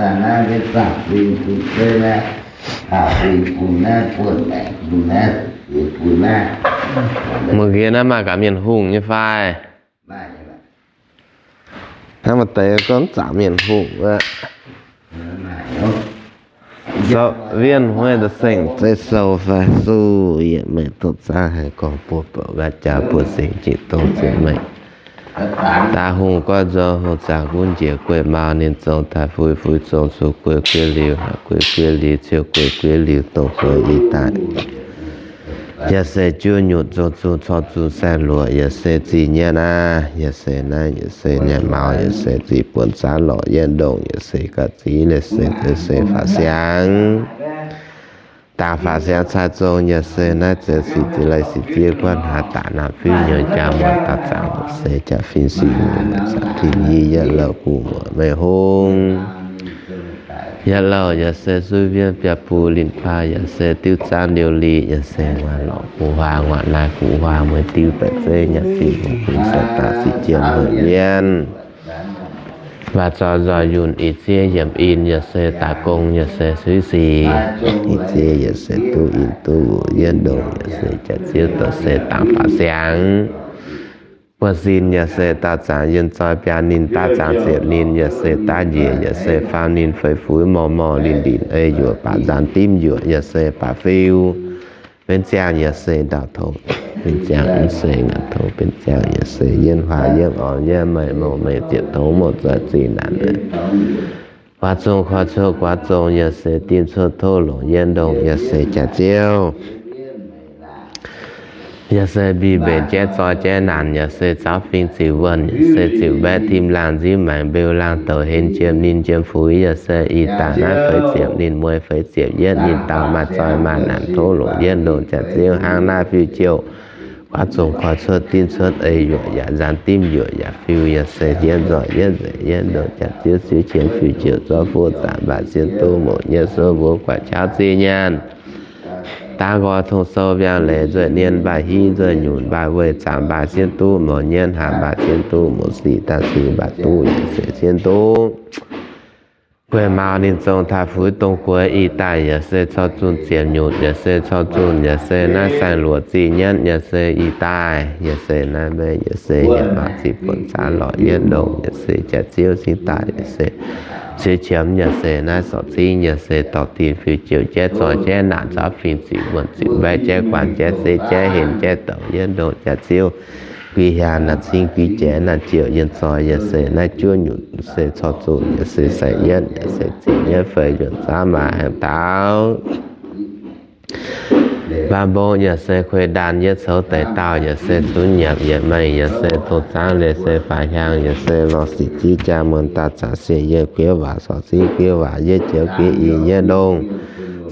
Mv baac naaiv maaih gaax mienh hungh nyei fai? Hnangv maaih deix gorngv mv zaqc mienh hungh aqv. Sou Wienh Huei Da'Sengx Zei Sou fai suv yieqv meih doqc zaangv haiz gorngv buoz bouc ga'jaax buoz singx jiex dongh ziex meih. Daaih hungh goiv nzou hoh zaangc gunv njiec gueiv mau ninh zong taaih fuix, fuix zong zuqc gueiv gueiv liuz, gueiv gueiv liuz ciouv gueiv gueiv liuz dongh gueiv ih daaih. Yaac se juov nyutc zong zuqc corc zuqc saeng-luoqc, yaac se zingh nyatv aqv. Yaac se naaiv yaac se nyanc maux, yaac se zingh buonc zaanv lorqc yietv ndongh, yaac se ga'ziev, yaac se deix se faatv siangx. Dangc faatv siangx cai zong, yaac se naaiv zoux sic ziex laih sic ziev guaatv hnangv daaih naaiv fiuv nyouz jaa muonz dauh zaangc, yaac se jaa-fin sic muonz zaangc tin yie yietv louh gu'nguaaic meih hungh. Yietv louh yaac se suiv wiev biaa buo linh paa, yaac se diuv zaanv liouh liqc, yaac se nguaaic lorqc gu'huaang, nguaaic naaiv gu'huaang, mueiz diuv baeqc zeiv, nyanc fingx gu'fingx, sai daaih sic jien mueiz mienh. Waac zoih nzoih yunh, ih ziev yiemc in, yaac se daaih gong, yaac se suiv sic, ih ziev yaac se duqv in duqv wuc yietv ndongh, yaac se jaax-ziouv douc se dangc faatv siangx. Buonv-sin yaac se dauh zaangc yienh zoi biaa ninh, daav zaangc ziepc ninh, yaac se daav njiec, yaac se faam ninh, feix fuix morh morh linh linh ei yuoqc, baac nzaanx dimv yuoqc, yaac se baac fiu. Benx ziangh yaac se ndau-tongx, benx ziangh mv se ngaanc-tongx, benx ziangh yaac se yienv huaax yienv orn yienv meih, mouc meih ziepc tongx mouc zoih zinh naanc. Guaav zong koi cuotv guaav zong, yaac se dimv cuotv tov longc yietv ndongh, yaac se jaax-ziouv. Yaac se mbic mbenc jaiv zoi jaiv naanc, yaac se zaux fingx ziqc wuonh, yaac se ziqc mbaeqv tim laangh nziv maengx mbeu laangh douc henv jiem ninh jiem fuix, yaac se ih daaih naaiv feix ziepc ninh mueiz feix ziepc yietv ninh dauh maaih zoi maaih naanc tov longc yietv ndongh jaax-ziouv hnangv naaiv fiuv-jouh. Guaav zong koi cuotv dimv cuotv ei yuoqc yaac nzaanx dimv yuoqc yaac fiu, yaac se yietv nzoih yietv nzengc yietv ndongh jaax-ziouv siouv qiemx fiuv-jouh zorqv fuqv zaanc mbaac sienv duqv mouc nyei suov mbuov guaix qaqv zinh nyaanh. Daav nqoi tong sou mbiaangx leiz nzueic nien mbaac hiv nzueic nyunc mbaac weih zaangc mbaac sienv duqv mouc nyei hnangv mbaac sienv duqv mouc sic daaih sic mbaac duqv yaac se sienv duqv. Gueiv maux ninh zong taaih fuix dongh gueiv ih daaih yaac se corc zunh ziepc nyutc yaac se corc zunh yaac se naaiv saeng-luoqc zinh nyatv yaac se ih daaih yaac se naaiv mbaeqv yaac se yietc maac ziqc buonc zaanv lorqc yietv ndongh yaac se jaax-ziouv cingx daaih yaac se siouv qiemx yaac se naaiv sorc cingv yaac se dorh tin fiuv-jouh jaiv zoi jaiv naanc zaux fingx ziqc wuonh ziqc mbaeqv jaiv guanh jaiv seix jaiv henv jaiv douc yietv ndongh jaax-ziouv guix hiaangx naanc cingv guix jaiv naanc jouh yienh zoi yaac se naaiv juov nyutc se corc zunh yaac se saeng-yietv yaac se zinh yietv feix yuonc zaamv maaih haengh daaux. Mbaam mbong yaac se kuei ndaanh yietv coux deix daauh yaac se zunv nyiemc yietc mengh yaac se dongh zaangv leiz se faix hiaangx yaac se lorz sic ziev jaa muonz daaih zaqc siec yietv guiev waac sorc cingv guiev waac yietv joux guiev i yietv ndongh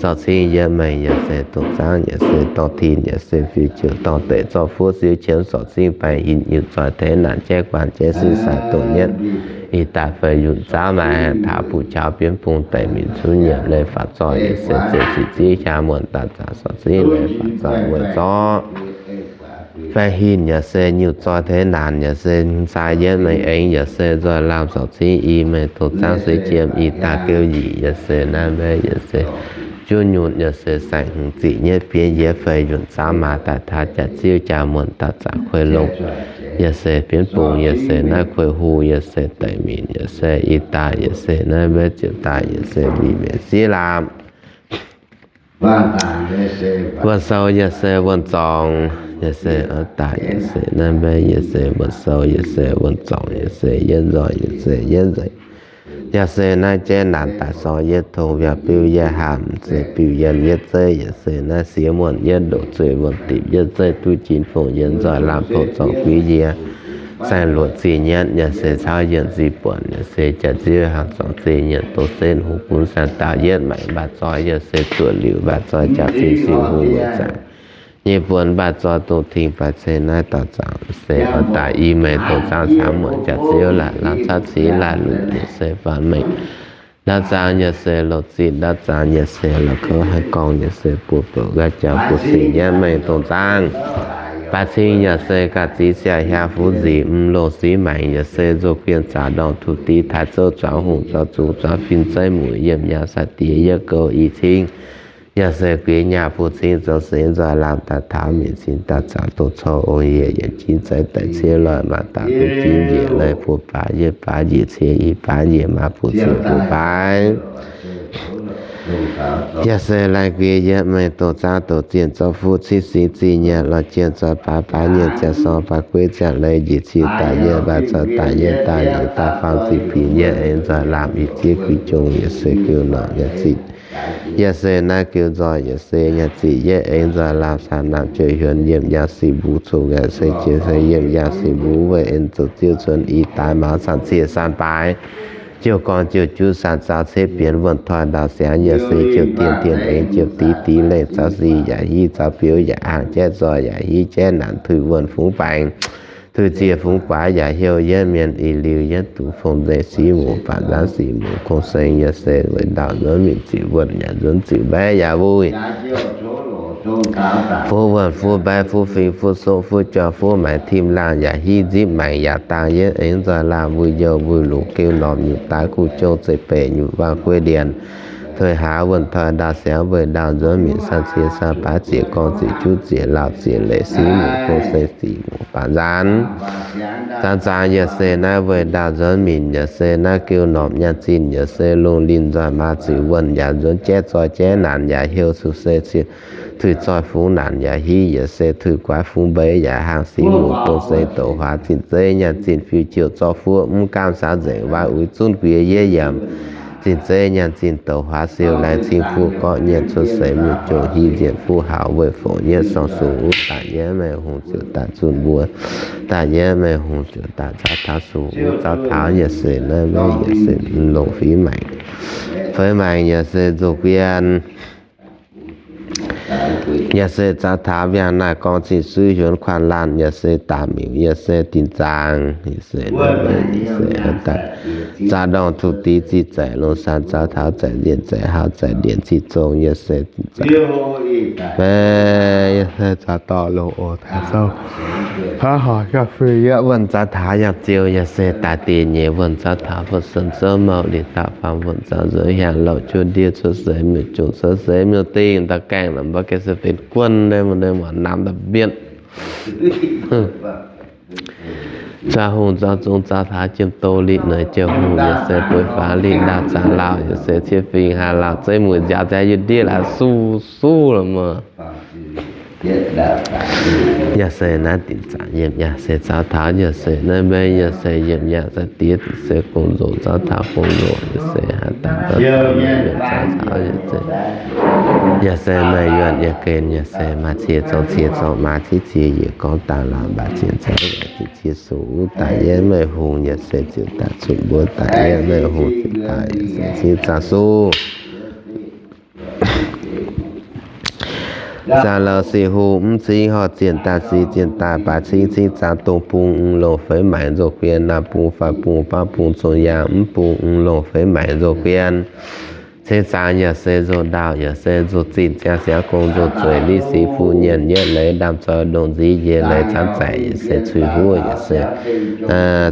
sorc cingv yietv mengh yaac se dongh zaangv yaac se dorh tin yaac se fiuv-jouh dorh deix zorqv fuqv siouv qiemx sorc cingv baengh hinc nyutc zoih teix naanc jaiv guanh jaiv sieqv sai dongh yietv ih daaih feix yuonc zaamv maaih haengh taux buqc qaux bienv bung daic minc cunv nyiemc leiz faaux zoih yaac se zeix sic ziev hiaangx muonz daaih zaqc sorc cingv leiz faaux zoih weic zorqv faix hinc yaac se nyutc zoih teix naanc yaac se sai yietv mengh aengx yaac se nzoih lamh sorc cingv i mengh dongh zaangv seix jiem ih daaih geu nyic yaac se naaiv mbaeqv yaac se juov nyutc yaac se saeng hmz ziqc nyatv bienv yietv feix yuonc zaamv maaih daaih taux jaax-ziouv jaa muonz daaih zaqc kuei longx yaac se bienv bung yaac se naaiv kuei hu yaac se daic minc yaac se ih daaih yaac se naaiv mbaeqv ziepc daaih yaac se mbic mbenc siev lamh. Wuonh sou yaac se wuonh zorngx, yaac se oix daaih yaac se naaiv mbaeqv yaac se wuonh sou yaac se wuonh zorngx, yaac se yietv nzoih yaac se yietv nzengc. Yaac se naaiv jaiv naanc daaih sorng yietv tong, mbiauz biuv yietv haamh, se biuv yienh yietv zeiv, yaac se naaiv siex muonh yietv ndoqc zueih wuonh dipc yietv zeiv duqv jin fongc yietv nzoih lamh pou zorngx guiv yie. Saeng-luoqc zinh nyatv yaac se cauv yienh zinh buonc, yaac se jaax-ziouv hnaangx zorngx zinh nyienc dongh setv hungh gunv saeng daauh yietv maengc mbaac zoi, yaac se zuoqc liuc mbaac zoi jaax-zinh siu hungh weic zaangc nyei buonc mbaac zoi dongh tengx faix ceng naaiv dauh zaangc se oix daaih i mengh dongh zaangv camv muonc jaax-ziouv laaic lamh camv cingv laaic lunc, yaac se faanx mengh ndau zaangc, yaac se loz zinh ndau zaangc, yaac se la'kouv haih gorngv, yaac se buoz-bouc nqaai jaax buoz-singx yietv mengh dongh zaangv Baac cing yaac se ga'zic siac hiaang fuqv nzic, mv longc sic maengc yaac se nzou guien zaax ndorngh tuqv dix taaix zouv zuangx hungh zuangx zungx zuangx fin zeiv muc yiem nyaanh sai diex yietv gouv i cing. Yaac se guix nyaah buo cing zoux seix nzoih lamh daaih taux minc cing daaih zaux dongh corc ong yie yietc jin zaiv daic ciev loih maaih daaih duqv jin njiec leih buo baaix yietv baaix njiec ciev i baaix njiec maaih buo ciev buo baaix. Yaac se lai guix yietv meih doqc zaang doqc zienh zorqv fuqv cingv singx zingh nyiec lorz jienh zoih baaix baaix nyiec ziangh sorng baaix gueiv ziangh leiz njiec ciev daaih yietv baaix zoih daaih yietv daaih njiec daaih faam zinh binc yietv aengx nzoih lamh i zieqv guix jongh yaac se geu norqc nyaanh zinh. Yaac se naaiv geu nzoih yaac se nyaanh zinh yietv aengx nzoih lamh saanh naamh jiex hiuonx yiem nyaanh singx mbuo cong yaac se jiex se yiem nyaanh singx mbuo weic aengx zoux ziouv cuonx i daaix maaz saanh cie saanh baaix, jiouv gorngv jiouv juv saanh zaux cetv bienx wuonh toi ndau siangx yaac se jiouv dien dien aengx jiouv dix dix lengh zaux sic yaac hiv zaux biouv yaac hnaangx jaiv zoih yaac hiv jaiv naanc tuix wuonh fungx baengx, tuix ziec fungx guaax yaac heuc yietv mienh i liuz yietv duqv fong nzengc sic muc baac nzaanv sic muc kong seng yaac se weic ndau nzuonx minc zic wuonh yaac nzuonx zic mbaeqv yaac wuic fuqv wuonh fuqv mbaeqv fuqv fingx fuqv sopv fuqv jorm fuqv maengx tim laangh yaac hiv nzipv maengx yaac dangh yietv aengx nzoih laangh wuic youh wuic longc geu norm nyutc daaix guv jong zeiv beic nyutc waang gueiv ndienx, tuix haaix wuonh toi ndau siangx weic ndau nzuonx minc saanh cie saanh baaix ziec gorngv ziec juv ziec lauh ziec leic sic muc kong seng sic muc baac nzaanx. Zaanx zaanx yaac se naaiv weic ndau nzuonx minc yaac se naaiv geu norm nyaanh zinh yaac se lungh linh nzoih maa zic wuonh yaac nzuonx jaiv zoih jaiv naanc yaac heuc cuqv se tuix zoih fungx naanc yaac hiv yaac se tuix guaax fungx mbeix yaac hnaangx sic muc kong seng douc huaax zinh zeiv nyaanh zinh fiuv jiouv zorqv fuqv mv gaamv saaux nzengc waaic uix zunv guiex yietv yiemc. Zinh zeiv nyaanh zinh douc huaax siou laengz cing fuqv gorqv nyienc cuotv seix miuc-jongc hiv nzienh fuqv haux weic fongc yietv sorng sung wuov daaih yietv meih hungh ziouc daaih zunh mbuo, daaih yietv meih hungh ziouc daaih zaux taux sung wuov zaux taux yaac se naaiv maiv yaac se longc fingx maengc, feix maengc yaac se nzou guien. Yaac se zaux taux mbiaangx naaic gorngv zinh suiv hiuonx kuaanh laanh yaac se daaih miuc yaac se dinc zaangc, yaac se zaax ndorngh tuqv dix ziqc zaeqc longc saan zaux taux zaeqc nzienh zaeqc hauv zaeqc ndienc ziqc zong yaac se dinc zaangc. Yaac se zaux dorh longc oc taux sou hnangv horc yaac fui yietv wuonh zaux taux yangh ziouh yaac se daaih dinh nyeic wuonh zaux taux fu'sun zouv mouh lingh dauh faam wuonh zaux nzuonx hiaangx louc juov ndiev cuotv seix miuc-jungc cuotv seix miuc-dingh ndau gaengh la'mbov gaengh se benx guon naaiv mv deix muoc namx ndau mbienv. Zaux hungh zaux zong zaux taux jiem doz liqc noic jiem hungh yaac se bueix faaux liqc ndaauh zaux lauh yaac se ciev fingx haaix lauh zeiv mueic nziaaux nziaaux yie ndiev laaix suv suv la'maah. Yaac se naaiv dinc zaangc yiem yaac se zaux taux yaac se naaiv mbaeqv yaac se yiem yaac se diev se gong-nzolc zaux taux gong-nzolc yaac se haaix daaih zaux taux yaac se yaac se meih yuonh yie gen yaac se maaih cie zorng cie zorng maaih civ cie yiec gorngv daaih lauh mbaac zienh zaux yaac zienh cie sung wuov daaih yietv meih hungh yaac se ziouc daaih zuqc mbuo daaih yietv meih hungh ziouc daaih yaac se cingv zaangc suv. Zaangc louc sic hungh mv cingv horh zienh daaih sic zienh daaih baaix cingv cingv zaangc dongh bung mv longc feix maengc nzou guien naamh bung faam bung baav bung zong yaangh mv bung mv longc feix maengc nzou guien. Cingv zaangc yaac se nzou ndaauh yaac se nzou zinh ziangh siangx gong nzou zueiz liv sic fuqv nyienh yietv leiz ndaamv zoih ndongc nziv yie leiz zanv zaic yaac se cui huov yaac se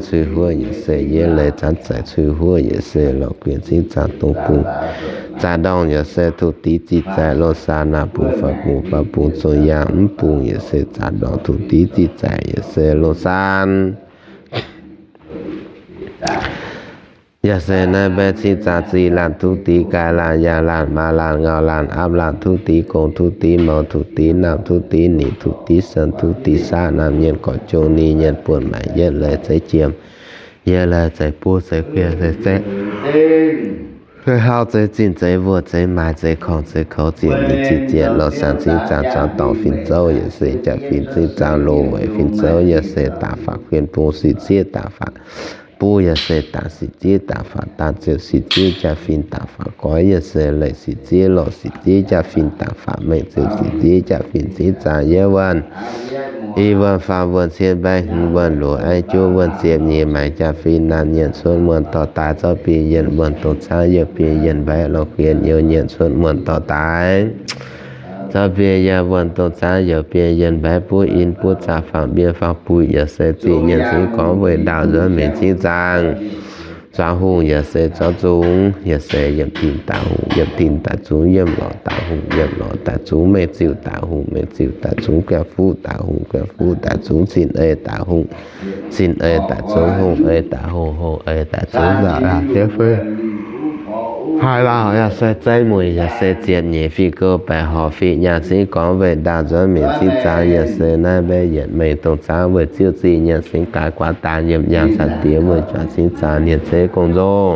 cui huov yaac se yie leiz zanv zaic cui huov yaac se lorqc guien cingv zaangc dongh bung. Zaangc ndorngh yaac se tuqv dix zinh zaangc longh saah naamh bung faam bung baav bung zong yaangh mv bung yaac se zaangc ndorngh tuqv dix zinh zaangc yaac se longh saah. Yaac se naaiv mbaeqv cingv zaangc zinh laanh tuqv dix gaaix laanh yaangh laanh maa laanh ngau laanh aapv laanh tuqv dix gong tuqv dix mouz tuqv dix naamh tuqv dix nyic tuqv dix sen tuqv dix saah naamh nyienh gorqv jong ninh nyienh buonc maengc yietv leiz zeiv jiem, yietv leiz zeiv buv zeiv guiev zeiv zaeqv, zeiv hauv zeiv zinh zeiv wuonh zeiv maaih zeiv korngh zeiv kouv ziepc nyeic ziepc ziepc lorh saang cingv zaangc zaangc dorngc fin zouv yaac se jaax fin cingv zaangc loz weic fin zouv yaac se daaih faatv guien bung sic zieqv daaih faatv buv yaac se daaih sic zieqv daaih faatv daaih ziouc sic zieqv jaax fin daaih faatv goiv yaac se leiz sic zieqv lorh sic zieqv jaax fin daaih faatv mengh ziouc sic zieqv jaax fin cingv zaangc yietv wuonh, i wuonh faam wuonh cien mbaeqv hmz wuonh luoqc aiv juov wuonh ziepc nyeic maengx jaax fin naamh nyienh cuotv muonh dorh daaih zorqv bing yienh wuonh dongh caangv youh bing yienh mbaeqv lorh guien youh nyienh cuotv muonh dorh daaih. Zorqv biei yiem wuonh dongh zaangv youz biei yienh mbaeqv buv in buv zaah fangx biei fangx buic yaac se ziqc nyienc cingv gorngv weih ndaauh nzuonx mingh cingv zaangc. Zuangx hungh yaac se zuangx zungx, yaac se yiem tin daaih hungh, yiem tin daaih zungx, yiem lorz daaih hungh, yiem lorz daaih zungx, meih ziuh daaih hungh, meih ziuh daaih zungx, guaix fuqv daaih hungh, guaix fuqv daaih zungx, cin ei daaih hungh, cin ei daaih zungx, hungh ei daaih hungh, hungh ei daaih zungx, nzauh laauh jiex fei. Haaix lauh yaac se zeiv mueic, yaac se ziepc nyeic fih gouv baeqc horc fih nyaah cingv gorngv weih ndaauh nzuonx mingh cingv zaangc, yaac se naaiv mbaeqv yietc mengh dongh zaangv weih ziouv ziqc nyienc cingv gaaix guaax daaih yiem nyaanh saatv diex weih juangc cingv zaangc nyienc zeiv gong-nzou.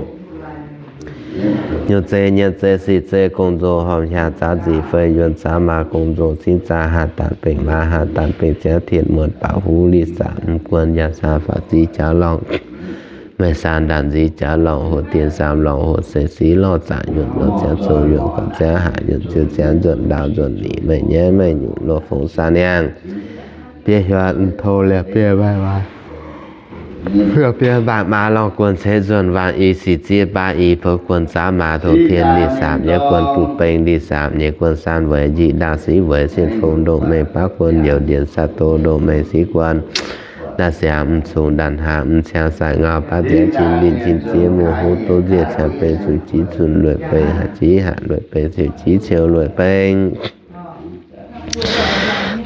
Nyutc zeiv nyienc zeiv sic zeiv gong-nzou horpc hiaangx zaanv nzic fei yuonh zaanv maa gong-nzou cingv zaangc haaz daanh bengh maa haaz daanh bengh ziangv tien muonh baac huv liz saac mv guon yaac saah faaux ziv jaax lorngh. Meih saah ndaanc nziv jaax lorngh hoc dien saam lorngh hoc se siv lorh zaangc yuonh lorh ziangv zong yuonh gorngv ziangv haac yuonh ziouc ziangv nzuonx ndaauv nzuonx nyic meih nyaiv meih nyungc loz fongx saah niangh. Biei hiuoz mv tov liepc biei mbaih waac, biei mbaih maa lorngh guon ceix nzuonx waanc i sic ziev baav i poux guon zaanv maa tov tien liz saam nyei guon buv beng liz saam nyei guon saan weic njiec ndaauv siv weic sien fong ndoh mengh baav guon youz ndienx saah doz ndoh mengh siv guon. Naaiv siangx mv cungx ndaanc hnaangx mv ciangv sai ngau baav nziaamv cin linh cin ziex muoz huv duqv nziec ciangx beng cun jiv cun lueic beng haac jiv haac lueic beng ciouc jiv ciouc lueic beng.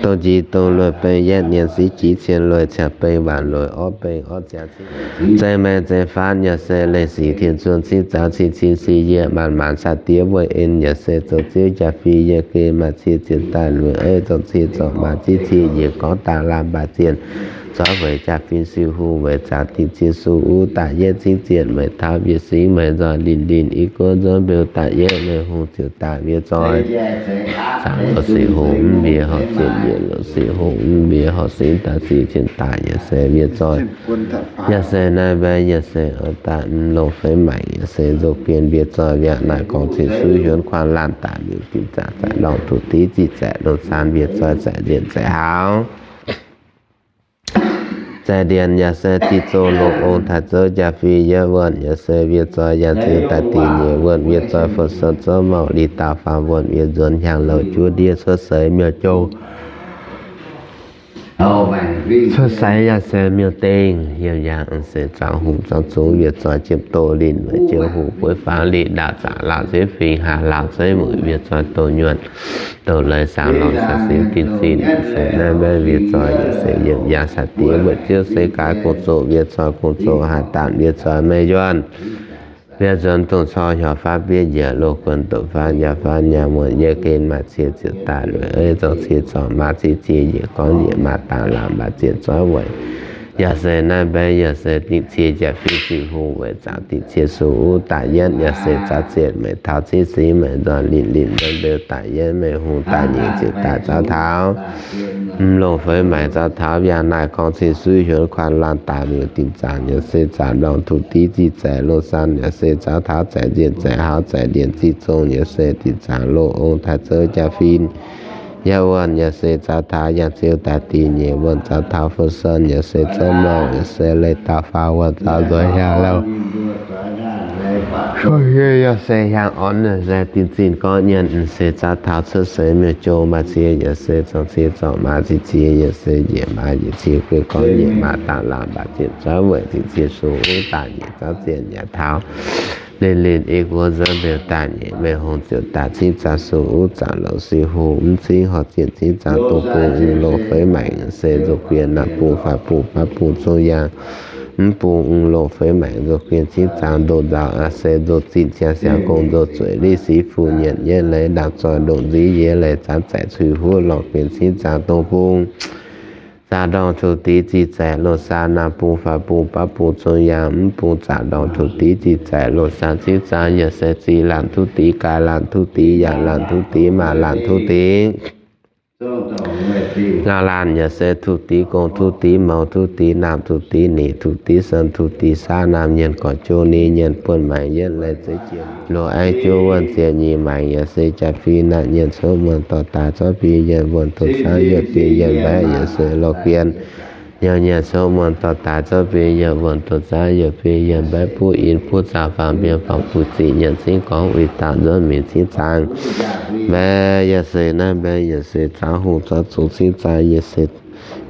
Dongh jiex dongh lueic beng yietv nyienz siv jiv cien lueic ciangx beng waanc lueic orv beng orv ziangx cin. Zeiv maengx zeiv faanv yaac se leiz sic tien zuon cin zaangc cin cin sic yiec maanc maanc saah diev weih en yaac se zoux ziouv jaa-fih yietc gen maaih cie zienc daaih lueic ei zorqv cie zorqv maaih ziv cie yiec gorngv daaih laanh mbaac zienc zorqv weic jaa-fih siu hungh weic zaangc dingc cie suv uv daaih yietv cingv zienc meih taux mbiec singx meih nzoih linh linh i guoqv nzuonx mbeux daaih yietv meih hungh ziouc daaih mbiec zoih. Zaangc loz sic hungh mv mbiec horqc zienc, mbiec loz sic hungh mv mbiec horqc singx daaih sic cien daaih yaac se mbiec zoih. Yaac se naaiv mbaeqv yaac se oix daaih mv longc fei maengc yaac se nzou guen mbiec zoih. Mbiaauc naaic gorngv cing suiv hiuonv kuaanh laanh daaih miuc ginv zaangc zaaic lorngh tuqv div ziqc zaeqc longh saan mbiec zoih zaeqc nzieqc zaeqc haaux. Zaeqc ndienx yaac se diqc zouh loz ong taaix zouv jaa-fih yietv wuonh yaac se mbiec zoih yaac ziux daaih diqc nyeic wuonh mbiec zoih fu-son zouv mouc li daauh faam wuonh mbiec nzuonx hiaangx louc juov ndiev cuotv seix miuc-jou. Cuotv seix yaac se miuc-dengh, yiem yaac se zuangx hungh zuangx zungx mbiec zoih jiem doz linh weic jiouv hungh bueiv faangv li ndaauh zaqc lauh zeiv fingx haah lauh zeiv mueic mbiec zoih doz nyuonh doz leiz saang lorngh saah singx dinh zinh se naaiv mbaeqv mbiec zoih yaac se yiem yaac saah diev weic ziouv se gaaix gong-zoh mbiec zoih gong-zoh haah daanh mbiec zoih meih yuonh. Mbiec nzuonx dongh cor hiuv faanv bieiv njiec loz guon doqc faanv yaac faanv yaac muonc yietv gen maaih cie ziouc daaih lueic ei zorqv cie zorqv maaih ziv cie yiec gorngv yiec maaih daaih laanh maaih zienc zoiv weic. Yaac se naaiv mbaeqv yaac se dingc cie jaa-fih siu hungh weic zaangc dingc cie suv uv daaih yietv yaac se zaux zienc meih taux cingv singx meih nzoih linh linh nzuonx mbeux daaih yietv meih hungh daaih nyeic ziouc daaih zaux taux. Mv longc fei maengc zaux taux mbiaauc naaic gorngv cing suiv hiuonv kuaanh laanh daaih miuc dinh zaangc yaac se zaangc lorngh tuqv div ziqc zaeqc loz saan yaac se zaux taux zaeqc nzienh zaeqc haaux zaeqc ndienx ziqc zong yaac se dinh zaangc loz ong taaix zouv jaa-fih yietv wuonh yaac se zaux taux yangh ziouv daaih dinh nyeic wuonh zaux taux fu-son yaac se zouv mouc yaac se leiz daauh faam wuonh zaux nzuonx hiaangx louc. Yaac se hiaangx orn se dinh zinh gorngv nyienx se zaux taux cuotv seix miuc-jou maaih cie yaac se zorqv cie zorqv maaih ziqc cie yaac se njiec maaih njiec cie guei gorngv njiec maaih daaih laanh mbaac zienc zoiv weic ziqc cie suv uv daaih nyiec zaux zienc yaac taux. Linh linh i guoqv nzuonx mbeux daaih nyiec meih hungh ziouc daaih cingv zaangc suv uv zaangc longc siu hungh mv cingv horqc zienc cingv zaangc dongh bung mv longc fei maengc se nzou guen naamh bung faatv bung baav bung zong yaangh. Mv bung mv longc fei maengc nzou guen cingv zaangc ndoh nzaaux se nzou zinh ziangh siangx gong nzou zueic liv siv fu nyienc yietv leiz ndaangc zoih ndongc nziv yietv leiz zaanv zaeqc cui huov lorngh guen cingv zaangc dongh bung. Zaangc ndorngh tuqv div ziqc zaeqc loz saan naamh bung faatv bung baav bung zong yaangh mv bung zaangc ndorngh tuqv div ziqc zaeqc loz saan cingv zaangc yaac se ziqc laanh tuqv div gaaix laanh tuqv div yaac laanh tuqv div maac laanh tuqv div. Ngauh laanh yaac se tuqv div gong tuqv div mouz tuqv div naamh tuqv div nyic tuqv div sen tuqv div saav naamh nyienc gorx jou ni nyienc buonc maengc yietv leiz zeiv jiex loz aengx juov wuonh ziepc nyeic maengc yaac se jaa-fih naaic nyienc cuotv muonh dorh daaih zorqv fih yienc wuonh doqc caangv yietc fih yienc mbaeqv yaac se lorh guen. Youh nyanc cou muonh dorh daaih zouv biei, yaac wuonh doqc zaax yaac biei, yaac mbaeqv buv in buv zaah faam biei faam buv ziqc nyanc cingv gorngv uix dauh nzuonx mingh cingv zaangc. Mbaeqv yaac se naaiv mbaeqv yaac se zaux hungh zaux zungx cingv zaangc yaac se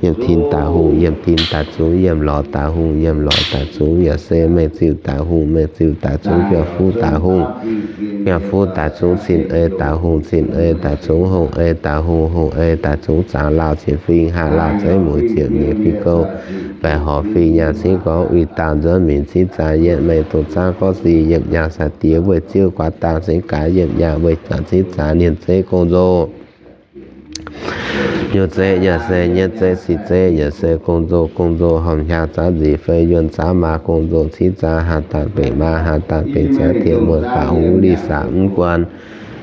yiem tin daaih hungh, yiem tin daaih zungx, yiem lorz daaih hungh, yiem lorz daaih zungx, yaac se mengh ziuh daaih hungh, mengh ziuh daaih zungx, biauv-fuqv daaih hungh, biauv-fuqv daaih zungx, cin-ei daaih hungh, cin-ei daaih zungx, hungh-ei daaih hungh, hungh-ei daaih zungx, zaangc lauh cin fing, haah lauh zeiv mueiz, ziepc nyeic fing gouv, baeqc horc fing nyaah cingv gorngv uix dauh nzuonx mingh cingv zaangc, yietc mengh dongh zaangc gorngv sic, yiemh nyaah sai-diex weih ziouv guaax dangh cingv gaax, yiemh nyaah weih juangc cingv zaangc, ninh zeiv gong-nzou. Nyouz zeiv yaac se, nyietv zeiv sic zeiv yaac se, gong-nzou, gong-nzou hormh hiaang zaanv nzic fei yuonh zaanv maa, gong-nzou cingv zaanv haanz daanh benx maa, haanz daanh benx ziangx tien muonh faaux huv, liz saamv mv guon,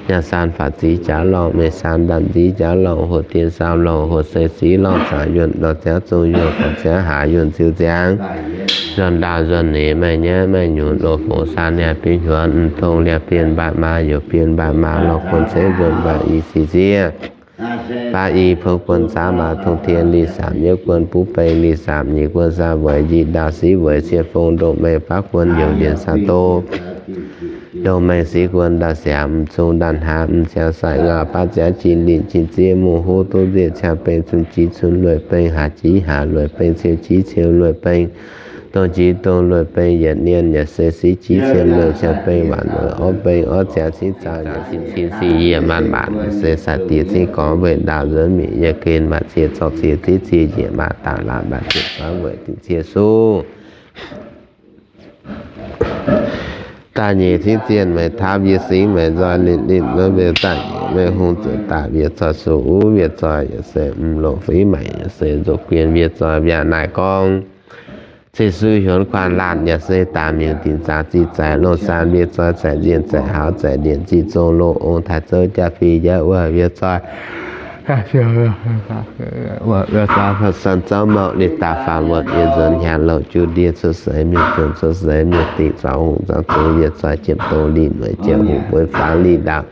nyaah saan faaux ziv jaav lorngh, meix saan ndaamv nziv jaav lorngh, hoc dien saamv lorngh, hoc se siv lorngh, zaangc yuonh lorz ziangx zong yuonh, gorngv ziangx haaix yuonh ziux ziangx, nzuonx ndaauh nzuonx neix, maaih nyaiv maaih nyunc, loz-fongc saan liangx bieqc nyuonx, mv tong liangx bienh mbaatc maa, youc bienh mbaatc maa, lorz guon ceix nzuonx mbaatc i sic siev. Baav i pong guon zaanv maa, tong tien liz saamv yietv guon buv beng, liz saamv nyeic guon saah weic njiec ndaauh siv weic cien fong ndongh mengh faav guon youc ndienx saah do. Ndongh mengh siv guon ndaauh siangx, mv zung ndaauh hnaav, mv ziangx sai ngauh, baav ziangx jin linh jin ziev, mungh huv duqv nziev ciang beng, cun jiex cun lueic beng, haaix jiex haaix lueic beng, ciou jiex ciou lueic beng, dongh jiex dongh lueic beng, yietc nien yaac se siv jiex cien lueic ciang beng, waanc lueic orv beng, orv ziangx cingv zaangc, yaac cin cin sic yiemc maanc maanc, se sai-diex cingv gorngv weih ndaauh nzuonx mingh, yie gen maaih cie zorqv cie ziev cie yiemc maaih dangx laanh maaih ziepc faanv weic dingc cie suv. Da'nyeic cingv zienh meix taux yie singx meix nzoih linh linh nzuonx mbiouh da'nyeic meix hungh ziouc daaih wiev zoih suv uv wiev zoih yaac se mv longc feix maengc yaac se nzopv guen wiev zoih mbiauh naaic gorngv cin sui hionx kuaanh laanh yaac se daaih miuc dinc zaangc zih zaeqc longh saan wiev zoih zaeqc nzienh zaeqc hauz zaeqc ndienc zih zong loz ong taaix zouv jaa fih yaac wuov wiev zoih, wiev zoih fa-san zouv mouc liz daaih faam wuonh yie nzuonx hnyangx louc juv ndiev cuotv seix miuc-jong cuotv seix miuc-dingh zuangx hungh zuangx zungx yie zoih jiem dongh linh weic jiem hungh bueix faanv linh ndaauh.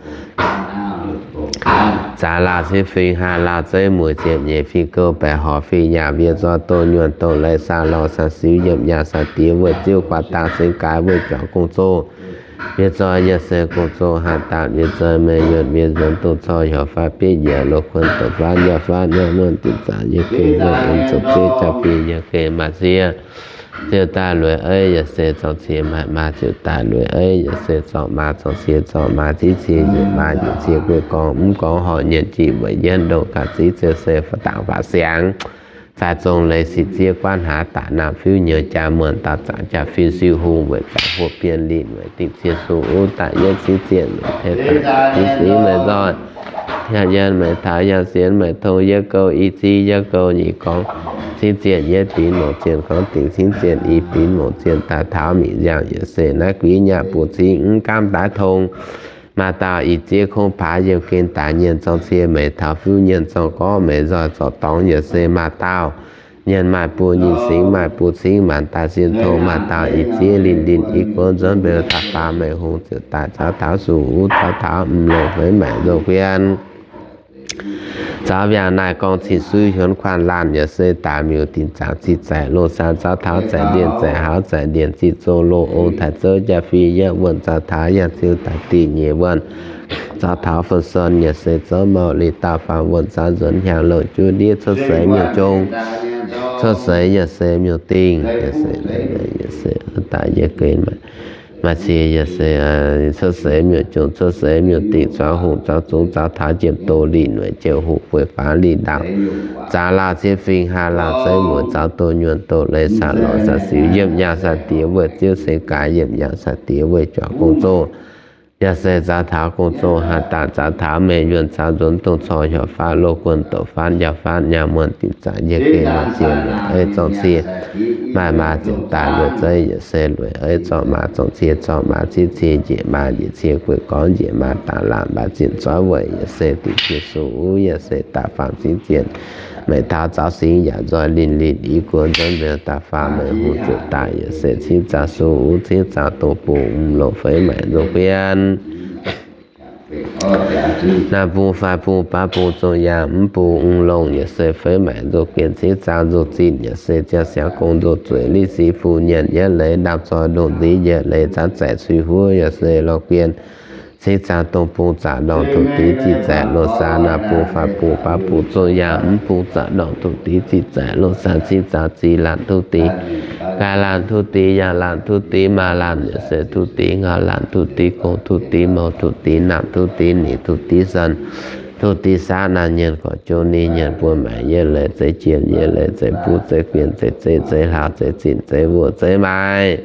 Zaangc lauh ciev fing haah lauh zeiv mueiz ziepc nyeic fing gouv baeqc horc fing nyaah wiev zoih dongh nyuonh dongh leiz saah lorz saah siux yiemh nyaah sai-diex weih ziouv guaax dangh cingv gaax weih juangc gong-zoh. Wiev zoih yaac se gong-zoh haah daaih wiev zoih meih yuonh wiev nzuonx dongh corc heuc faatv bieiv njiec loz kuonx doqc faanv njaaux faanv nyaah muonh dinc zaangc yie geh weih en zoux zeiv jaa fih yie geh maaih cie ziouc daaih lueic eiv yaac se zorng cie maaih maa ziouc daaih lueic eiv yaac se zorng maa zorng cie zorng maa ziev cie njiec maa njiec cie gueiv gorngv mv gorngv horc nyienh jiex weic yienv ndongh ga'ziev ziouc se faaux dangx faaux siangx. Zaaix zong leiz sic ziev guaatv hnaav daaih naamh fiuv nyouz jaa muonh dauh zaangc jaa fih siu hungh weic zaangc huoqv bienh linh weic dingc cie suv uv daaih yietv cingv zienh weic tengx daaih ziex singx meih nzoih hiav yienh meih taux yangh sienx meih tong yietv gouv i ziex yietv gouv nyic gorngv cingv zienh yietv binx mouc zienh gorngv dingc cingv zienh i binx mouc zienh daaih taux mi'nziangh yaac se naaiv guix nyaah buoz cingv mv gaamv daaih tong. Maaih dauh i ziex kongv paaix yiem gen daaih nyienh zorng cie meih taux fiuv nyienh zorng gorngv meih nzoih zorc dorngx yaac se maaih dauh nyienh maaih buo nyinh singx maaih buo cingv maanc daaih sien tong maaih dauh i ziex linh linh i guon nzuonx mbiouh daaih faam meih hungh ziouc daaih caux taux suv uv caux taux mv longc feix maengc nzou guien. Zaux mbiauh naaiv gorngv cin sui hionx kuaanh laanh yaac se daaih miuc dinc zaangc zih zaeqc loz saan zaux taux zaeqc ndienh zaeqc hauz zaeqc ndienh zih zong loz ong taaix zouv jaa fih yietv wuonh zaux taux yangh ziouv daaih dih nyeic wuonh zaux taux fun-son yaac se zouv mouc liz daauh faam wuonh zaux nzuonx hnyangx louc juv ndiev cuotv seix miuc-jong, cuotv seix yaac se miuc-dingh, yaac se daaih yie geh maaih cie yaac se cuotv seix miuc-jong, cuotv seix miuc-dingh, zuangx hungh zuangx zungx zaux taux jiem doz linh weic jiem hungh bueix faanv linh ndaauh. Zaax lauh ciev fing haah lauh zeiv mueiz zaux doz nyuonh doz leiz saah lorz saah siux yiemh nyaah saah diex weih ziouv seix gaax yiemh nyaah saah diex weih juangc gong-zoh. Yaac se zaux taux gong-zoh haah daaih zaux taux meih yuonh caux nzuonx dongh corc heuc faatv loz guon doqc faanv njaaux faanv nyaah muonh dinc zaangc yie geh maaih ziex lueic eiv zorng cie maaih maa ziouc daaih lueic zeiv yaac se lueic eiv zorng maa zorng cie zorng maa ziev cie njiec maa njiec cie gueiv gorngv njiec maa dangx laanh maaih zinh zoiv weic yaac se dingc cie suv uv yaac se daaih faam cingv zienh. Meih taux zaux singx yaac nzoih linh linh i guon nzuonx mbiouh daaih faam meih hungh ziouc daaih yaac se cingv zaangc suv uv cingv zaangc dongh bungx mv longc feix maengc nzou guien. Naamh bung, faam bung, baav bung, zong yaangh, mv bung, mv longh, yaac se feix maaic nzunc guen, cingv zaang nzunc zinh, yaac se ziangh siangx gong nzunc zueiz, liv sic fuqv nyienc, yietv leiz ndaamv-zoih ndongc nziv, yietv leiz zaanv zaeqc cui huov, yaac se lorh guen, cingv zaang dongh bung zaqc ndorngh tuqv dingx zinh zaeqc loz-saang, naamh bung, faam bung, baav bung, zong yaangh, mv bung zaqc ndorngh tuqv dingx zinh zaeqc loz-saang, cingv zaang zinh laanh tuqv dingx, gaax laanh tuqv dingx, yaangh laanh tuqv dingx, maaz laanh, yaac se tuqv dingx, ngau laanh tuqv dingx, gong tuqv dingx, mou tuqv dingx, naamh tuqv dingx, nyic tuqv dingx, san tuqv dingx, sav naaiv nyienc gorqv-jong, ninh nyienc buo maaic, yietv leiz zeiv jien, yietv leiz zeiv buv, zeiv guen, zeiv zeiv, zeiv hlauv, zeiv zinh, zeiv wuonh, zeiv maaic,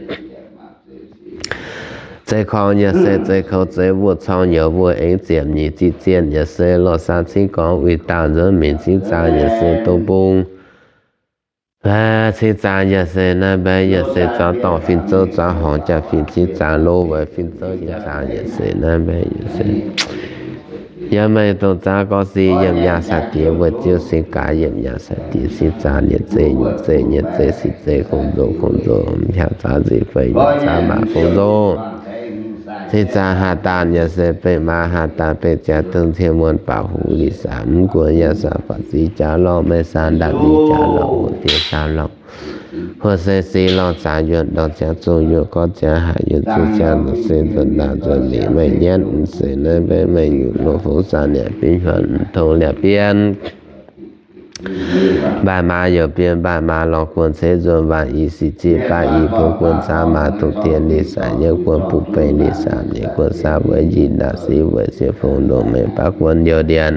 zeiv korng, yaac se zeiv kouv, zeiv wuonh corng youz, wuonh eng ziepc nyeic zinh zienh, yaac se loz-saang cingv gorngv uix dauh nzuonx mingh, cingv zaang yaac se dongh bung, cingv zaang yaac se naaiv mbaeqv, yaac se zuangx dorngh fin-zouv, zuangx horngz jaa-fin, cingv zaang loz weic fin-zouv, cingv zaang yaac se naaiv mbaeqv, yaac se yiem meih dongh zaangv gorngv sic, yiem yaangh sai-diex wuov ziouv singx gaax, yiem yaangh sai-diex cingv zaang nyienc zeiv, nyeic zeiv, nyienc zeiv, sic zeiv, kungx nzunc, kungx nzunc, hnyangx zaangv nzih feix, nyienc zaangv maac, kungx nzunc, cingv zaang haaz daanh, yaac se bengh maa haaz daanh, bengh ziangx dongh cien muonh baaux huv, liz saah mv guon, yaac saah faatv ziv jaax lorh, maiv saah ndaatv mingh jaax lorh, huoqv diex saah lorh, huoqv se sic lorh, zaangc yuonh ndorm ziangx zong yuonh gorngv ziangx haaix yuonh zuqc ziangx nzuonx se nzuonx ndaangc nzuonx mingh, maiv nyienv mv seix naaiv mbaeqv, maiv nyungc loz-fongv saah niac bienv huonc mv tong liac bienv. Mbaanh maa youc bienv mbaanh maa lorh guon ceix nzuonx, mbaanh i sic zieqv baav i buo guon caav maa dongh tien, liz saah yietv guon buv bengx, liz saah nyeic guon saah weic njiec ndaauv sic weic siec fongc ndongc mengh baav guon youh ndienx,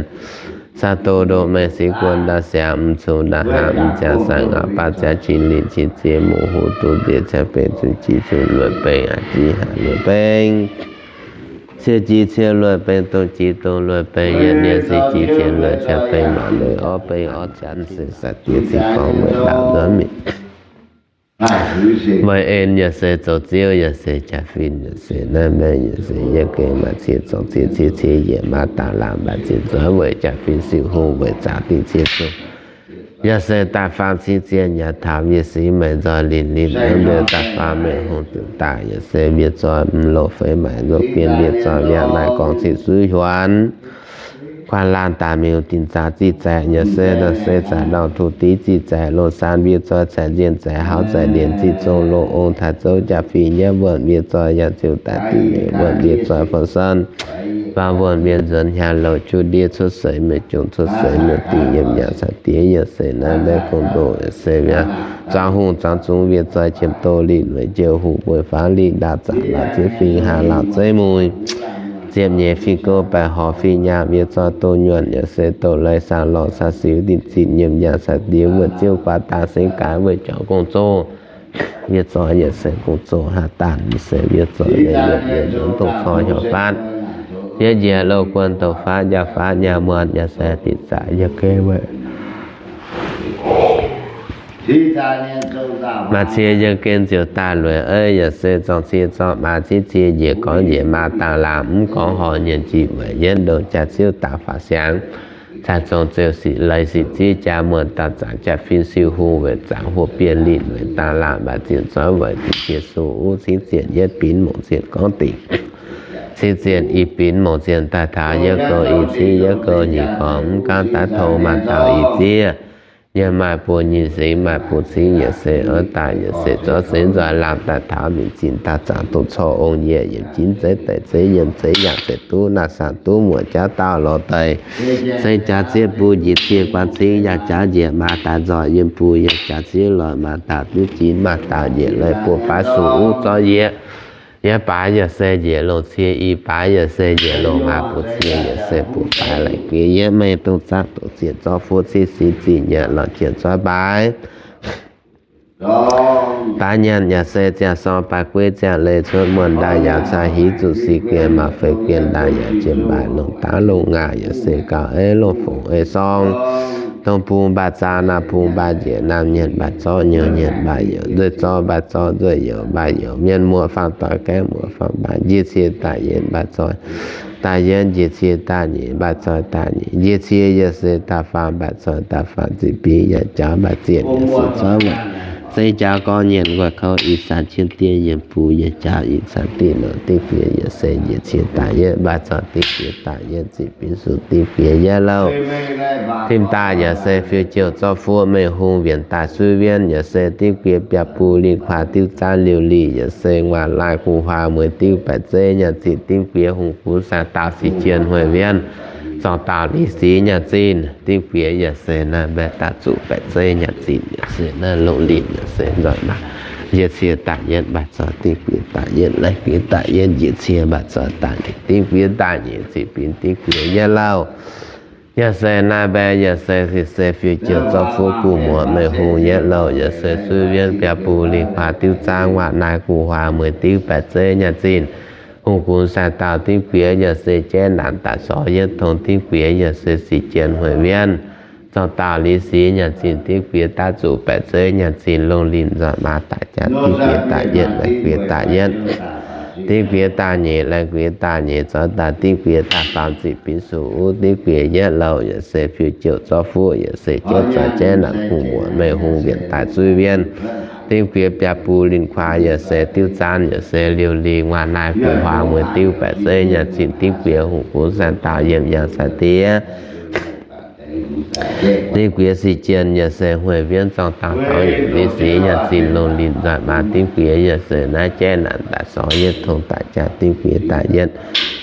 saah doz ndongc mengh sic guon ndaauv siangx, mv cun ndaauv hnangv, mv ziangx saah ngauh baav ziangx qin liz qin ziex, mungv huv duqv nziex ciangv bengx, zunc jiex zunc lueic bengx, aqc jiex haaix lueic bengx, cie jiex cie lueic bengx, dongh jiex dongh lueic bengx, yietc nyienz sic jiex cie lueic ciangv bengx, maac lueic orv bengx, orv ciangv se sai-diex cingv gorngv weic ndaauv nzuonx mingh. Weic en yaac se zoux ziouv, yaac se jaa-fin, yaac se naaiv mbaeqv, yaac se yietv gengh maaih cie zorngh cie cie cie yiec maa daauh laangh, mbaatc zinh nzuonx weic jaa-fin siou hungh weic zaangc dingh cie zungh, yaac se da'faam cingv zienh yaac taux, mbiec sic meih nzoih linh linh, mbiec da'faam meih hungh zuqc daaih, yaac se mbiec zoih mv loz feix maaic nzunc gien, mbiec zoih mbiaauc naaic gorngv cingx suiv huonx, kuaanh laanh daaih miuc dinh zaangc zinh zaeqc, yaac se nor se zaangc ndorngh tuqv dingx zinh zaeqc loz-saan, mbiec zoih zaeqc nzienh zaeqc hauv zaeqc ndienx zinh zong loz ong taaix zouv jaa-fin nyiemv wuonh, mbiec zoih yaac ziouc daaih dingc mienh wuonh, mbiec zoih fou-san faam wuonh, mbiec nzuonx hnyangx-louc juv ndiev cuotv seix mienh jungx, cuotv seix mienh dingc yiem nyaanh sai-diex, yaac se naaiv mbaeqv gong-ndoh, yaac se mbiaauc zuangx hungh zuangx zungx, mbiec zoih qiemx doz lih lueic njiec huv bueix faanv lih ndaauv zaangc lauh ziex fingx haaix lauh zeiv muic ziepc nyeic fingx gouv baeqc horc fingx nyaanh, mbiec zoih doz nyuonh, yaac se doz lai saang lorh saang siux dinh zinh yiem nyaanh sai-diex wuov ziouv guaax daaih sengx gaax weic juangc gong-zoh. Mbiec zoih yaac se gong-zoh haaix dangh, se mbiec zoih leiz yietc yietc nzunc dongh cor hnyouv faatv, yietc yietc loz guon douc faatv, njaaux faatv nyaah muonh, yaac se dinh zaqc yiem gengh weic maaih cie yiem gengh ziouc daaih lueic eiv, yaac se zorng cie zorng maa cingv cie njiec gorngv njiec maa dangh laangh, mv gorngv horh nyienz jiex weic yietv ndongh jaax ziouv daaih faaux siangx. Caux zong ziouc sic leiz sic ziev jaa muonh dauh zaangc jaa-fin siou hungh weic zaangc huoqv bienh linh weic dangh laangh, mbaatc zinh zoih weic dingc cie suh uv cingv zienh yietv binc mongc zienh gorngv dingc cingv zienh i binc mongc zienh daaih taux yietv gouh i cingv yietv gouh nyic gorngv mv gaamv daaih tong maaih dauh i ziev. Yiem maaih buo nyei singx maaih buo cingv, yaac se oix daaih yaac se zorqv seix nzoih lamh daaih taux mingh zinh daaih zaangc dongh cor ong yiec yiemc jinv zeiv daic zeiv yiem zeiv yangh zeiv duqv naaiv saangc duqv muoc jaav dauh lorz deix. Seng jaax ziev buo njiec cie guan cingv yangh jaax njiec maa daaih nzoih yiem buo yangh jaax ziev lorz maa daaih duqv jinv maa daaih njiec leiz buo baav suh uv zorqv yiec. Yietv baaix yaac se njiec longc cie, i baaix yaac se njiec longc maa buo cie, yaac se buo baaix laic geh yietv mengh dongh zaangc doqc zieqc zorqv fuoqv cingv sinx zinh nyiec lorz jiex zorqv baaix. Baaix nyanc yaac se ziangh sorng baaix gueiv ziangh leiz cuotv muonh ndaaih yaauc cai hiv zuqc sic guen maac feix guen ndaaih yaauc jiem mbaaix longc daav longc ngaah yaac se gauh eiv longc fongc eiv sorng. Dongh bung mbaaih zaang naamh bung mbaaih njiec naamh nyienc mbaaih zorqv nyienc nyienc mbaaih youz nzueih zorqv mbaaih zorqv nzueih youz mbaaih youz mienh muoz faam doix gaengh muoz faam mbaaih njiec cie daaih yietv mbaaih zoih daaih yietv njiec cie daaih nyic mbaaih zoih daaih nyic njiec cie yaac se daaih faam mbaaih zoih daaih faam zinh bieiv yaac jaav mbaaih zienh yaac se zorqv weic Zeiv jauv gorngv nyienh nquaih kouv, ih zanc qiemx dieh yienc buc yienc jaax, ih zanc diqv longc diqv fiev yaac se njiec cie daaih yietv, mbaih zorc diqv fiev daaih yietv, ziqc binv suqc diqv fiev yietv louh. Tim daaih yaac se fiuv jouh zorqv fuqv, meih hungh wienc daaih suiv wienv yaac se diqv fiev biaa buv, linh kuaaz diuv zaanv liuh lih yaac se nguaaz naaiv gu'huaaz mueiz diuv baeqc zeiv nyaah zinh diqv fiev, hungh gunv saeng daauh sic jien hueic wienv, zorng daauh liz sic nyaah zinh diqv fiev yaac se naaiv mbaeqc daaih zuqc baeqc zeiv nyaah zinh yaac se naaiv longc linh yaac se nzoih naaiv njiec cie daaih yietv, mbaih zorc diqv fiev daaih yietv, laih fiev daaih yietv, njiec cie mbaih zorc daaih ninh diqv fiev daaih nyeic, ziqc binv diqv fiev yietv louh. Yaac se naaiv mbaeqc yaac se sic se fiuv jouh zorqv fuqv gu'muoc meih hungh yietv louh, yaac se suiv wienv biaa buv, linh kuaaz diuv zaanv nguaaz naaiv gu'huaaz mueiz diuv baeqc zeiv nyaah zinh, hungh gunv saeng daauh diqv fiev yaac se jaiv naanc daaih sorx yietv tong diqv fiev yaac se sic jien hueic wienv, zorng daauh liz sic nyaah zinh diqv fiev daav zuqc baeqc zeiv nyaah zinh longc linh nzoih maa daaih jaax diqv fiev daaih yietv, laih fiev daaih yietv, diqv fiev daaih nyeic, laih fiev daaih nyeic, zorqv daaih diqv fiev daaih faam, ziqc binv suqc diqv fiev yietv louh, yaac se fiuv jouh zorqv fuqv yaac se jaiv zoih jaiv naanc gu'muoc meih hungh wienc daaih zuiv wienv, diqv fiev biaa buv, linh kuaaz yaac se diuv zaanv yaac se liuh lih, nguaaz naaiv gu'huaaz mueiz diuv baeqc zeiv nyaah zinh diqv fiev, hungh gunv saeng daauh yiem yangh sai-diex diqv fiev sic jien yaac se hueic wienv, zorng daauh dorngx yietc liz sic nyaah zinh longc linh nzoih maa diqv fiev yaac se naaiv jaiv naanc daaih sorx yietv tong daaih jaax diqv fiev daaih yietv,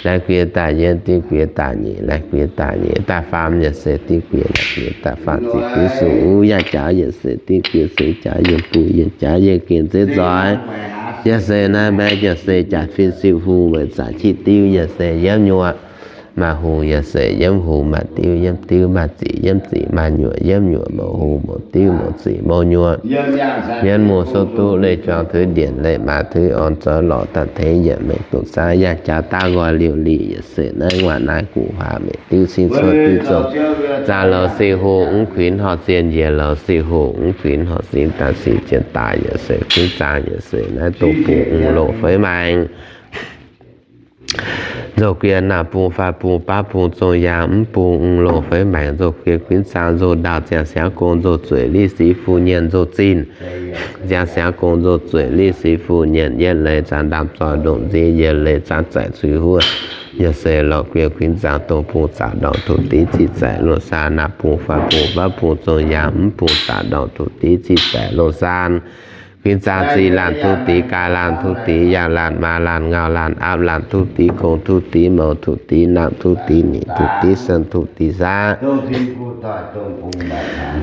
laih fiev daaih yietv, diqv fiev daaih nyeic, laih fiev daaih nyeic, daaih faam yaac se diqv fiev, laih fiev daaih faam, ziqc binv suqc yaac jaax yaac se diqv fiev se jaax yiem buv yiem jaax yiem gen zeiv nzoih. Yaac se naaiv mbaeqc yaac se jaax fin siu hungh weic zaqc qiex diuv yaac se yiemv nyuoqc. Maaih hungh yaac se yiemv hungh, maaih diuv yiemv diuv, maaih ziqc yiemv ziqc, maaih nyuoqc yiemv nyuoqc, mouz hungh mouz diuv mouz ziqc mouz nyuoqc. Mienv muoz-suqv duqv leih juang tuix ndienc, leih maa tuix orn, zoux lorqc daaih tengx yietc mengh dongh zaav yaac jaax daav nqoi liouh lih, yaac se naaiv nguaaic naaiv gu'huaaz mengh diuv cingv cuotv diuv zong, zaah louz sic hoc mv kuinx horqc zienh, njiec louz sic hoc mv kuinx horqc singx, daaih sic jien daaih yaac se kuinx zaangc, yaac se naaiv dongh bungx mv loz feix maengx. Nzou-guie naaic bung faix bung baav bung zong yaangh mv bung mv loz feix maengx, nzou-guie kuinx zaangc nzou-ndaauh ziangh siangx gong nzou-zueic liv sic fu nyienh nzou-zinh, ziangh siangx gong nzou-zueic liv sic fu nyienh, yietv leiz zaangc ndaamv zoih ndongc nziex, yietc leiz zaangc zaic cui huov, yaac se lorh guie kuinx zaangc dongh bung zaqc ndorngc tuqv div ziqc zaic longh saan, naaic bung faix bung baav bung zong yaangh mv bung zaqc ndorngc tuqv div ziqc zaic longh saan. Kuinx zaangc ziqc laanh tuqv div, gaai laanh tuqv div, yaangh laanh, maa laanh, ngau laanh, aapv laanh tuqv div, gong tuqv div, mouz tuqv div, naamh tuqv div, nyic tuqv div, sen tuqv div saav.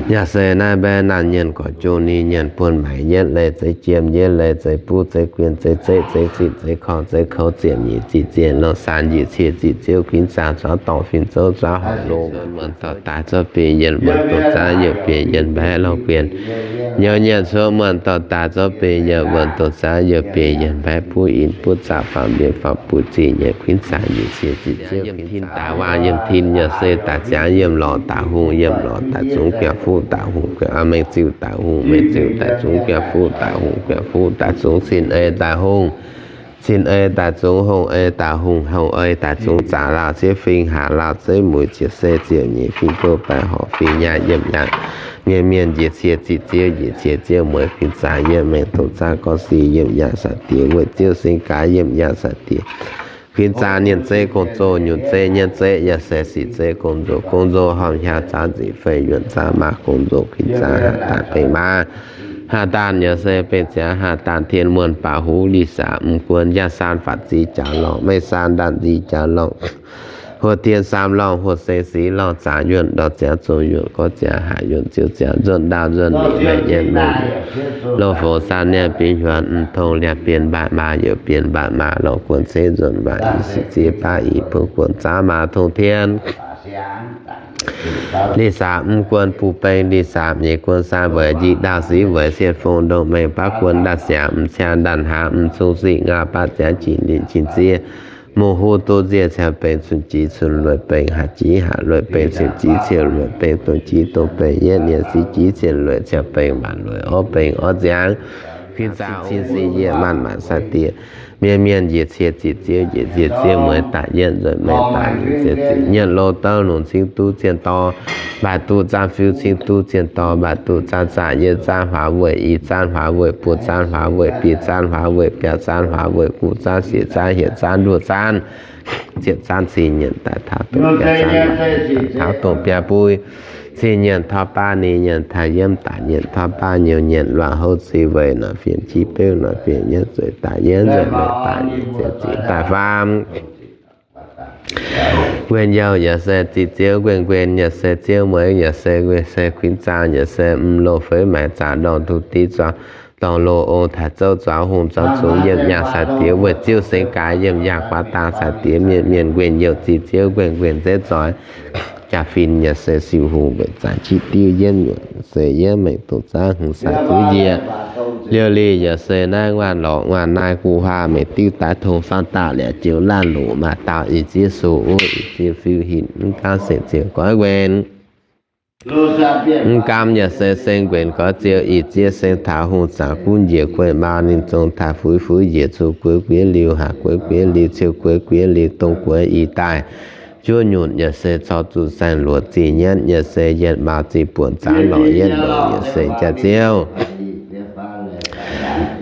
Yaac se naaiv mbaeqc naaiv nyienh gorx jung ninh nyienh buonv maengx, yietv leiz zeiv jiem, yietv leiz zeiv buv, zeiv guien, zeiv zeqv, zeiv zinh, zeiv korngh, zeiv kouv, ziepc nyeic ziqc zienh longh saan, njiec cie ziqc ziouv, kuinx zaangc zuangx dorngh fing zouv, zuangx horngc longx, muonc dorh daaih zouv biei yienh, muonc dongh zaav youh biei yienh mbaeqc lorh guien. Nyouz nyienh cuotv muonc dorh daaih zouv biei yienh, muonc dongh zaav youh biei yienh mbaeqc buv in buv zaqc, faam mbienv faam buv ziqc nyeic, kuinx zaangc njiec cie ziqc ziouv, yiem tin daaih waangh yiem tin, yaac se daaih ziangx yiem lorqc daaih hungh, yiem lorqc daaih zungv biaa fuqv daaih hungh, biaa mengh ziuh daaih hungh, mengh ziuh daaih zungv biaa fuqv daaih hungh, biaa fuqv daaih zungv cin ei daaih hungh, cin ei daaih zungv hungh ei daaih hungh, hungh ei daaih zungv zaqc lauh ziev fing, haac lauh ziev mueiz, ziepc sei ziepc nyeic fing, go baeqc horc fing, yaangh yiem yaangh nyei mienh, njiec cie ziqc ziouv, njiec cie ziouv mueiz, kuinx zaangc yiem mengh dongh zaav gorngv sic yiem yaangh sai-diex, weic ziouv seng gaax yiem yaangh sai-diex. Kuinx zaangc nienh zeiv gong-zoh, nyunc zeiv nyienv zeiv, yaac se sic zeiv gong-nzou, gong-nzou hormh hiaang zaangc nzic fei yuonc zaangc maa gong-nzou, kuinx zaangc haah daanh bengh maa. Haah daanh yaac se bengh ziangx haah daanh tien muonh baac huv, liz saax mv guon, njang saan faatv zic jaux lorngh, meiv saan ndaanh nzic jaux lorngh, huoqv tien saam lorngh, huoqv seng sic lorngh, zaangc yuonh ndorh ziangx zong yuonh, gorx ziangx haah yuonh, ziouv ziangx nzuonx ndaauh nzuonx lic, mengh yiem mengh loz-fongc saan niaa binx huonx, mv tong liangx bienh mbaatc maa, youc bienh mbaatc maa, lorh guon ceix nzuonx maac, i sic ziex baav i bung guon zaav maa tong tien. Liz saax mv guon buv beng, liz saax nyeic guon saan weic, njiec ndaauh sic weic, sienx fong ndongh mengh baav guon, ndaauh siangx mv ciangx ndaauh hnangv, mv zung sic ngau baav ziangx qinx lic qinx ziex, mungh huv duqv nziec ciouv beng, cun jiv cun lueic beng, haac jiv haac lueic beng, cien jiv cien lueic beng, dongh jiv dongh beng yietv nienh, sic jiv cien lueic ciouv beng, maanc lueic orv beng orv ziangx. Kuinx zaangc cin sic yiem maanc maanc sai-diex, Mienh mienh njiec cie ziqc ziouv, njiec cie ziouv mueiz daaih yietv nzueic, meih daaih nyiemc ziouv ziqc nyietv lov douv longc cingv duqv zienh dorn, mbaih duqv zaanv fiuv cingv duqv zienh dorn, mbaih duqv zaanv zaaqc, yietv zaanv huaax weic, i zaanv huaax weic, buo zaanv huaax weic, biei zaanv huaax weic, biaa zaanv huaax weic, guv zaanv, siec zaanv, hietc zaanv, luoqc zaanv, ziepc zaanv cing nyienc daaih taux dongh biaa zaanv, taux dongh biaa buiv, cing nyienc tov baav ninh nyienc taaih yiem daaih nyienc tov baav nyouz nyienc luoqc houv cing weic nor fienx qiex beuv nor fienx yietv zueiz daaih yietv nzueic meih daaih nyiemc ziouv ziqc daaih faam. Guenh youh yaac se ziqc ziouv, guenh guenh yaac se ziouv mueiz, yaac se guenh se kuinx zaang, yaac se mv loz feix maaiz zaangc ndorngx duqv div zuangx dorngh loz ong taaix zouv zuangx hungh zuangx zungx yiem yaangh sai-diex weic ziouv seng gaax yiem yaangh guaax dang sai-diex mienh mienh guenh youh ziqc ziouv guenh guenh zeiv zoix jaa-fin yaac se siou hungh weic zaangc qiex diuv yietv nyuoqc se yietv mengh dongh zaangv hungh sai zuiv njiec liouh li yaac se naaiv nguaaz lorqc nguaaz naaiv guv huaav meih diuv daaih tong faanv daaih liac joux laanh loc maaih dauh ih ziex sou wuov ih ziex fiuv hinc mv gaamv se ziouc goiv nquenc. Mv gaamv yaac se seng nquenc goiv ziouc ih ziex seng taux hungh zaangc gunv njiec gueiv mau ninh zong taaih fuix fuix njiec cuv gueix gueix liuz haac gueix gueix liuz ciou gueix gueix liuz dongh gueix ih daaih juov nyutc yaac se cor zuqc saeng-luoqc zih nyienv yaac se yietc mauz zih buonc zaanv lorqc yietv lorqc yaac se jaax-ziouv.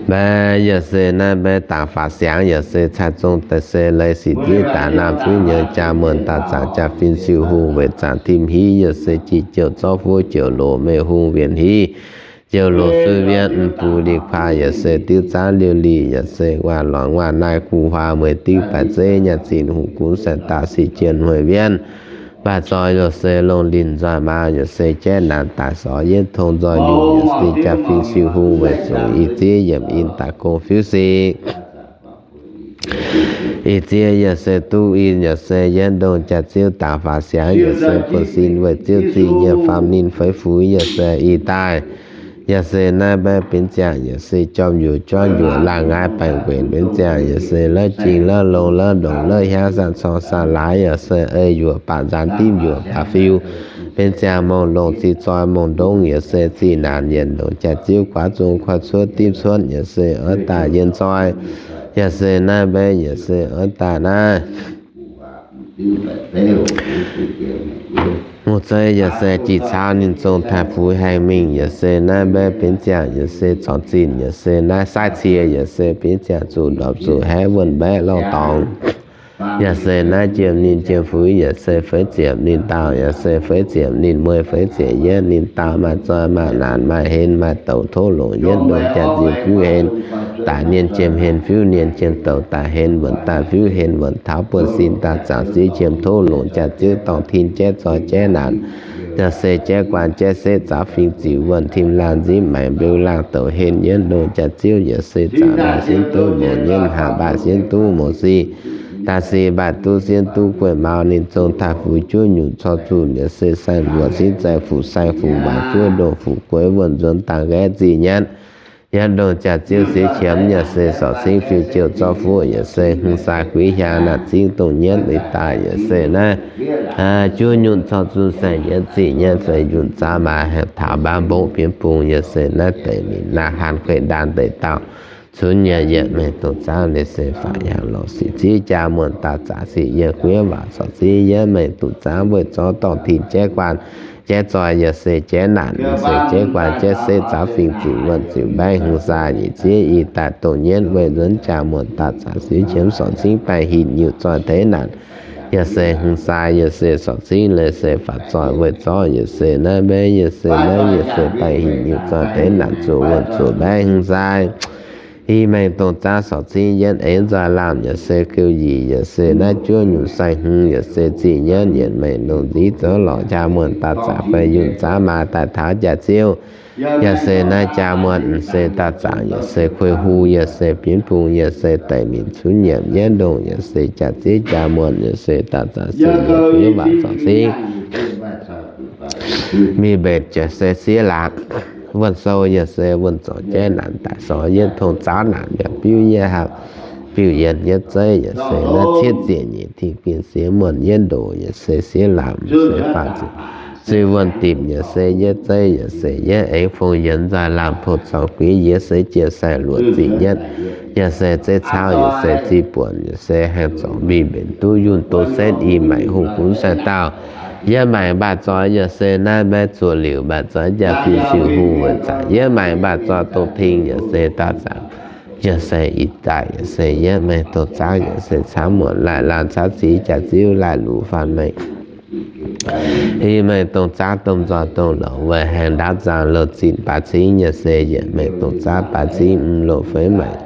Mbaeqc yaac se naaiv mbaeqc dangc faatv siangx yaac se cai zong daaih se leiz sic ziev daaih naamh zuiv nyouz jaa muonh daaih zaangc jaa-fin siou hungh weic zaangc tim hiv yaac se jiex jouh zorqv fuov jouh loz meih hungh wienx hiv jouh loz suiv wienv mv bung li kuaah yaac se diuv zaanv liouh li yaac se nguaaz lorqc nguaaz naaiv guv huaav mueiz diuv baaix zeiv nyaah zinh hungh gunv saeng daaih sic jien hmueiz wienv baaix zoix yaac se longh linh nzoih maa yaac se jaiv naanc daaih sorx yietv tong nzoih nyungc yaac se jaa-fin siou hungh weic zuqc ih ziex yiemc in daaih gong fiuv sic. Ih ziex yaac se duqv in yaac se yietv ndongh jaax-ziouv dangc faatv siangx yaac se buonv-sin weic ziouv zingh nyiemc faam ninh feix fuix yaac se ih daaih yaac se naaiv mbaeqc benx ziangh yaac se jorm yuoqc juangv yuoqc laangh ngaaiv baengc guenc benx ziangh yaac se laiv jing laiv longx laiv ndongc laiv hiaangv sanh corng sanh laaix yaac se ei yuoqc baac nzaanx dimv yuoqc baac fiuv benx ziangh mongh longc zih zoi mongh ndongv yaac se zih naanc yietc ndongc jaax-ziouv guaav zong kuaix cuotv dimv cuotv yaac se oix daaih yien zoi yaac se naaiv mbaeqc yaac se oix daaih naaiv mouc zei yaac se jih caux ninh zong taaih fuix haengh mingh yaac se naaiv mbaeqc benx ziangh yaac se corc zinh yaac se naaiv saaiv cie yaac se benx ziangh zuqc ndorpc zuqc haeqv wuonh mbaeqc lorh dorngx yaac se naaiv jiem ninh jiem fuix yaac se feix ziepc ninh daauh yaac se feix ziepc ninh mueiz feix ziepc yietv ninh daauh maaih zoi maaih naanc maaih hen maaih douc tov longc yietv ndongc jaax-ziouv fiuv hen daaih ninh jiem hen fiuv ninh jiem douc daaih hen wuonh daaih fiuv hen wuonh taux buonv-sin daaih zaangc siev jiem tov longc jaax-ziouv dorngh tin jaiv zoi jaiv naanc yaac se jaiv guaan jaiv setv zaux fingx ziux wuonh tim laangh nzipv maengx mbeu laangh douc hen yietv ndongc jaax-ziouv yaac se zaangc maaih sienv duqv mouz nyienv, haangh mbaaih sienv duqv mouz sic, daaih sic mbaaih duqv sienv duqv gueiv mau ninh zong taaih fuix juov nyutc corc zuqc yaac se saeng-luoqc cingv zaih fuqv saeng fuqv waaic juov ndongh fuqv gueix wuonh nzuonx dangh nqaeqv zih nyanv yietv ndongc jaax-ziouv siex qiemx yaac se sorc cingv fiuv jouh zorqv fuqv yaac se hmz sai guiv hiaang naanc zingv dongh nyienv leiz daaih yaac se naaiv juov nyutc corc zuqc saeng yietv zih nyanv feix nyutc zaav maaih haengh taux mbaamv mbongv bienv bung yaac se naaiv deic minc naaiv haan kueih ndaam deic dauh cunx nyiec yietc mengh dongh zaangv leiz se faatv hiaangx lorz sic ziev jaa muonh daaih zaangc sic yietv guiv waac corc ziev yietv mengh dongh zaangv weih zorqv dorngh tin jaiv guaan jaiv zoi yaac se jaiv naanc yaac se jaiv guaan jaiv setv zaux fingx ziux wuonh ziux mbaeqv hmz sai nyic ziev i daaih dongh nyienv weih nzuonx jaa muonh daaih zaangc siev qiemx sorc cingv baengh hinc nyutc zoi teix naanc yaac se hmz sai yaac se sorc cingv leiz se faatv zoih weih zorqv yaac se naaiv mbaeqv yaac se naaiv yaac se baengh hinc nyutc zoi teix naanc zuqc wuonh zuqc mbaeqv hmz sai i mengh dongh zaangv sorc cingv yietv eix nzoih laamh yaac se geu yie yaac se naaiv juov nyutc sai hmz yaac se zih nyienv yietc mengh longc nziv zoux lorqc jaa muonh daaih zaangc fei yunh zaangv maa daaih taux jaax-ziouv yaac se naaiv jaa muonh se daaih zaangc yaac se kuei hu yaac se bienv bung yaac se deic minc cunx nyiemc yietv ndongh yaac se jaax-ziouv jaa muonh yaac se daaih zaangc se yietv guiv waac corc cingv mingh mbenc jaax se siev laangc wuonh sou yaac se wuonh zorc jaiv naanc daaih sorc yietv tong zaangv naanc mbiauh biuv yietv hapv biuv yienh yietv zeiv yaac se naaiv cietv ziec nyeic tingh ginh siev muonh yietv ndoqc yaac se siev laangc se faatv ziec suiv wuonh dipc yaac se yietv zeiv yaac se yietv aengx fong yienx nzoih laamh pou-zorngh guiv yie seix jiex sai luoqc ziqc yietv yaac se zeiv cauv yaac se ziqc buonc yaac se haengh zorngc mbiv mbenc duqv yunh doz setv i maengc hungh gunv sai dauh. Yie maengc mbaah zoix yaac se naaiv maiv zuoqc liuc mbaah zoix jaa-fin siu hungh weic zaangc yie maengc mbaah zoix dongh ting yaac se daauh zaangc yaac se ih daaih yaac se yietv maengh dongh zaangc yaac se caangv muonc laih laanh caangv ziqc jaax ziuv laih luqc faanh maengh i maengh dongh zaangc domh nzoih dongh lorz weic haengh ndaauv zaangh loz zinh baaix cingv yaac se yietc maengh dongh zaangc baaix cingv mv loz feix maengh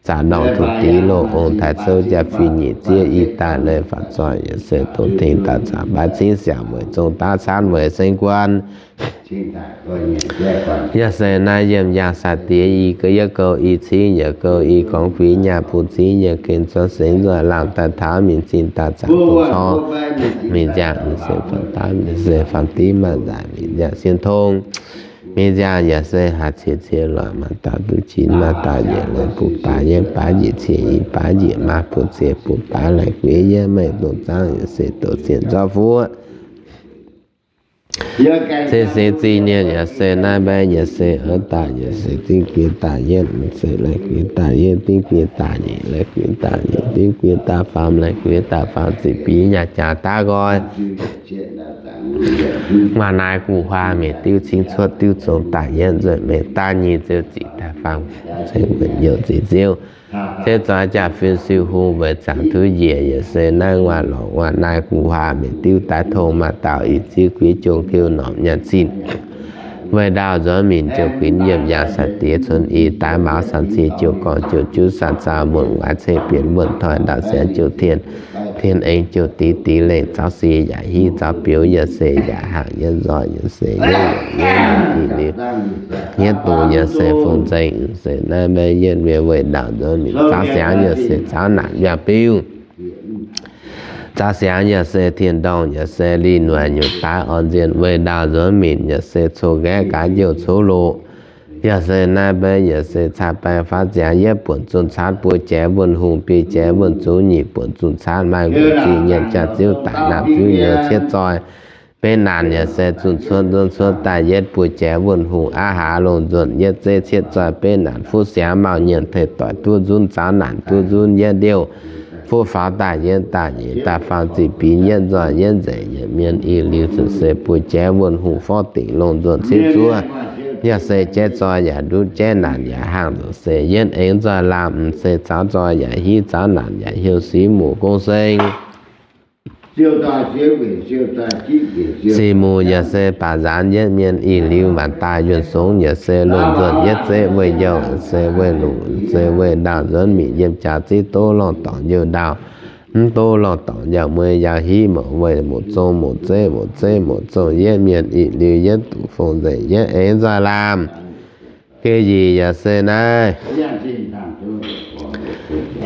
zaqc ndorngh tuc div loz ong taaix zouv jaa-fin nyic zieqv i daaih leiz faatv zoih yaac se dongh tengx daaih zaangc baaix cingv siangx weic zong daav caanv weic seng guan. Yaac se naaiv yiem yaangh sai-diex i gouv yietv gouv i cingv yaac gouv i gorngv guix nyaah bun cingv yaac gen zuov sengx nzoih laamh daaih taux mingh zinh daaih zaangc dongh corc mingh nziaangc yaac se faanh daav yaac se faanh div maaih nzaac mingh nziaangc sien tong mingh nziaangc yaac se haaix cie cie loic maaih dauh duqv jin maaih dauh njiec leiz bun baaix yietv baaix njiec cie i baaix njiec maaih bun cie bun baaix laih gueix yietv maengh dongh zaangc yaac se douz zienh zorqv fuoqv. Se seix zingh nienh yaac se naaiv mbaeqv yaac se oix daaih yaac se dingv guiex daaih yietv se laih guiex daaih yietv dingv guiex daaih nyic laih guiex daaih nyic dingv guiex daaih faam laih guiex daaih faam ziqc biix nyaah jaax daav nqoi. Maaih naaiv guv huaax mingh diuv cingv cuotv diuv zong daaih yietv nzuonx mengh daaih nyic ziouv ziqc daaih faam ceng wuonh youh ziqc ziouv. Ceix zoix jaa-fin siu hungh weic zaangc duqv njiec yaac se naaiv nguaaic lorqc nguaaic naaiv guv huaax mingh diuv daaih tong maaih dauh i ziuv guix jong diuv norqc nyaanh zinh. Weih ndaauh nzuonx minc jouh kuinx yiem yaangh sai-diex cunx i daaih mauz san cie jouh gorngv jouh juv san zaauh muonh waaic ceng bienx muonh toiv ndaauv siangx jouh tien, tien eng jouh div div lengh zaux sie yaac hiv zaux biouv yaac se yaac haangh yietv nzoih yaac se yietv yietv yietv i liuz yietv dungz yaac se fong nzengc se naaiv maiv yietv mienh weih ndaauh nzuonx minc zaux siangx yaac se zaux naanc yaac biuv. Zaux siangx yaac se tien-ndorngh yaac se lih nuaaic nyutc daaih orn nzienh weih ndaauh nzuonx minc yaac se coqv nqaeqv gaax jouh coqv loqc. Yaac se naaiv maiv yaac se caa baeng faatv ziangx yietv buonc zunh caatv buo jaaix wuonh hungh biei jaaix wuonh zungv nyic buonc zunh caatv maaih wuonh ziqc nyienc jaax ziouv daic naamh ziouv nyei cietv zoih. Beiv naanc yaac se zunh cuotv nzunv cuotv daaih yietv buo jaaix wuonh hungh aqv hlaax longh nzuonx yietv zeiv cietv zoih beiv naanc fuqv siangx mauh nyienc teix doic duqv nzunv zaux naanc duqv nzunv yietv ndiouh fuqv faaux daaih yietv daaih nyeic daaih faam ziqc biix yietv nzoih yietv nzengc yietc mienh ih liuz zuqc se buo jaaix wuonh hungh forv dingc longh nzuonx cietv zuov. Yaac se jaiv zoih yaac ndutv jaiv naanc yaac haangh nzuqc se yietv eix nzoih laamh m'seix zaux nzoih yaac hiv zaux naanc yaac hiuv sic muc gong seng. Sic muc yaac se baac nzaanx yietv mienh ih liuz maanc daaih yuonh songx yaac se longh nzuonx yietv zeiv weih youh se weih luqc se weih ndaauh nzuonx minc yiem jaax ziv doz lorngh dorngc youh ndaauh, mv doz lorngh dorngc yaac mueiz yaac hiv moc weih moc zong moc zeiv moc zeiv moc zong yietv mienh ih liuz yietv duqv fong nzengc yietv eix nzoih laamh. Geh yie yaac se naaiv,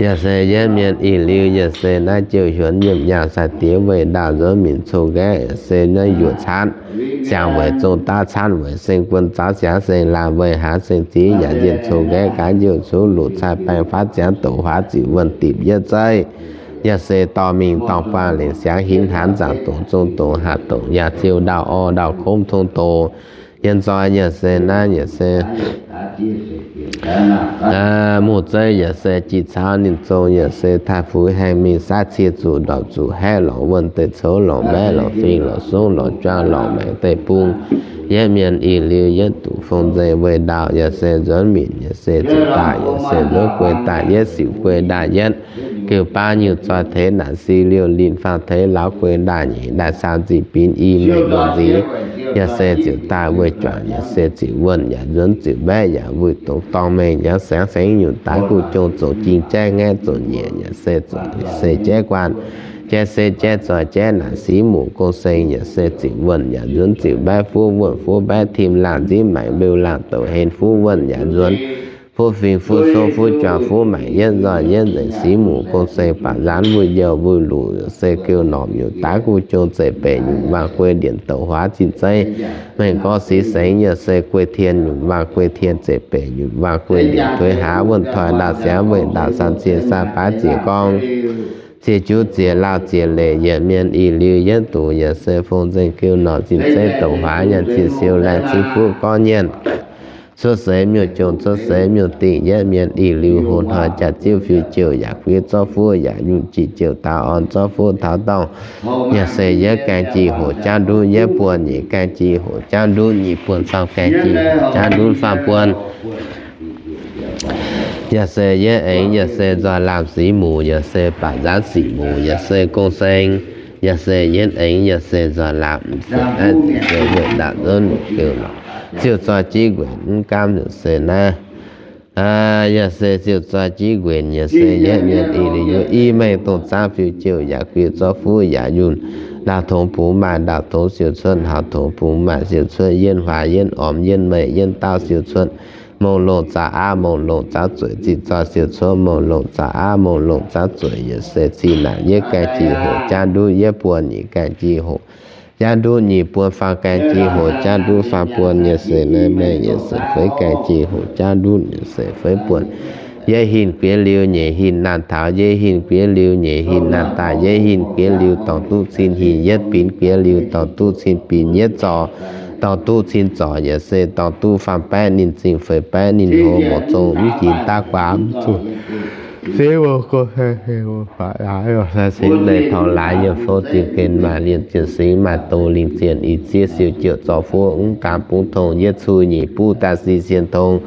yaac se yietv mienh ih liuz yaac se naaiv jouh hiuonx yiem yaangh sai-diex weih ndaauh nzuonx minc coqv nqaeqv yaac se naaiv yuoqc caatv, siangx weic zong daav caatv weic seng guon zaux siangx seng laanh weih hlaax seng ziv yaac nzienh coqv nqaeqv gaax jouh coqv loqc cai baeng faatv ziangx doqc huaax ziqc wuonh dipc yietv zeiv. Yaac se dorh mingh dorh buangh lengc siangx hinv hnanv nzaangc dongc zong dongc hatc dongc yaac ziouh ndaauh orv ndaauh komv tong doqc. Yiem nzoih yaac se naaiv yaac se muoz-zeiv yaac se jiex caux ninh zong yaac se taaih fuix haengh mingh saav cie zuqc ndorpc zuqc haeqv lorqc wuonh deix coux lorqc mbaeqv lorqc fing lorqc songv lorqc juang lorqc maengc deic-bung. Yietv mienh ih liuz yietv duqv fong nzengc weih ndaauh yaac se nzuonx minc yaac se ziouc daaih yaac se nzuonx guei daaih yietv siuc guei ndaaih yietv. Geuh baav nyungc zoih teix naanc si liouh linh faang teix lauz guei ndaaih nyeic ndaaih saam ziqc binx i mengh lungh nziv. Yaac se ziouc daaih weih juangc yaac se ziouc wuonh yaac nzuonx ziouc mbaeqv yaac wuic dongz dorng mengh yaac saengx saengx nyungc daaih guv jong zoux jing jaiv ngaeqv zoux nyiec yaac se zoux se jaiv guanh. Jaiv se jaiv zoih jaiv naanc siv muc gong seng yaac se ziouc wuonh yaac nzuonx ziouc mbaeqv fuqv wuonh fuqv mbaeqv tim laangh nziv maengc mbeu laangh douc hen fuqv wuonh yaac nzuonx fuqv fing fuqv sov fuqv juang fuqv maengc yietv nzoih yietv nzengc siv muc gong seng baac nzaanx wuic youh wuic luc se geuh norqc nyutc daav guv jong zeiv beic nyutc waangh guei ndienc douc huaav zinh zeiv. Mengh gorx siv sengx yaac se guei tien nyutc waangh guei tien zeiv beic nyutc waangh guei ndienc tuix haav wuonh toiv ndaauh siangx weih ndaauh san cie san baav ziex gorngv. ziex juv ziex lauh ziex leic yietc mienh ih liuz yietv dungz yaac se fong nzengc geu norqc zinh zeiv douc huaax nyaanh zinh siou laengz zingh fuqv gorngv nyienz cuotv seix miuc jongc cuotv seix miuc dingc yietv mienh ih liuz hoc hnoi jaax ziouv fiuv jouh yaac guiv zorqv fuqv yaac yunh jiex jouh taux orn zorqv fuqv taux dorngh. Yaac se yietv gaengh jiex hoc jaav nduqv yietv buonc, nyic gaengh jiex hoc jaav nduqv nyic buonc, faam gaengh jiex hoc jaav nduqv faam buonc. Yaac se yietv aengx yaac se nzoih laamh sic muc, yaac se baac nzaanv sic muc, yaac se gong seng, yaac se yietv aengx yaac se nzoih laamh se naaiv se wuov ndaauv nzunc geu lorqc. Ziouc zoih jiv nquenc mv gaamv yaac se naaiv. Yaac se ziouc zoih jiv nquenc yaac se yietv mienh ih liuz yuoqv i mengh dongh zaangv fiuv jouh yaac guiv zorqv fuqv yaac yunh. Ndaauh tongx bungx maaih ndaauh tongx siou cuotv, hauv tongx bungx maaih siou cuotv, yienv huaax yienv ormx yienv meih yienv daauv siou cuotv. Mongh longh zaux aav, mongh longh zaux zueic, zinh zoih siou cuotv mongh longh zaux aav, mongh longh zaux zueic, yaac se zinh naanc yietv gaengh jiex hoc jaav nduqv yietv buonc, nyic gaengh jiex hoc jaav nduqv nyic buonc, faam gaengh jiex hoc jaav nduqv faam buonc, yaac se naaiv mengh yaac se feix gaengh jiex hoc jaav nduqv yaac se feix buonc. Yietv hinc guiex liuz nyeic hinc naanc taux, yietv hinc guiex liuz nyeic hinc naanc daaih, yietv hinc guiex liuz dorngx duqv cin hinc, yietv binc guiex liuz dorngx duqv cin binc, yietv zorc dorngx duqv cin zorc, yaac se dorngx duqv faam baeqv ninh zingh feix baeqv ninh hlo, mouc zong mv hinc daav guaax mv zuqc fiev wuov go he he wuov faix laaix, sai singx leih taux laaix yiem fouv zingh gen maaih lienh zienh singx maaih dongh lingh zienh ih zieqv siou jouh zorqv fuqv mv gaamv bungv tong yietv cuh nyic buv daaih si cien tong.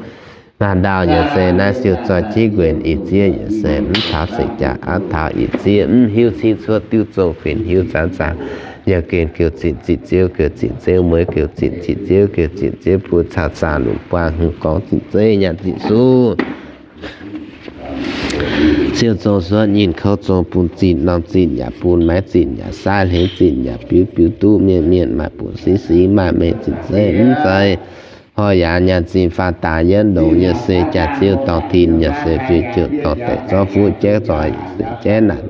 Naaiv ndaauh yaac se naaiv siou zoih jiv nquenc ih zieqv yaac se mv taux seix jaax aav taux ih zieqv mv hiuv cingv cuotv diuv zong benx hiuv zaanv zaanc. Yaac gen geuc zinh zinh ziouv geuc zinh ziouv mueiz geuc zinh zinh ziouv geuc zinh ziouv buo caux zaah lunc buang hmz gorngv zinh zeiv nyaanh zinh suv. Siou zong suotv nyinh kouv zong bun zinh norm zinh yaac bun maiv zinh yaac saiv hlengx zinh yaac biux biux duqv mienh mienh maaih buonc singx singx maaih mengh zinh zeiv mv zeiz. Horh yaac nyaanh zinh faah daaih yietv ndongx yaac se jaax ziouv dorngh tin yaac se fiuv jouh dorngh deic zorqv fuqv jaiv zoih yaac se jaiv naanc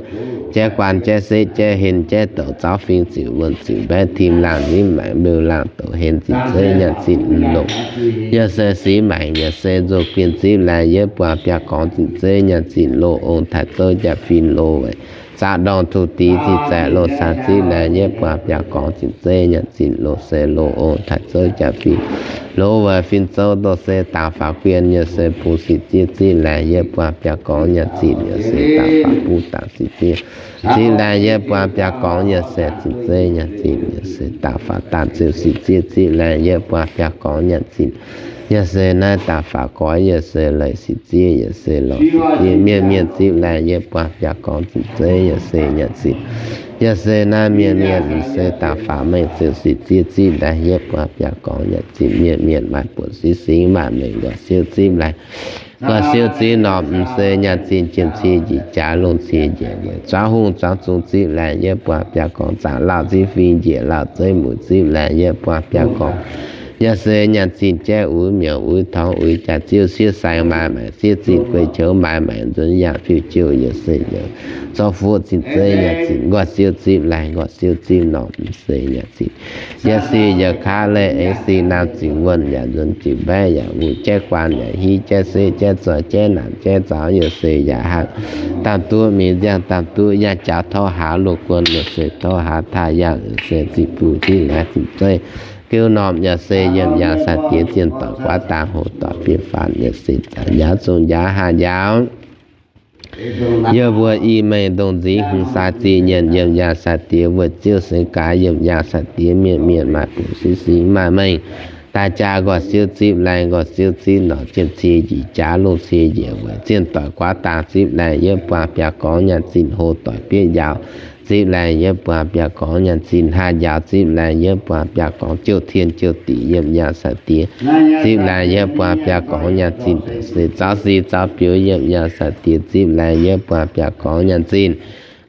jaiv guaan jaiv setv jaiv hen jaiv douc zauv fing ziux wuonh ziux mbaeqv tim laangh nzimv maengx mbeu laangh douc hen zinh zeiv nyaanh zinh longc. Yaac se singx maengc yaac se nzou guen zipv laengz yietv buang biaa gorngx zinh zeiv nyaanh zinh loz ong taaix zouv jaa-fin loz weic zaqc ndorngh tuv dix zinh zaeqc loz caa zipv laengz yietv buang biaa gorngx zinh zeiv nyaanh zinh loz se loz ong taaix zouv jaa-fin loz weic fin zouv doz se dangx faaux guen yaac se bungx sic ziev zipv laengz yietv buang biaa gorngv nyaanh zinh yaac se dangx faaux buv dangx sic ziev zipv laengz yietv buang biaa gorngv yaac se zinh zeiv nyaanh zinh yaac se dangx faaux dangx ziouc sic ziev zipv laengz yietv buang biaa gorngv nyaanh zinh. Yaac se naaiv dangx faaux goix yaac se leiz sic ziev yaac se lorz sic ziev mienh mienh zipv laengz yietv buang biaa gorngv zinh zeiv yaac se nyaanh zinh. Yaac se naaiv mienh mienh m'se dangx faaux mengh ziouc sic ziev zipv laengz yietv buang biaa gorngv nyaanh zinh mienh mienh maaih buonc singx singx maaih mengh nqox siou zipv laengz nqox siou zipv norm m'se nyaanh zinh jiem cie njiec jaax lungh cie njiec weic zuangx hungh zuangx zungx zipv laengz yietv buang biaa gorngv zaangc lauh zipv fing njiec lauh zeiv mueiz zipv laengz yietv buang biaa gorngv. Yaac se nyaanh zinh jaiv uix miuc uix torngx uix jaax ziouv siev saeng maaih maengc siev zinh guei qoux maaih maengc nzuonx yangh fiuv jouh yaac se yaac zorqv fuqv zinh zeiv nyaanh zinh nqox siou zipv laengz nqox siou zipv norm m'se nyaanh zinh. Yaac se yaac kaav leih aengx se naamh ziqc wuonh yaac nzuonx ziqc mbaeqv yaac wuc jaiv guaan yaac hiv jaiv setv jaiv zoih jaiv naanc jaiv zaux yaac se yaac hnangv. Daamh duqv mingh nziangh daamh duqv yangh jaax torv haaz loz guon yaac se torv haaz taaih yangh yaac se zinh bung zipv laengz zinh zeiv geu norm yaac se yiem yaangh sai-diex zienh doic guaav dangx hoc doic biei faanv yaac se nzaanx njaaux zong njaaux haah njaaux. Yie mbuo i mengh ndongh nzingx hmz sai zinh nyienc yiem yaangh sai-diex weic ziouv seix gaax yiem yaangh sai-diex mienh mienh maaih buonc singx singx maaih mengh daaih jaa nqox siou zipv laengz nqox siou zipv norm jiem cie njiec jaax lungh cie njiec weic zienh doic guaav dangx zipv laengz yietv buang biaa gorngv nyaanh zinh hoc doic bieiv njaaux zipv laengz yietv buang biaa gorngv nyaanh zinh haah njaaux zipv laengz yietv buang biaa gorngv jouh tien jouh diqc yiem yaangh sai-diex zipv laengz yietv buang biaa gorngv nyaanh zinh se zaux si zaux biux yiem yaangh sai-diex zipv laengz yietv buang biaa gorngv nyaanh zinh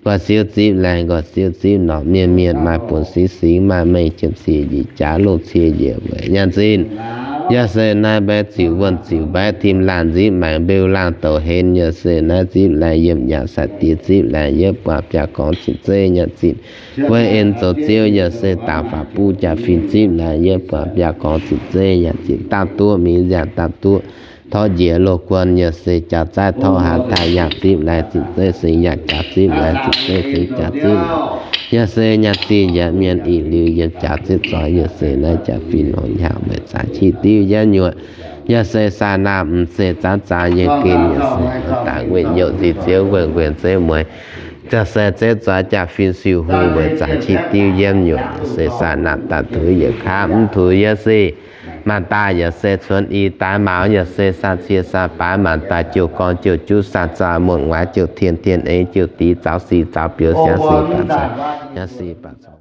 nqox siou zipv laengz nqox siou zipv norm mienh mienh maaih buonc singx singx maaih mengh jiem cie njiec jaax lungh cie njiec weic nyaanh zinh. Yaac se naaiv mbaeqv ziux wuonh ziux mbaeqv tim laangh nzipv maengx mbeu laangh douc hen yaac se naaiv zipv laengz yiem yaangh sai-diex zipv laengz yietv buang biaa gorngv zinh zeiv nyaanh zinh. Weic en zoux ziouv yaac se dangx faaux buv jaa-fin zipv laengz yietv buang biaa gorngv zinh zeiv nyaanh zinh. Daamh duqv mingh nziangh daamh duqv torqv njiec loz-guon, yaac se jaax zaaiv torqv haaix daaih yaac zipv laih zipv zeiv seng yaac jaax zipv laih zipv zeiv seng jaax zipv. Yaac se nyaanh zingh nyanc mienh ih liuz yiem jaax zipv zoih, yaac se naaiv jaax fih longx nyaah weic zaax qiex diuv yietv nyuoqc. Yaac se saah naamh m'seix zaanv zaanx nyei gen, yaac se dangc weic nyouh nzih ziouv weic nquenc zeiv mueiz. Yaac se zeiv zoih jaax fih siu hung weic zaax qiex diuv yietv nyuoqc, yaac se saah naamh daaih tuix yietc kaav mv tuix yaac se maanc daaih yaac se cuonx i daaih maux, yaac se saah cie saah baaix maanc daaih jouh gorngv jouh juv saah zaah muonh waac jouh tien tien eix jouh dix zaux sic zaux biouv siangx sic baac caux, siangx sic baac caux.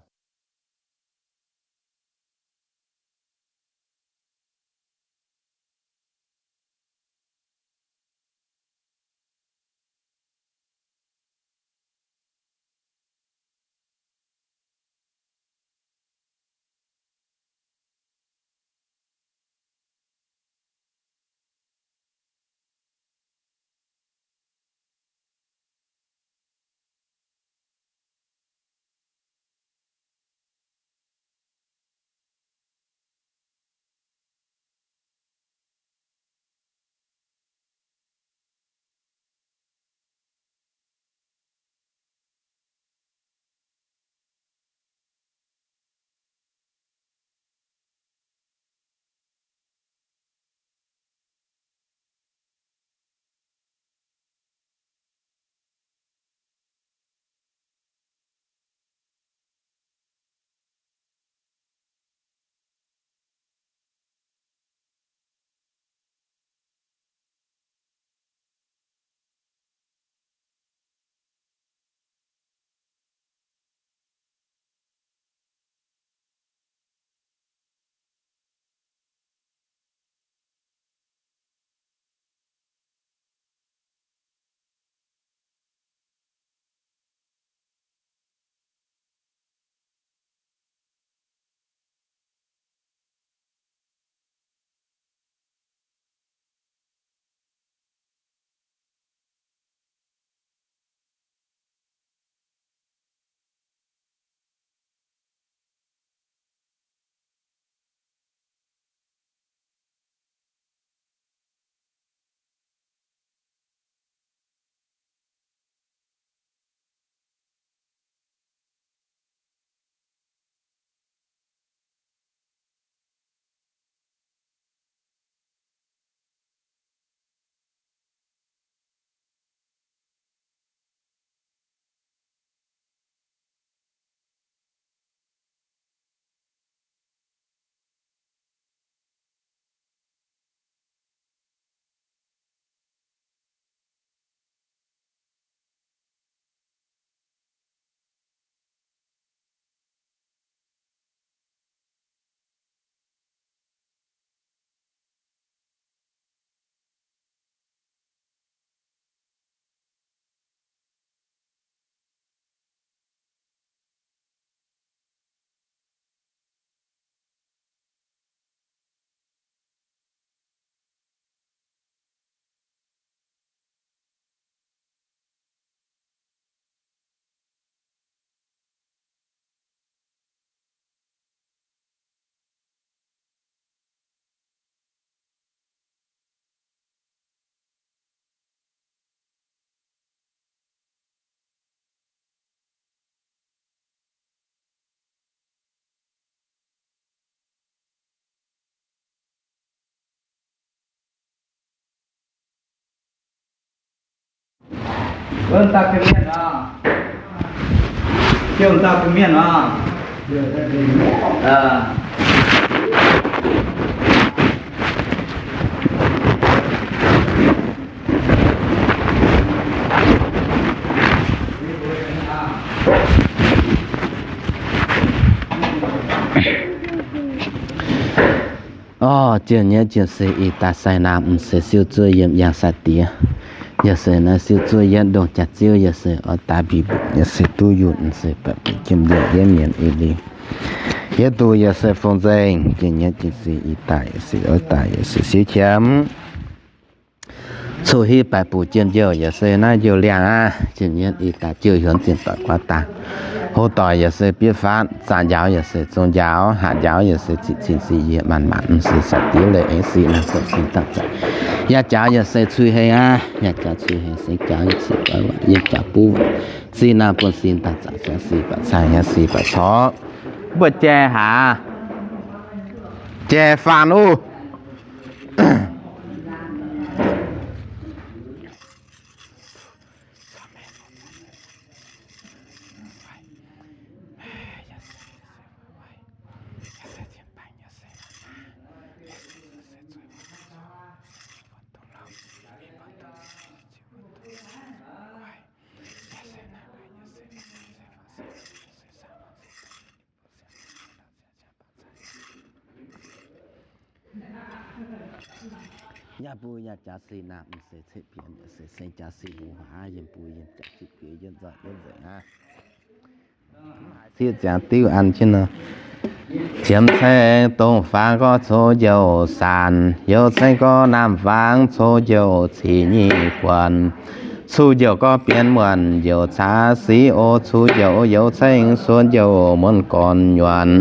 Orv, jien nyeiv jien se ih daaih sai naamh m'seix siou zuov yiem yangh sai-diex. Yaac se naaiv siou zuov yietv ndongh jaax ziouv, yaac se oix daaih mbic mbuoqc, yaac se duqv yunc, m'seix baeqc buc jiem nziouv yietv mienh ih liuz. Yietv duqv yaac se fong nzengc, jien nyeiv jien se ih daaih yaac se oix daaih yaac se siou qiemx. Coqv hiuv baeqc buc jiem nziouv yaac se naaiv nziouv liangh aqv. Jien nyeiv ih daaih jiouv hiuonv zinh doic guaav daaih. Hov doic yaac se bieiv fatv, zaah njaaux yaac se zong njaaux, haac njaaux yaac se ziqc cin sic yie maanc maanc, m'sieqv sai diev leiz aengx sic naamh buonv sin daaih zaqc. Yaac njaaux yaac se cui heng aqv, yaac njaaux cui heng, sengx njaaux yaac sic goiv waac, yie njaaux buv waac, sic naamh buonv sin daaih zaqc, sic baac caangh, yaac sic baac corc. Mbuo jai haac, jai faanv oc. Yaac mbuo yaac jaax sic naamh m'sieqv cetv bienx, yaac se sengx jaax sic mbuo waac, yiem mbuo yiem jaax jiv gueix yietv nzoih yietv nzengc aqv. Ciev ziangx diuv an jienv nor. Ziemx ceng dongh faang gorx coux njoux saanc, youc ceng gorx naamh faang coux njoux cic nyeic guanc. Cuv njoux gorx bienx muonc njoux caax sic oc, cuv njoux youc ceng suonx njoux muonc gorn nyuonh.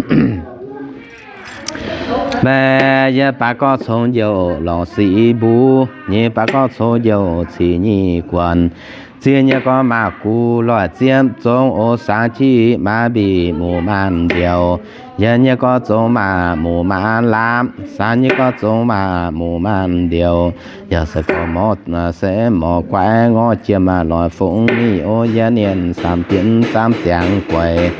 Mbaeqv yietv baav gorx coux njoux lorz sic mbuo, nyeic baav gorx coux njoux cic nyeic guanc. Ziepc nyeic gorx maaz guv loic ziepv zong oc, saang jiv maaz mbic muc maanz mbiouc. Yietc nyeic gorx zong maaz muc maanz laapv, saam nyeic gorx zong maaz muc maanz mbiouc. Yaac se gorx morv se morv guaix ngorc jiem maaz loic fongx ni oc, yietc nienh saam bienx zaamv ziangx guaix.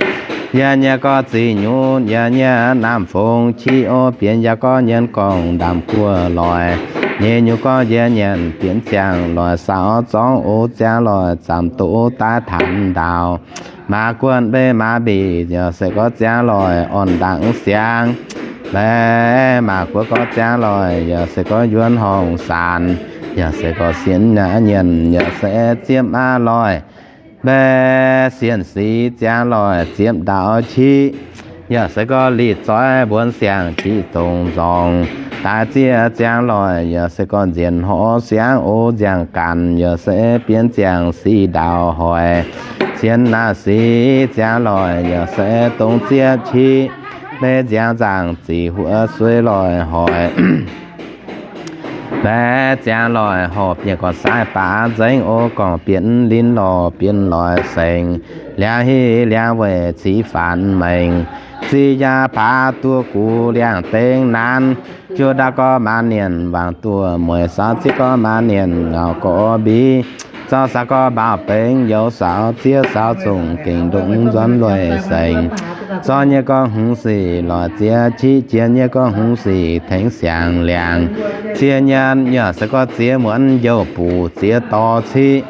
Yietc nyeic gorx zic nyutc, yietc nyeic naamh fongx qiv oc, bienx yaac gorx nyienz gorngv ndaamv guoqv loic. Nyeic nyungc gorx yietc nyanc bienx ziangh loic saaux zorngv oc, ziangh loic zaamc doqc daaih taanx ndaauh. Maaz guoqv mbeix maaz mbic, yaac se gorx ziangh loic orn ndaangc siang. Mbaeqv maaz guoqv gorx ziangh loic, yaac se gorx yuonx horngh saanc, yaac se gorx sienx nyanc, yaac se ziepv maaz loic. Mbaeqv sienx sic ziangh loic ziepv ndaauv qiv, yaac se gorx lic zoih mbuonx siang qiv dongh nzorngc. Daaih zieqv ziangh loic, yaac se gorx nzienx horv siangv oc, nziang ganh, yaac se bienx ziangh sic ndaauv hoic. Sienx naaiv sic ziangh loic, yaac se dongh zieqv qiv, mbaeqv nziang nzaangc zic huoqv sueiv loic hoic. Mbaeqv ziangh loic horpc nyei gorx saaiv baav nzengc oc, gorngv bienx lin lorh bienx loic sengx, liangx hiv liangx weic civ faanx mengh, ziqc yaac baav duqv gux liangx dengx naanv, juov ndaauv gorx maaz nienh wangc duqv mueic, saaux zieqv gorx maaz nienh ngaux gorx mbiv, zorqv saaux gorx mbaaux bengx youz saaux zieqv saaux zongc gengh ndongc nzuonx lueic sengx. Zorqv nyei gorx hmz sic loic zieqv qiv, jiex nyei gorx hmz sic tengx siangx liangx. Zieqv nyanc yaac se gorx zieqv muonz njouh buc zieqv dorh ciqv,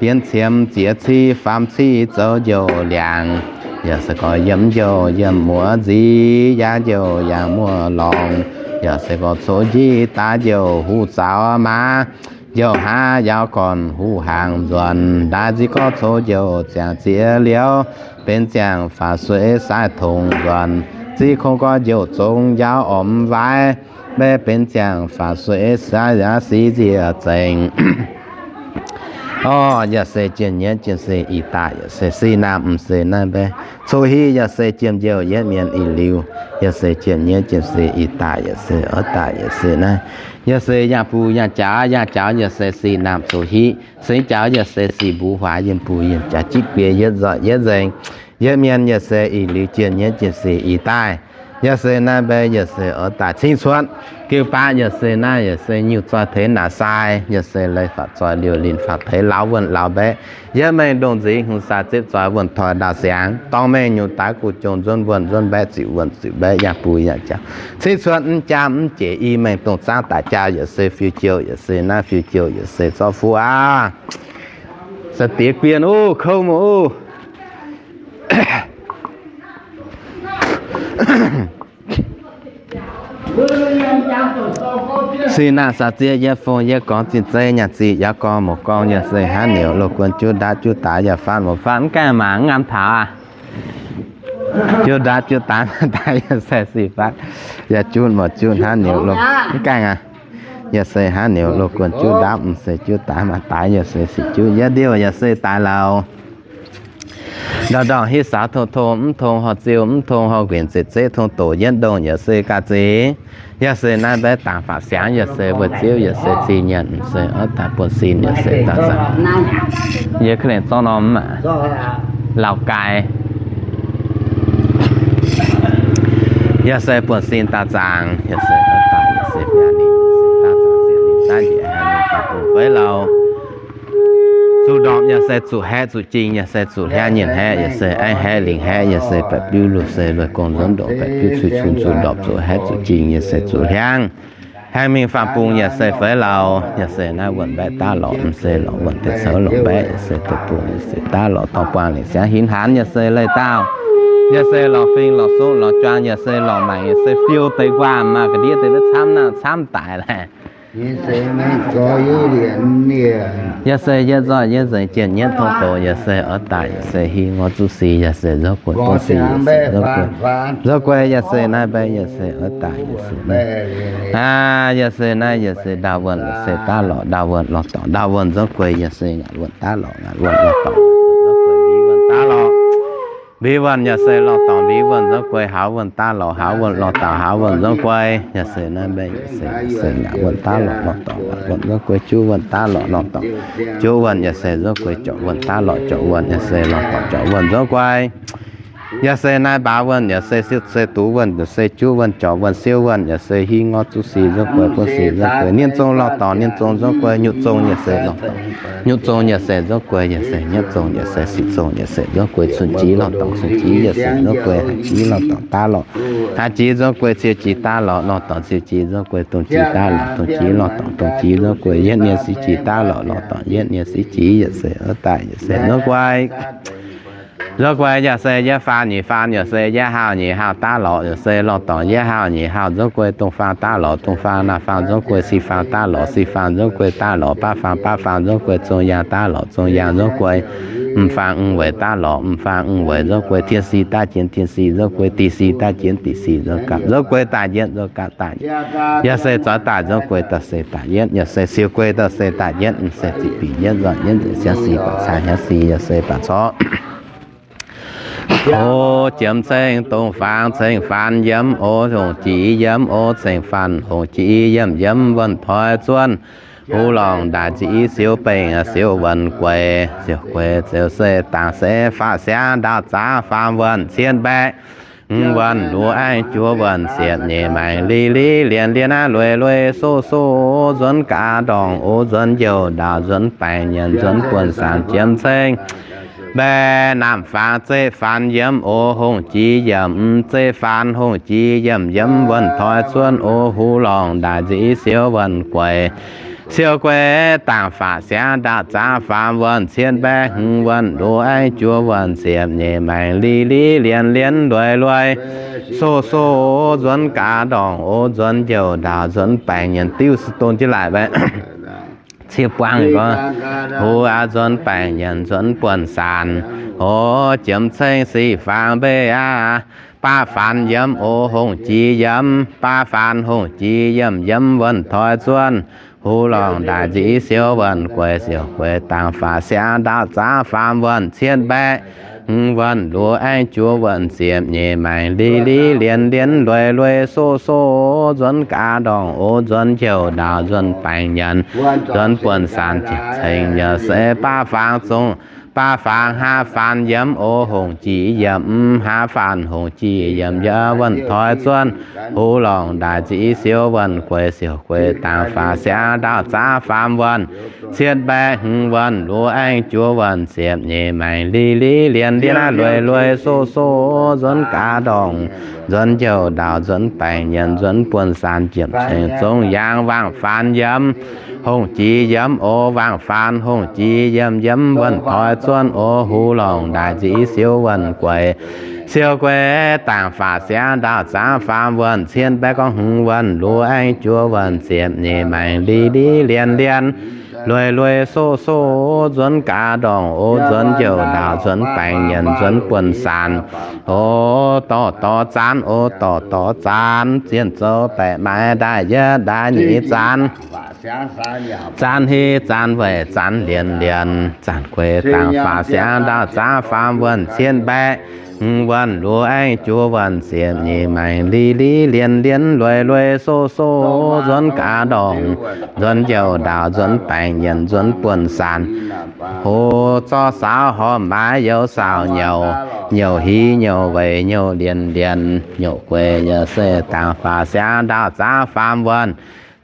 bienx ciemx zieqv ciqv faam ciqv zoux njouh liangx. Yaac se gorx yiem njouh yiem muoz nziv, yaac njouh yaac muoz lorngx. Yaac se gorx coqv njiv daaih njouh huv zaux maaz, njouh haav yaac gorn huv haangx nzuonx. Ndaaiv nziv gorx coqv njouh ziangh zieqv liouh, benx ziangh faatv sueiv saaiv tongx nzuonx. Ziv kongx gorx njouh zong njaaux ormx waaiv, mbaeqv benx ziangh faatv sueiv saaiv yaac sic nziec zengc. Orv, yaac se jiem nyienv jiem se ih daaih, yaac se sic naamh m'sieqv naaiv mbaeqv coqv hiv, yaac se jiem njouh yietv mienh ih liuz, yaac se jiem nyienv jiem se ih daaih, yaac se oix daaih, yaac se naaiv, yaac se yangh buc yangh jaax, yangh jaax yaac se sic naamh coqv hiv, sengx jaax yaac se sic mbuo huaax yiem buc yiem jaax jiv gueix yietv nzoih yietv nzengc. Yietv mienh yaac se ih liuz jiem nyienv jiem se ih daaih, yaac se naaiv mbaeqv yaac se oix daaih cingv cuotv. Geu baav yaac se naaiv yaac se nyungc zoih teix naaic sai, yaac se leiz faatv zoih liouh linh faatv teix lauz wuonh lauz mbaeqv. Yietv mengh ndongh nzingx hmz sai zipv zoih wuonh toi ndaauh siangx, dorngx mengh nyungc daaix guv jong nzuonv wuonh nzuonv mbaeqv ziqc wuonh ziqc mbaeqv yangh buc yangh jaax. Cingv cuotv mv jaa mv jeic i mengh dongh zaangv daaih jaa yaac se fiuv jouh, yaac se naaiv fiuv jouh, yaac se zorqv fuqv aqv. Sai-diex guien oc, kouv muoz oc. Sic naamh saax zieqv yietv fong yietv gorngv zinh zeiv nyaanh ziqc yaac gorngv mouz gorngv yaac se hnangv nyouz loz guon juv ndaauv juv daaix yaac faanv mouz faanv mv gaengh mangc mv ngaam taux aqv. Juv ndaauv juv daaix daaih yaac se sic faanv yaac juv mouz juv hnangv nyouz loz mv gaengh aqv. Yaac se hnangv nyouz loz guon juv ndaauv m'seix juv daaix maaih daaix yaac se sic juv yietv ndiuh yaac se daaix lauh. Ndorngc-ndorngc hitv saux tong tong mv tong horh ziouh mv tong horh nquinc zeqc zeqv tong doqc yietv ndongh yaac se ga'zeix. Yaac se naaiv mbaeqv dangc faatv siangx yaac se mbuo ziouv yaac se zingh nyanc se oix daaih buonv-sin yaac se daaih zaangc. Yie ka'lengc zorqv norm mv maac, Lào Cai. Yaac se buonv-sin daaih zaangc, yaac se oix daaih yaac se biaa ninh se daaih zaangc ziepc ninh daaih njiec haih ninh daaih bungx feix lauh. Zuqc ndorpc yaac se zuqc haeqv zuqc jingh yaac se zuqc hliangv nyienh haeqv yaac se aengx haeqv lingc haeqv yaac se baeqc biuv luoh se luoh gong nzuonx ndoqc baeqc biuv cui cun zuqc ndorpc zuqc haeqv zuqc jingh yaac se zuqc hliangv. Haengh mingh faam-bung yaac se feix lauh, yaac se naaiv wuonh mbaeqv daav lorqc, mv se lorqc wuonh deix ceuv lorqc mbaeqv, yaac se deix bung yaac se daav lorqc dorng buangh lingc siangv hinv hanx, yaac se leih daauh, yaac se lorqc fing lorqc suqv lorqc juang, yaac se lorqc maengc, yaac se fiou deix nquaah maah, ga'ndiev deix maiv camv naaiv camv daic laeh. Yaac se yie nzoih yie nzengc jienh nyietv tong doqc, yaac se oix daaih, yaac se hiuv ngor zuqv si, yaac se nzouv gueix bun si, yaac se nzouv gueix, nzouv gueix, yaac se naaiv mbaeqv, yaac se oix daaih, yaac se naaiv, aa, yaac se naaiv, yaac se ndaauh wuonh, yaac se daav lorqc, ndaauh wuonh lorh dorngc, ndaauh wuonh nzouv gueix, yaac se ngaatc wuonh daav lorqc, ngaatc wuonh lorh dorngc, nzouv gueix mbiv wuonh daav lorqc. Mbiv wuonh yaac se lorh dorngc, mbiv wuonh nzouv gueix, hauz wuonh daav lorqc, hauz wuonh lorh dorngc, hauz wuonh nzouv gueix, yaac se naaiv mbaeqv, yaac se, yaac se ngaatc wuonh daav lorqc, lorh dorngc, ngaatc wuonh nzouv gueix, juv wuonh daav lorqc, lorh dorngc, juv wuonh, yaac se nzouv gueix, juqc wuonh daav lorqc, juqc wuonh, yaac se lorh dorngc, juqc wuonh nzouv gueix. Yaac se naaiv mbaaux wuonh, yaac se siou se duqv wuonh, yaac se juv wuonh, juqc wuonh, siou wuonh, yaac se hiuv ngor zuqv si nzouv gueix, bun si nzouv gueix, nienh zong lorh dorngc, nienh zong nzouv gueix, nyutc zong yaac se lorh dorngc, nyutc zong yaac se nzouv gueix, yaac se nyietv zong, yaac se sic zong, yaac se nzouv gueix, cun-jiex lorh dorngc, cun-jiex yaac se nzouv gueix, haaix jiex lorh dorngc daav lorqc, haaix jiex nzouv gueix, ciou jiex daav lorqc, lorh dorngc ciou jiex nzouv gueix, dongh jiex daav lorqc, dongh jiex lorh dorngc, dongh jiex nzouv gueix, yietv nie siqv jiex daav lorqc, lorh dorngc yietv nie siqv jiex, yaac se oix daaih, yaac se nzouv gueix. Nzouv gueix yaac se yietv faam nyic faam, yaac se yietv haauh nyic haauh daav lorqc, yaac se lorh dorngc yietv haauh nyic haauh nzouv gueix, dongh faam daav lorqc, dongh faam naaiv faam nzouv gueix, sic faam daav lorqc, sic faam nzouv gueix daav lorqc, baav faam baav faam nzouv gueix, zong yaang daav lorqc, zong yaang nzouv gueix, m'faam m'weic daav lorqc, m'faam m'weic nzouv gueix, tien sic daav jienv, tien sic nzouv gueix, dic sic daav jienv, dic sic nzouv gueix, nzouv gueix daaih jienv, nzouv gueix daaih jienv. Yaac se zoix daaih nzouv gueix daaih se daaih jienv, yaac se siou gueix daaih se daaih jienv, m'se ziqc binc jienv nzoih jienv nzengc siangv sic baac cai hnyangx sic yaac se baac corc. O, jiemx ceng dongh faang ceng faan yiem, o, hungh jiex yiem, o, ceng faan hungh jiex yiem, yiem wuonh toi zuonv, huv lorngh ndaaih ziqc siou bengh siou wuonh gueix, siou gueix ziouc se dangc se faatv siangv ndaauv zaav faam wuonh cien baeqv, hmz wuonh luoqc aengx juov wuonh ziepc nyeic maengx li li lienh lienh aav lueiz lueiz soh soh, nzuonx gaax ndorngx o, nzuonx njoux ndaauh nzuonx baengc nyienc nzuonx buonv saanx jiemx ceng mbaeqv naamh faang zeqc faan yiem o, hungh jiex yiemc zeqc faan hungh jiex yiemc yiem wuonh toi zuonv o, huv lorngh ndaaih ziqc siou wuonh gueix, siou gueix dangc faatv siangv ndaauv zaav faam wuonh cien baeqv hmz wuonh luoqc aengx juov wuonh ziepc nyeic maengx li li lienh lienh lueiz lueiz soh soh, nzuonx gaax ndorngx o, nzuonx njoux ndaauh nzuonx baengc nyienc diuv se don jienv laaix mbaeqv cie buangv gorngv, huv aav nzuonx baengc nyienc nzuonx buonv saanx, o, jiemx ceng sic faang mbeix aav, baav faan yiem o, hungh jiex yiem, baav faan hungh jiex yiem yiem wuonh toi zuonv, huv lorngh ndaaih ziqc siou wuonh gueix, siou gueix dangc faatv siangv ndaauv zaav faam wuonh cien baeqv hmz wuonh luoqc aengx juov wuonh ziepc nyeic maengx li li lienh lienh lueiz lueiz soh soh, nzuonx gaax ndorngx o, nzuonx njoux ndaauh nzuonx baengc nyienc nzuonx buonv saanx jiemx ceng yaac se baav faang zong, baav faang haav faan yiem o, hungh jiex yiem, haav faan hungh jiex yiem yiem wuonh toi zuonv, huv lorngh ndaaih ziqc siou wuonh gueix, siou gueix dangc faatv siangv ndaauv zaav faam wuonh cien baeqv hmz wuonh luoqc aengx juov wuonh ziepc nyeic maengx li li lienh lienh aav lueiz lueiz soh soh, nzuonx gaax ndorngx nzuonx njoux ndaauh nzuonx baengc nyienc nzuonx buonv saanx jiemx ceng zong yaangh waangh faan yiem, hungh jiex yiem o, waangh faan hungh jiex yiem yiem wuonh toi zuonv o, huv lorngh ndaaih ziqc siou wuonh gueix, siou gueix dangc faatv siangv ndaauv zaav faam wuonh cien baeqv gorngv hmz wuonh luoqc aengx juov wuonh ziepc nyeic maengx li li lienh lienh Lueiz lueiz soqv soqv nzuonx gaax ndorngc, o nzuonx njouh ndaauh, nzuonx baengc nyienc, nzuonx buonv saanx. O dorh dorh zaanv, o dorh dorh zaanv, zien zoux baeqc maaiz ndaaih yietv ndaaih nyeic zaanv. Zaanv hiv zaanv weic zaanv lienz lienz, zaanv gueix dangx faaux siangx ndaauh zaanv faam wuonh cietv mbaeqv hmz wuonh luo aengx juov wuonh ziepc nyeic maengx li li lienz lienz lueiz lueiz soqv soqv nzuonx gaax ndorngc, nzuonx njouh ndaauh, nzuonx baengc nyienc, nzuonx buonv saanx. Ho zorqv saaux horpc maaiz youz saaux nyouc, nyouc hiv nyouc weic nyouc lienz lienz nyouc gueix yaac se dangx faaux siangx ndaauh zaanv faam wuonh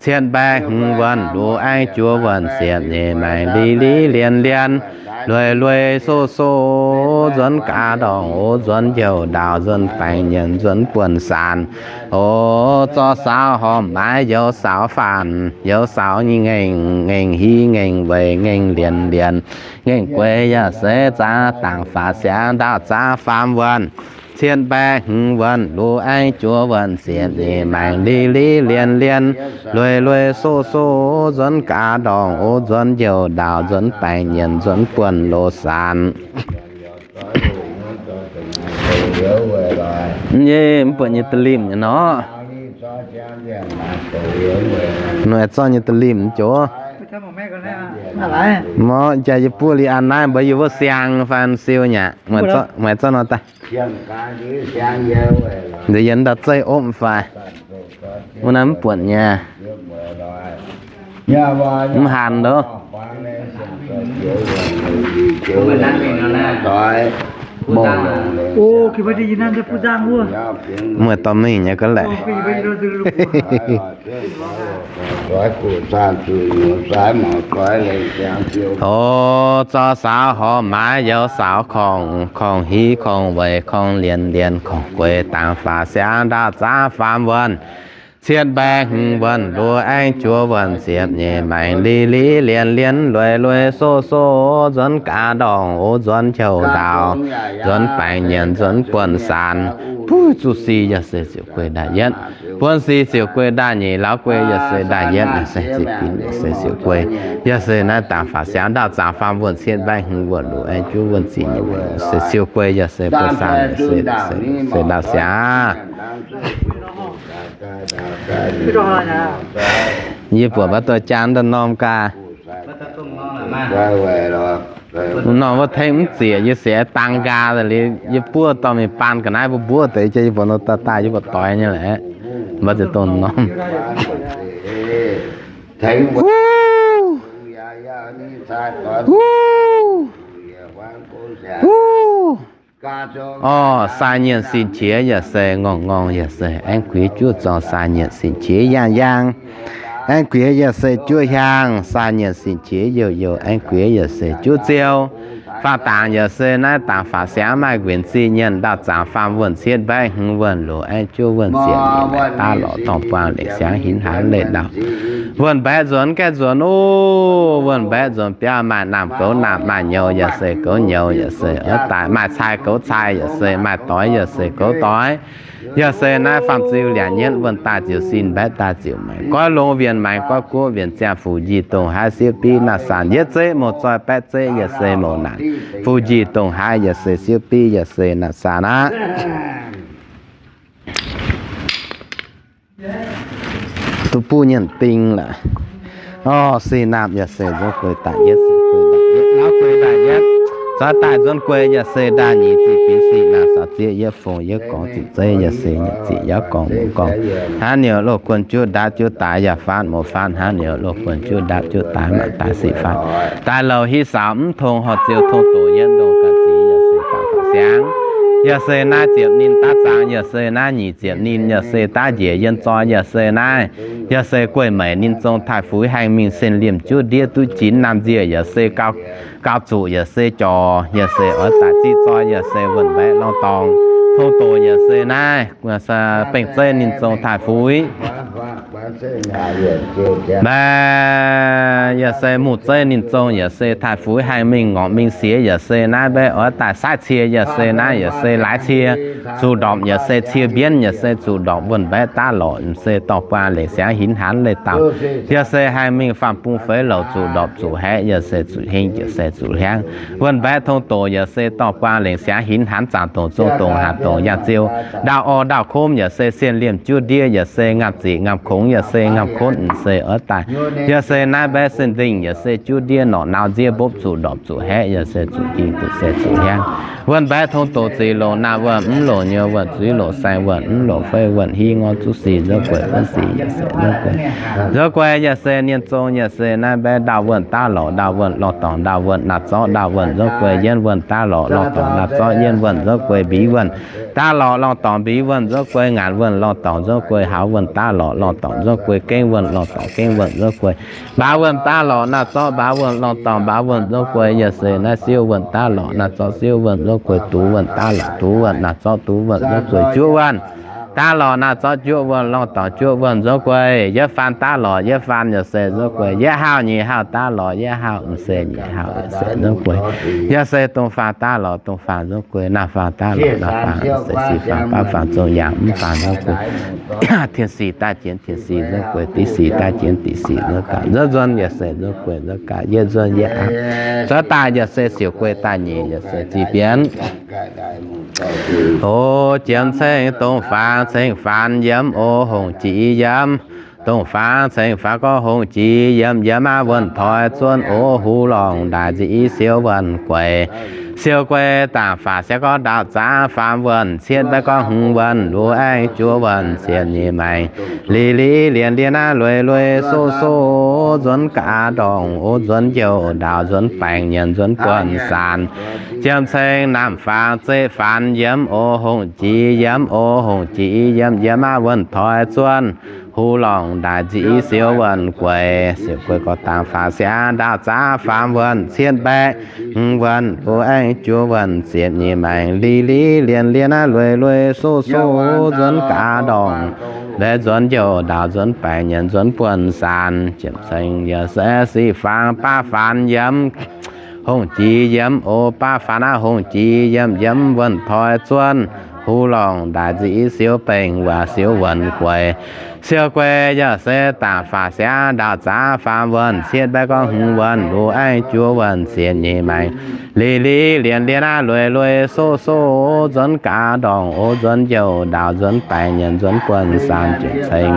cietv mbaeqv hmz wuonh luo aengx juov wuonh ziepc nyeic maengx li li lienz lienz lueiz lueiz soqv soqv nzuonx gaax ndorngc, o nzuonx njouh ndaauh, nzuonx baengc nyienc, nzuonx buonv saanx. O zorqv saaux horpc maaiz youz saaux faanv, youz saaux ngaengc, ngaengc hiv ngaengc weic ngaengc lienz lienz ngaengc gueix yaac se zaanv dangx faaux siangx ndaauh zaanv faam wuonh cietv mbaeqv hmz wuonh luo aengx juov wuonh ziepc nyeic maengx li li lienz lienz lueiz lueiz soqv soqv nzuonx gaax ndorngc, o nzuonx njouh ndaauh, nzuonx baengc nyienc, nzuonx buonv loz saanx. Yie mv buatc nyei da'limh nyei nor. Nor zorqv nyei da'limh joux. Mv jaax yie buov liuz an naaiv mbuo yie wuov siang fai siou nyaqc. Meih zorqv nor daaih. Nziex yie ndau zeiv opv fai. Wuov naaiv mv buatc nyei. Mv hanc loh. Meih dorh mingh nyei ga'laeqc. O, zorqv saaux horpc maaiz youz saaux korngh, korngh hiv korngh weic korngh lienz lienz korngh gueix dangx faaux siangx ndaauv zaanv faam wuonh, cietv mbaeqv hmz wuonh luo aengx juov wuonh ziepc nyeic maengx li li lienz lienz lueiz lueiz soqv soqv nzuonx gaax ndorngh o nzuonx njouh ndaauh, nzuonx baengc nyienc nzuonx buonv saanx. Buov zuqc sic yaac se ziouc guei ndaaih yietv. Buonv sic ziouc guei ndaaih nyeic, laux guei yaac se ndaaih yietv, yaac se ziouc binc yaac se ziouc guei, yaac se naaiv dangx faaux siangx ndaauv zaanv faam wuonh cietv mbaeqv hmz wuonh luo aengx juov wuonh ziepc nyeic maengx se ziouc guei yaac se buonv saanx yaac se, se ndaauv siangx. Yie buatc baav doix jaan nda'norm gaax. Wuov norm wuov tengv mv ziec, yie se dang nqaang liuz, yie buov dorh mingh baan ga'naaiv mbuov mbuov deix, yie buatc nor daaih daaih yie buatc doix nyei lorqc. Mv baac ziouc dongh norm. Orv, sai nyienh sin qiex yaac se ngorngh ngorngh yaac se aengx guix juov zorng, sai nyienh sin qiex yaangh yaangh aengx guix yaac se juov hiaangh, sai nyienh sin qiex youh youh aengx guix yaac se juov ziou. Faah dangc yaac se naaiv dangx faaux siangx maaih nquinx zih nyienh ndaauv zaanx faam wuonh cietv mbaeqv hmz wuonh luo aengx juov wuonh ziepc nyeic maengx daav lorz dorngh buangh leic siangx hinv hnangv leic ndau. Wuonh mbaeqv nzuonx gaeqv nzuonx oc. Wuonh mbaeqv nzuonx biauv maaih naamh goux naamh, maaih nyouz yaac se goux nyouz, yaac se oix daaih maaih cai goux cai, yaac se maaih doix yaac se goux doix. Yaac se naaiv faam ziu liangc nyienv wuonh daaih ziouc sin, mbaeqv daaih ziouc maengx, goiv longx wienx maengx, goiv guoqv wienx ziangh, fuqv njiec dongh haaix sieqv biv naaiv saanh, yietv zeqv mouz zoih, baeqv zeqv yaac se mouz naanc, fuqv njiec dongh haaix yaac se sieqv biv yaac se naaiv saanh aqv. Duqv buv nyienc ding laaix. Orv, se naamh yaac se nzuonx guei daaih yietv, se guei daaih yietv, laux guei daaih yietv, zoih daaih nzuonx guei yaac se ndaaih nyeic, ziqc binc sic naamh saux zieqv yietv fong yietv gorngx ziqc zeiv yaac se nyietc ziqc yaac gorngv mungz gorngv. Hnangv nyouz loz guon juov ndaapv juov daaix yaac faatv mouz faatv, hnangv nyouz loz guon juov ndaapv juov daaix maaih daaih sic faatv. Daaih louc hiv saux mv tong horh ziou tong doqc yietv ndongh ga'ziex yaac se daaih faaux siangx. Yaac se naaiv ziepc ninh daav zaangc, yaac se naaiv nyic ziepc ninh, yaac se daav njiec yien zoi, yaac se naaiv, yaac se gueiv meic ninh zong taaih fuix haengh mingh sen liemh juov ndiev duqv jinx naamh nziec, yaac se gau, gau zuqc, yaac se jorc, yaac se oix daaih ziqv zoi, yaac se wuonh mbaeqv lorngh dorngh, tong doqc yaac se naaiv, bengh zeiv ninh zong taaih fuix. Mbaeqc yaac se mungh zeiv ninh zong yaac se taaih fuix haengh mingh ngorc mingh siex yaac se naaiv mbaeqc oix daaih saaiv cie yaac se naaiv yaac se laaix cie zuqc ndorpc yaac se cie mbienv yaac se zuqc ndorpc wuonh mbaeqc daav lorqc m'sei dorh buang lengc siangx hinc hanc leiz dauh yaac se haengh mingh faam bung feix louc zuqc ndorpc zuqc haeqv yaac se zuqc heng yaac se zuqc hliangv. Wuonh mbaeqc tong doqc yaac se dorh buang lengc siangx hinc hanc zaangc dongc zong dongc hanc dongc yangh ziou ndau orv ndau komv yaac se sienh liemh juov ndiev yaac se ngaamv ziqc ngaamv kongx yaac se ngaamv kotv m'sei oix daaih yaac se naaiv mbaeqc sin dingh yaac se juov ndiev norqc nau nziev mbopv zuqc ndorpc zuqc haeqv yaac se zuqc heng zuqc se zuqc hliangv. Wuonh mbaeqc tong doqc zic loc naamh wuonh mv loc nyuoz wuonh zuiz loc saeng wuonh mv loc feiv wuonh hiv ngorc zuqc sic nzuov gueix buonv sic yaac se nzuov gueix. Nzuov gueix yaac se ninh zong yaac se naaiv mbaeqc ndau wuonh daav lorqc ndau wuonh lorh dorngc ndau wuonh naaiv zorqv ndau wuonh nzuov gueix yienv wuonh daav lorqc lorh dorngc naaiv zorqv yienv wuonh nzuov gueix mbic wuonh daav lorqc lorh dorngc mbic wuonh nzuov gueix ngaanc wuonh lorh dorngc nzuov gueix haux wuonh daav lorqc lorh dorngc nzuov gueix gengh wuonh lorh dorngc gengh wuonh nzuov gueix mbaav wuonh daav lorqc naaiv zorqv mbaav wuonh lorh dorngc mbaav wuonh nzuov gueix yaac se naaiv siouv wuonh daav lorqc naaiv zorqv siouv wuonh nzuov gueix duqv wuonh daav lorqc duqv wuonh naaiv zorqv duqv wuonh nzuov gueix juov wuonh daav lorqc naaiv zorqv juov wuonh lorh dorngc juov wuonh nzuov gueix yietv faan daav lorqc yietv faan yaac se nzuov gueix yietv hauh nyic hauh daav lorqc yietv hauh m'sei nyic hauh yaac se nzuov gueix yaac se dongh faan daav lorqc dongh faan nzuov gueix naamh faan daav lorqc naamh faan yaac se sic faan baav faan zong yangh mv faan nzuov gueix 天使 daaih jienv 天使 nzuov gueix, 地势 daaih jienv 地势 nzuov gaax, nzuov nzuonx yaac se nzuov gueix nzuov gaax, yietv nzuonx yietv aqv. Zuov daaih yaac se siouc gueix daaih nyic yaac se zic bienv. O jiemx ceng dongh faang ceng faanx yiemx o hungh jiex yiemx, dongh faang ceng faanx gorngv hungh jiex yiemx, yiemx aqv wuonh toi zuonv o huv lorngh ndaaih nzic siou wuonh gueix. Siou gueix dangh faatv siangx gorngv ndaauv zaqv faam wuonh cietv mbaeqv gorngv hmz wuonh luv aengx juov wuonh ziepc nyeic maengx. Li li lienx lienx aqv lueiz lueiz soqv soqv nzuonx gaax ndorngx o nzuonx njoux ndaauv nzuonx baengc nyienc nzuonx buonc saanx. Jiem ceng naamh faang zeqv faanx yiemx o hungh jiex yiemx o hungh jiex yiemx, yiemx aqv wuonh toi zuonv huv lorngh ndaaih nzic siou wuonh gueix. Siouc gueix gorx dangh faatv siangx ndaauv zaqv faam wuonh cietv mbaeqv hmz wuonh luv aengx juov wuonh ziepc nyeic maengx. Li li lienx lienx aqv lueiz lueiz soqv soqv nzuonx gaax ndorngx mbaeqv nzuonx njoux ndaauv nzuonx baengc nyienc nzuonx buonc saanx. Jiem ceng yaac se sic faang baav faanx yiemx hungh jiex yiemx o baav faanx aqv hungh jiex yiemx, yiemx wuonh toi zuonv huv lorngh ndaaih nzic siou bengh waac siou wuonh gueix. Siou gueix yaac se dangh faatv siangx ndaauv zaqv faam wuonh cietv mbaeqv gorngv hmz wuonh luv aengx juov wuonh ziepc nyeic maengx. Li li lienx lienx aqv lueiz lueiz soqv soqv nzuonx gaax ndorngx o nzuonx njoux ndaauv nzuonx baengc nyienc nzuonx buonc saanx. Jiem ceng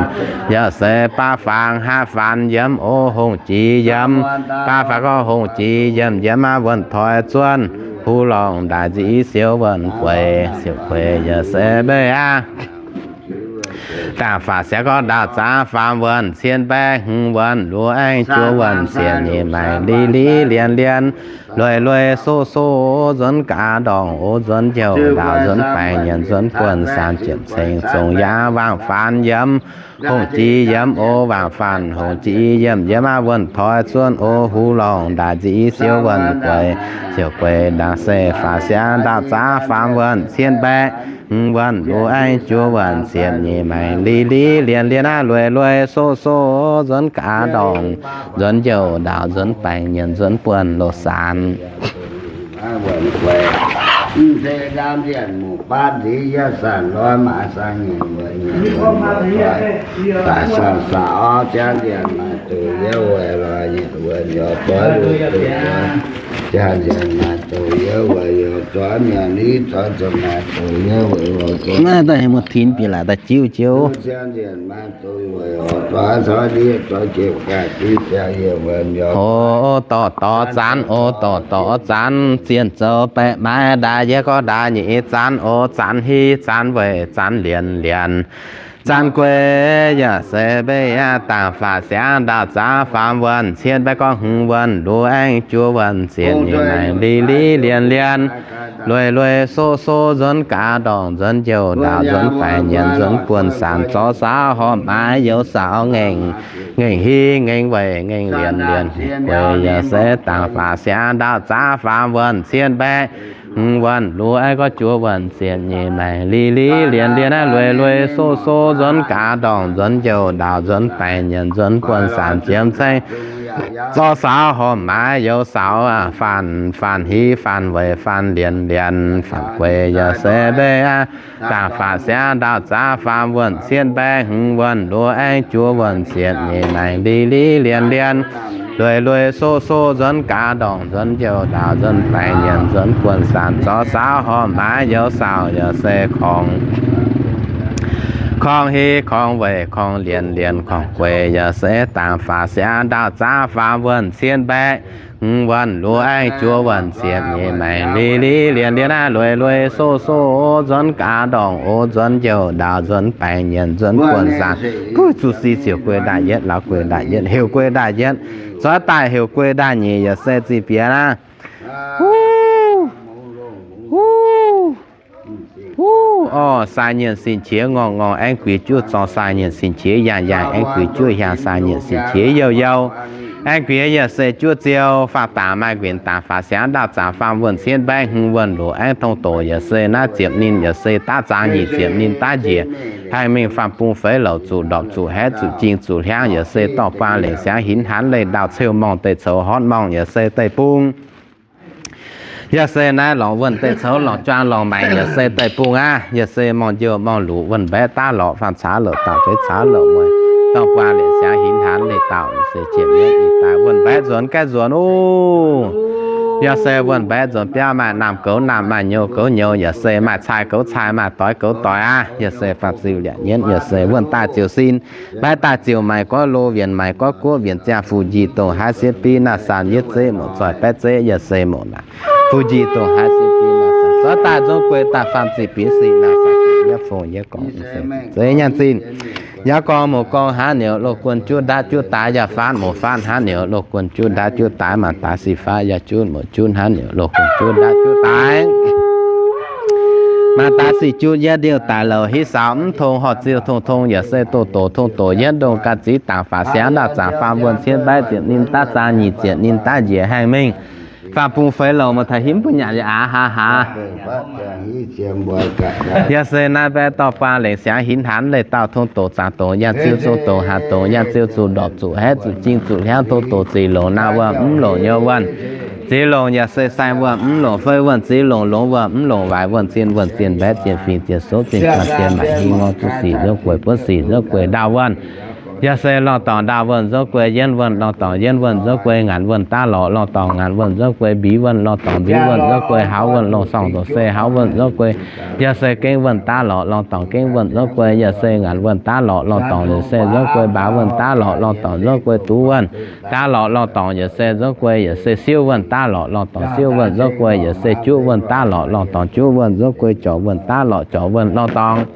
yaac se baav faang haav faanx yiemx o hungh jiex yiemx, baav faanx gorngv hungh jiex yiemx, yiemx aqv wuonh toi zuonv huv lorngh ndaaih nzic siou wuonh gueix. Siouc gueix yaac se mbaeqv aqv dangh faatv siangx gorngv ndaauv zaqv faam wuonh cietv mbaeqv hmz wuonh luv aengx juov wuonh ziepc nyeic maengx. Li li lienx lienx lueiz lueiz soqv soqv nzuonx gaax ndorngx o nzuonx njoux ndaauv nzuonx baengc nyienc nzuonx buonc saanx. Jiem ceng zongh yaac waangh faanx yiemx hungh jiex yiemx o waangh faanx hungh jiex yiemx, yiemx aqv wuonh toi zuonv o huv lorngh ndaaih nzic siou wuonh gueix. Siouc gueix dangh se faatv siangx ndaauv zaqv faam wuonh cietv mbaeqv hmz wuonh luv aengx juov wuonh ziepc nyeic maengx. Li li lienx lienx aqv lueiz lueiz soqv soqv nzuonx gaax ndorngx nzuonx njoux ndaauv nzuonx baengc nyienc nzuonx buonc loz saanx. Naaiv daaih heuc muoz-tinx bieqc laaix daaih jiuv jiuv. O, dorh dorh zanv, o, dorh dorh zanv, zien zoux baeqc maaiz ndaaic yie gorngv ndaaic nyeic zanv, o, zanv hiv, zanv weic, zanv lienx lienx. Zanv gueix yaac se mbeih aqv, dangh faatv siangx ndaauv zaqv faam wuonh, cietv mbaeqv gorngv hmz wuonh, luv aengx juov wuonh, ziepc nyeic maengx, li li lienx lienx, lueiz lueiz soqv soqv nzuonx gaax ndorngc, nzuonx njoux ndaauv, nzuonx baengc nyienc, nzuonx buonc saanx, zorqv saauv horpc maaiz, youz saauv ngaengc, ngaengc hiv, ngaengc weic, ngaengc lienx lienx. Gueix yaac se dangh faatv siangx ndaauv zaqv faam wuonh, cietv mbaeqv hmz wuonh luoqc aengv gorngv juov wuonh ziepc nyeic maengc, li li lienz lienz aqv, lueiz lueiz soqv soqv nzuonx gaax ndorngc, nzuonx njouh ndaauh, nzuonx baengc nyienc, nzuonx buonv-saanc, ziemx ceng zorqv saaux hormh maaiz youz saaux, faanh faanh hiv faanh weic faanh lienz lienz faanh gueix yaac se mbeih aqv. Dangh faatv siangx ndaauv zaqc faam wuonh cien mbaeqv, hmz wuonh luoqc aengv juov wuonh ziepc nyeic maengc, li li lienz lienz lueiz lueiz soqv soqv nzuonx gaax ndorngc, nzuonx njouh ndaauh, nzuonx baengc nyienc, nzuonx buonv-saanc, zorqv saaux hormh maaiz youz saaux yaac se korngx korngx hiv korngx weic korngx lienz lienz korngx gueix yaac se dangh faatv siangx ndaauv zaqc faam wuonh cien mbaeqv, hmz wuonh luoqc aengv juov wuonh ziepc nyeic maengc, li li lienz lienz aqv, lueiz lueiz soqv soqv nzuonx gaax ndorngc, o nzuonx njouh ndaauh, nzuonx baengc nyienc, nzuonx buonv-saanc, guv zuqc si siouc guei ndaaih yietv, lorz guei ndaaih yietv, heuc guei ndaaih yietv, zorqv daaih heuc guei ndaaih nyeic yaac se zih bieqc aqv. Huv, huv, huv, orv, sai nyienh sin qiex ngorngh ngorngh aengv guix juqv zorng, sai nyienh sin qiex yaangh yaangh aengv guix juqv hiaang, sai nyienh sin qiex youh youh aengv guix yaac se juqv ziou. Faam dangx maaih nquinx dangx faatv siangx ndaauv zaqc faam wuonh cien mbaeqv, hmz wuonh luoqc aengv tong doqc yaac se naaiv ziepc ninh yaac se daav zaang, nyic ziepc ninh daav njiec haengh mingh faam-bung feix louc, zuqc ndorpc zuqc haeqv zuqc jing zuqc hliangv yaac se dorh buang lengc siangx hinv hanv leih ndau ceu morngh deic coux hortv morngh yaac se deic-bung. Yaac se naaiv lorngc wuonh deic coux lorngc juang lorngc maengc yaac se deic-bung aqv. Yaac se morngh njoux morngh luqc wuonh mbaeqv daav lorqc, faam caav louc dauh feix caav louc mueiz, dorh buang lengc siangx hinv hanv leih dauh se ziepc nyeic ih daaih wuonh mbaeqv nzuonx gaeqv nzuonx oc. Yaac se wuonh mbaeqv nzuonx biauv maaih naamh goux naamh, maaih nyouz goux nyouz, yaac se maaih cai goux cai, maaih doix goux doix aqv. Yaac se faam ziuh liac nyienv, yaac se wuonh daaih ziouc sin, mbaeqv daaih ziouc maengc, goiv lo wienc maengc, goiv guoqv wienc ziangh, fu nji dongh haaix sieqv biv naaiv san yietv zeqv moc zoih baeqv zeqv, yaac se moc naaic fu nji dongh haaix sieqv biv naaiv san zorqv daaih nzorng guei daaih faam ziqc binc sic naaiv san yietv fongc yietv gorngv zeiv nyanc zinh. Yaac gorngv moc gorngv haaix niuc loz guon juqv ndaatv juqv daaix, yaac faanv moc faanv haaix niuc loz guon juqv ndaatv juqv daaix, maanc daaix sic faanv yaac juqv moc juqv haaix niuc loz guon juqv ndaatv juqv daaix. Maanc daaix sic juqv yietv ndiuh daaih louc, hiv saaux mv tong horh ziuh tong tong, yaac se doh doqc tong doqc yietv ndongh ga'ziv dangx faatv siangx ndaauv zaqc faam wuonh cien mbaeqv ziepc ninh daav zaang, nyic ziepc ninh daav njiec haengh mingh. Faam-bung feix louc, mouc taux himv buo nyanc yaac aax haa haa. Yaac se naaiv mbaeqv dorh buang lengc siangx hinv hanv leih dauh tong doqc zaangc doqc yangh ziu, zong doqc haanc doqc yangh ziu, zuqc ndorpc zuqc haeqv zuqc jing zuqc hliangv, tong doqc zic longc naaiv wuonh mv longc nyouz wuonh. Zic longc yaac se sai wuonh mv longc fei wuonh, zic longc longx wuonh mv longc waaic wuonh, zien wuonh zien mbaeqv zien fingx zien souv zien guanh zien maaic, hingh ngor zuqc sic nzouv gueix buonv sic nzouv gueix ndaauh wuonh. Yaac se lorngh dorngc ndaauh wuonh nzouv gueix yienv wuonh, lorngh dorngc yienv wuonh nzouv gueix ngaanc wuonh daav lorqc, lorngh dorngc ngaanc wuonh nzouv gueix mbix wuonh, lorngh dorngc mbix wuonh nzouv gueix hauv wuonh, longh sorng ndoqc se hauv wuonh nzouv gueix yaac se gengh wuonh daav lorqc, lorngh dorngc gengh wuonh nzouv gueix yaac se ngaanc wuonh daav lorqc, lorngh dorngc yaac se nzouv gueix mbaax wuonh daav lorqc, lorngh dorngc nzouv gueix duqv wuonh daav lorqc, lorngh dorngc yaac se nzouv gueix yaac se siouv wuonh daav lorqc, lorngh dorngc siouv wuonh nzouv gueix yaac se juqv wuonh daav lorqc, lorngh dorngc juqv wuonh nzouv gueix jorc wuonh daav lorqc, jorc wuonh lorngh dorngc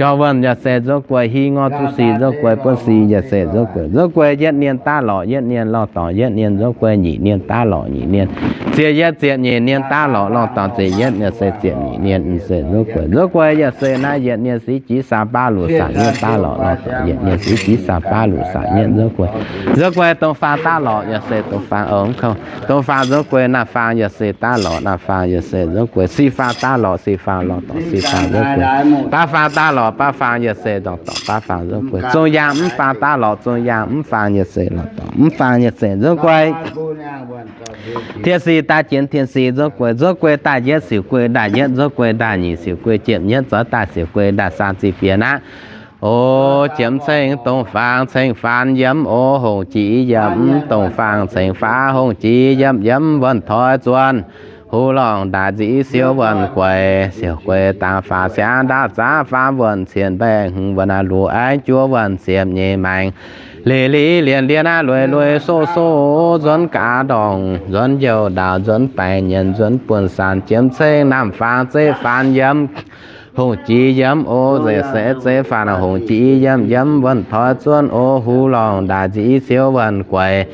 jorc wuonh yaac se nzouv gueix hingh ngor zuqc sic nzouv gueix buonv sic yaac se nzouv gueix, nzouv gueix yietv nien daav lorqc, yietv nien lorngh dorngc yietv nien nzouv gueix nyic nien daav lorqc, nyic nien ziepc yietv ziepc nyeic nien daav lorqc, lorngh dorngc ziepc yietv yaac se ziepc nyeic nien se nzouv gueix, nzouv gueix yaac se naaiv yietc nien siqv jiv saa baav luqc saanc yietv daav lorqc, lorngh dorngc yietc nien siqv jiv saa baav luqc saanc yietv nzouv gueix, nzouv gueix dongh faang daav lorqc yaac se dongh faang, ong, dongh faang nzouv gueix naaiv faang yaac se daav lorqc, naaiv faang yaac se nzouv gueix si faang daav lorqc, si faang lorngh dorngc si faang nzouv gueix baav faang daav lorqc, baav faang yaac se lorngh dorngc baav faang nzouv gueix, zong yaangh mv faang daav lorqc, zong yaangh mv faang yaac se lorngh dorngc mv faang yaac se nzouv gueix. Tien sic daaih jienv tien sic nzouv gueix, nzouv gueix daaih yietv siouc gueix ndaaih yietv, nzouv gueix ndaaih nyic siouc gueix jiepv yietv, zorqv daaih siouc gueix ndaaih saang ziqc bieqc aqv. O, jiemx ceng dongh faang ceng faanx yiem, o, hongh jiex yiem dongh faang ceng faanx hongh jiex yiem, yiem wuonh toi zuonh huv lorngh ndaaih nziv siouv wuonh gueix, siouc gueix dangx faatv siangx ndaauv zaqc faam wuonh cien mbaeqv hmz wuonh luoqc aengv juov wuonh ziepc nyeic maengc, li li lienz lienz aqv, lueiz lueiz soqv soqv nzuonx gaax ndorngc, nzuonx njouh ndaauh, nzuonx baengc nyienc, nzuonx buonv saanc, jiemx ceng naamh faang zeiv faanx yiem, hongh jiex yiem, o, zeiv se zeiv faanx hongh jiex yiem, yiem wuonh toi zuonh, o, huv lorngh ndaaih nziv siouv wuonh gueix,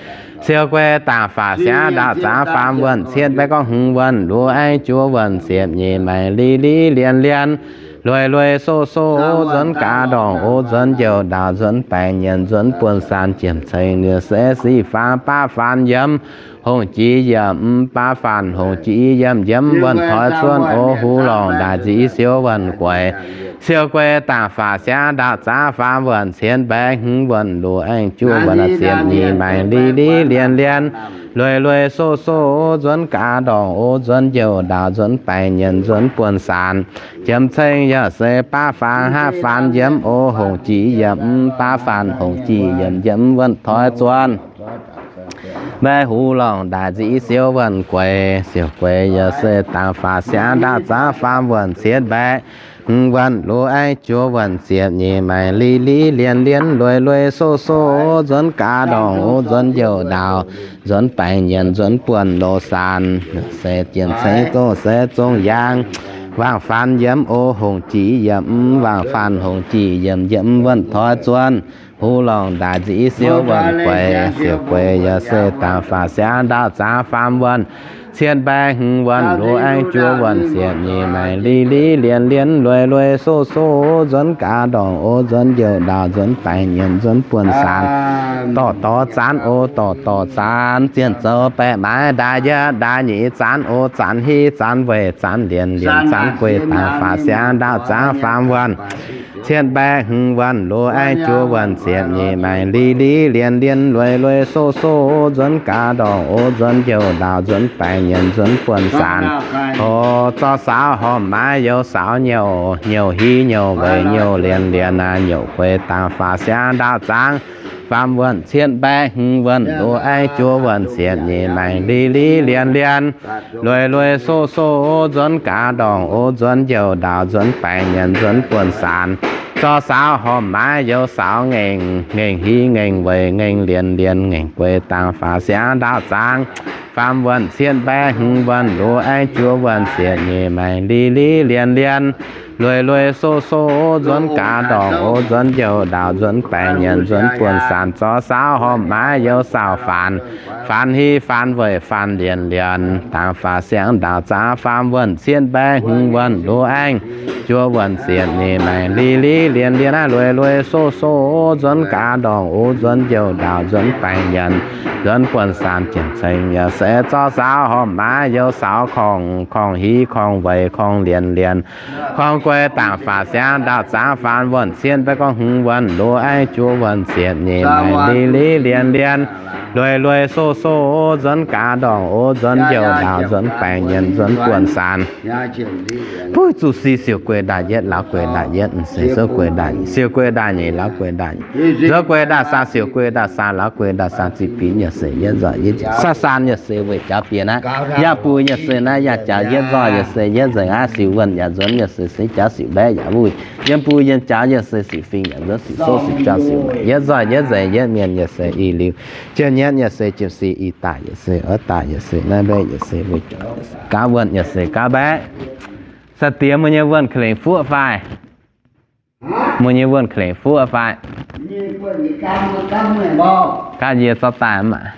siouc gueix dangx faatv siangx ndaauv zaqc faam wuonh cien mbaeqv gorngv hmz wuonh luoqc aengv juov wuonh ziepc nyeic maengc, li li lienz lienz Lueic lueic soh soh nzuonx gaax ndorngc, o nzuonx njoux ndaauh, nzuonx baengc nyienc, nzuonx buonv-saanx, jiem-ceng yaac se sic faang baav faanx yiemx, hungh jiex yiemx baav faanx, hungh jiex yiemx yiemx wuonh toix zuonv, o huv lorngh ndaaih nzic siou wuonh gueix. Siou gueix dangh faatv siangx ndaauv zaangv faam wuonh cien mbaeqc hmz wuonh luoqc aengx juov wuonh ziepc nyeic maengx li li lien lien. Lueic lueic soh soh nzuonx gaax ndorngc, o nzuonx njoux ndaauh, nzuonx baengc nyienc, nzuonx buonv-saanx, jiem-ceng yaac se baav faanx haav faanx yiemx, o hungh jiex yiemx baav faanx, hungh jiex yiemx yiemx wuonh toix zuonv, mbaeqc huv lorngh ndaaih nzic siou wuonh gueix. Siou gueix yaac se dangh faatv siangx ndaauv zaangv faam wuonh cien mbaeqc hmz wuonh luoqc aengx juov wuonh ziepc nyeic maengx li li lien lien. Lueic lueic soh soh nzuonx gaax ndorngc, o nzuonx njoux ndaauh, nzuonx baengc nyienc, nzuonx buonv loz saanx, se jiem-ceng gouv se zong yaangh, waangh faanx yiemx, o hungh jiex yiemx waangh faanx, hungh jiex yiemx yiemx wuonh toix zuonv, huv lorngh ndaaih nzic siou wuonh gueix. Siou gueix yaac se dangh faatv siangx ndaauv zaangv faam wuonh cien mbaeqc hmz wuonh luoqc aengx juov wuonh ziepc nyeic maengx li li lien lien. Lueic lueic soh soh nzuonx gaax ndorngc, o nzuonx njoux ndaauh, nzuonx baengc nyienc, nzuonx buonv-saanx, dorh dorh zaanv, o dorh dorh zaanv, zien zoux baeqc maaiz ndaaih yietv ndaaih nyeic zaanv, o zaanv hiv zaanv weic zaanv lienz lienz zaanv gueix dangh faatv siangx ndaauv zaangv faam wuonh cien mbaeqc hmz wuonh luoqc aengx juov wuonh ziepc nyeic maengx li li lien lien. Lueic lueic soh soh nzuonx gaax ndorngc, o nzuonx njoux ndaauh, nzuonx baengc nyienc, nzuonx buonv-saanx, o zorqv saaux horpc maaiz youz saaux nyouc, nyouc hiv nyouc weic nyouc lienz lienz aqv, nyouc gueix dangh faatv siangx ndaauv zaangv faam wuonh cien mbaeqc hmz wuonh luoqc aengx juov wuonh ziepc nyeic maengx li li lien lien. Lueic lueic soh soh nzuonx gaax ndorngc, o nzuonx njoux ndaauh, nzuonx baengc nyienc, nzuonx buonv-saanx, zorqv saaux horpc maaiz youz saaux ngaengc, ngaengc hiv ngaengc weic ngaengc lienz lienz ngaengc gueix dangh faatv siangx ndaauv zaangv faam wuonh cien mbaeqc hmz wuonh luoqc aengx juov wuonh ziepc nyeic maengx li li lien lien. Lueic lueic soh soh nzuonx gaax ndorngc, o nzuonx njoux ndaauh, nzuonx baengc nyienc, nzuonx buonv-saanx, zorqv saaux horpc maaiz youz saaux faanx, faanx hiv faanx weic faanx lienz lienz dangh faatv siangx ndaauv zaangv faam wuonh cien mbaeqc hmz wuonh luoqc aengx juov wuonh ziepc nyeic maengx li li lien lien aqv. Lueic lueic soh soh nzuonx gaax ndorngc, o nzuonx njoux ndaauh, nzuonx baengc nyienc, nzuonx buonv-saanx, jiem-ceng yaac se zorqv saaux horpc maaiz youz saaux korngc, korngc hiv korngc weic korngc lienz lienz korngc gueix dangh faatv siangx ndaauv zaangv faam wuonh cien mbaeqc gorngv hmz wuonh luoqc aengx juov wuonh ziepc nyeic maengx li li lien lien. Lueic lueic soh soh nzuonx gaax ndorngc, o nzuonx njoux ndaauh, nzuonx baengc nyienc, nzuonx buonv-saanx, buv zuqc si siouc gueix ndaaih yietv, lauz gueix ndaaih yietv, m'seix zuov gueix ndaaih, siouc gueix ndaaih nyeic, lauz gueix ndaaih nyeic, nzuonx gueix ndaaih saau, siouc gueix ndaaih saau, lauz gueix ndaaih saau, ziqc binc yaac se yietv nzoih yietv, saau saan yaac se weic jaax bieqc naaiv, yaac buo yaac se naaiv yaac jaax yietv nzoih yaac se yietv nzengc aqv. Siouc wuonh yaac nzuonx yaac se se jaax, siouc mbaeqv yaac wuic, yiem buo yiem jaax yaac se siouc fingx yaac nzuonx, siouc soqv siouc juang siouc maengx yietv nzoih yietv nzengc, yietv mienh yaac se i liuz, jiem nyietv yaac se jiem si, i daaih yaac se oix daaih yaac se naaiv mbaeqv yaac se weic jaax, gaav wuonh yaac se gaav mbaeqv. Sai-diex, meih nyei wuonh ka'lengc fuqv fai? Meih nyei wuonh ka'lengc fuqv fai? Gaav yie zorqv daaih maah.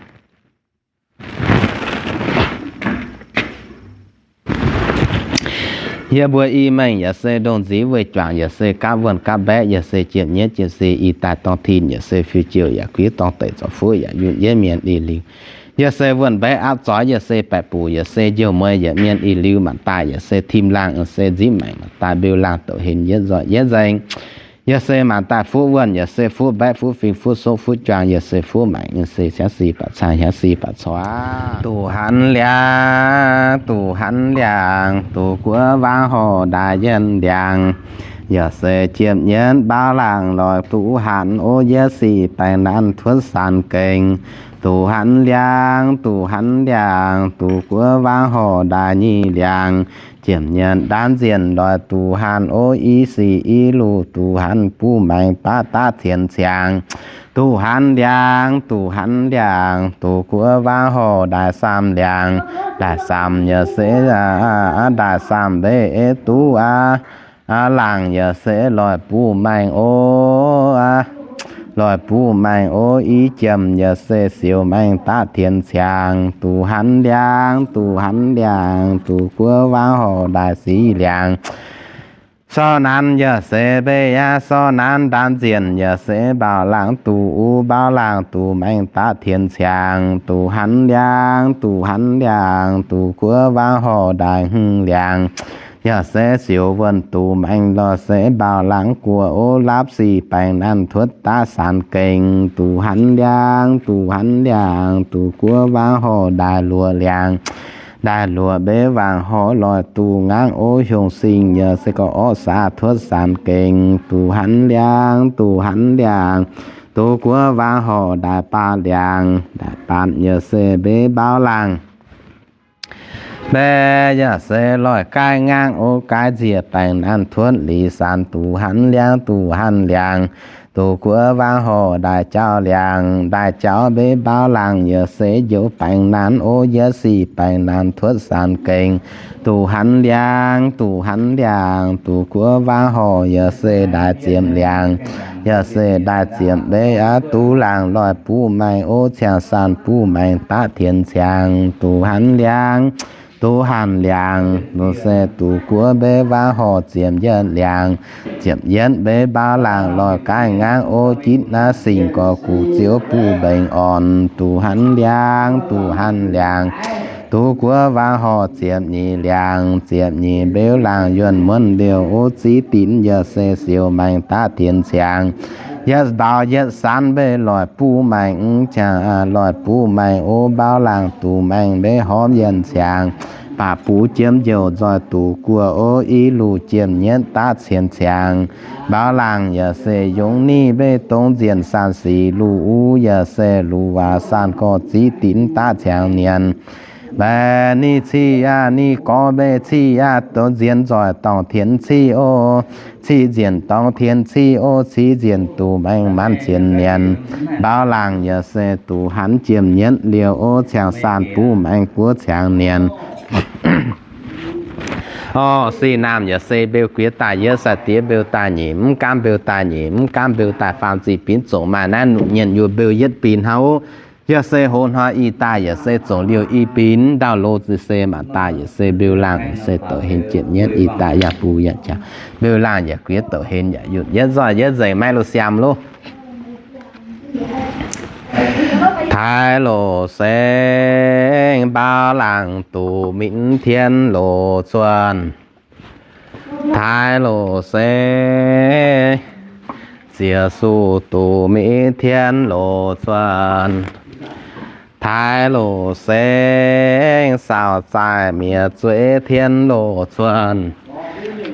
Yie mbuo i maengh yaac se ndongh nziv weih juangc yaac se gapv wuonh gapv mbaeqv yaac se jiem nyietv jiem si i daaih dorng tin yaac se fiuv jiouh yaac kuiv dorng deic zorc fuqv yaac yunh yietv mienh i liuz. Yaac se wuonh mbaeqv aapv zoix yaac se baeqc buc yaac se njouh mueiz yietc mienh i liuz maanc daaih yaac se tim laangh yaac se nziv maengc maanc daaih mbeu laangh douc hen yietv nzoih yietv nzengc. Yaac se maanc daaih fuqv wuonh yaac se fuqv mbaeqv fuqv fingx fuqv soqv fuqv juang yaac se fuqv maengc yaac se hiav si baac caangh hiav si baac coix. Duqv hanc liangx, duqv hanc liangx, duqv guoqv waangc horc ndaaih yienx liangx. Yaac se jiem nyienv mbaauh laangh loix duqv hanc o yietv sic baengh nanv tuotv saanx gengh. Duqv hanc liangx, duqv hanc liangx, duqv guoqv waangc horc ndaaih nyic liangx. Jiem nyienv ndaanv nzienh loix duqv hanc o i sic i luc duqv hanc buv maengx baav daav cien ciangx. Duqv hanc liangx, duqv hanc liangx, duqv guoqv waangc horc ndaaih saam liangx. Ndaaih saam yaac se, ndaaih saam mbeih duqv aqv. Laangh yaac se loix buv maengx o, loix buv maengx o i jiem yaac se siouc maengx daav tien ciangx. Duqv hanc liangx, duqv hanc liangx, duqv guoqv waangc horc ndaaih sic liangx. Sorqv naanc yaac se mbeix aqv, sorqv naanc ndaamv nzienh yaac se mbaaux laangh duqv, mbaaux laangh duqv maengx daaih tienx ciangx, duqv hanc liangx, duqv hanc liangx, duqv guoqv waangc horc ndaaih hmz liangx. Yaac se siouc wuonh duqv maengx lorh se mbaaux laangh guoqv, o, laapv sic baengh naanc tuotv daaih saanx gengx, duqv hanc liangx, duqv hanc liangx, duqv guoqv waangc horc ndaaih luoqc liangx. Ndaaih luoqc mbeix waangc horc lorh duqv ngaangv, o, hiuang singx yaac se gorqv-orqv saax tuotv saanx gengx, duqv hanc liangx, duqv hanc liangx, duqv guoqv waangc horc ndaaih baatv liangx. Ndaaih baatv yaac se mbeix mbaaux laangh. Mbaeqc yaac se lorh gaaiv ngaangv, o, gaaiv nziex baengh naanc tuotv liz saanx, duqv hanc liangx, duqv hanc liangx, duqv guoqv waangc horc ndaaih jauv liangx. Ndaaih jauv mbeix mbaaux laangh yaac se njoux baengh naanc, o, yietv sic baengh naanc tuotv saanx gengx, duqv hanc liangx, duqv hanc liangx, duqv guoqv waangc horc yaac se ndaaih ziepc liangx. Yaac se ndaaih ziepc mbeix aqv, duqv laangh lorh buv maengx, o, ciangx saanh buv maengx daaih tienx ciangx, duqv hanc liangx, duqv hanc liangx, nu se duqv guoqv mbeix waangc horc ziepc yietv liangx. Ziepc yietv mbeix mbaaux laangh lorh gaaiv ngaangv, o, jitv naaiv singx gorx guv ziouv buv mbengx orn, duqv hanc liangx, duqv hanc liangx, duqv guoqv waangc horc ziepc nyeic liangx. Ziepc nyeic mbeix laangh yuonh muonv liouh, o, ziqv dinc yaac se siouc maengx daaih tienx ciangx. Yietv mbaaux yietv saanv mbeix loic buv maengx, ciangx loic buv maengx, o, mbaaux laangh duqv maengx mbeix horpc yienc ciangx. Baac buv jiem njouc nzoih duqv guoqv, o, i luc jiem nyietv daaih tienx ciangx. Mbaaux laangh yaac se yungz ninh mbeix dongh nzienh saanh sic luc, u, yaac se luc waac saanh gorx ziqv dinc daaih ciangx nienx. Mbaeqc ninh ciqv aqv, ninh gorngv mbeix ciqv aqv, dongh nzienh nzoih dorngc tienx ciqv oc. Ciqv nzienh dorngc tienx ciqv oc. Ciqv nzienh duqv maengx maanc cien nienx. Mbaaux laangh yaac se duqv hanc jiem nyietv liouh oc. Ciangx saanh buv maengx guoqv ciangx nienx. Orv, sic naamh yaac se mbeu guiex daaih yietv, sai-diex mbeu daaih nyeic, mv gaamv mbeu daaih nyeic, mv gaamv mbeu daaih faam, ziqc binv zongc maaih naaiv nuqv nyienh yuoqc mbeu yietv binx hnangv oc. Yaac se hoz hnoi ih daaih yaac se zongc liouh i binx, ndau loz ziqc se maac daaih yaac se mbeu laangh yaac se douc hen jiem nyietv ih daaih yangh buv yangh jaax, mbeu laangh yaac guiex douc hen yaac yunh yietv nzoih yietv nzengc maiv loz siaam loh. Taaix loz saengv mbaaux laangh duqv minv tien loz cuotv. Taaix loz saengv ziex suv duqv minv tien loz cuotv. Taaix loz saengv saauc zaaic mi'aqv zueiz tien loz cuotv.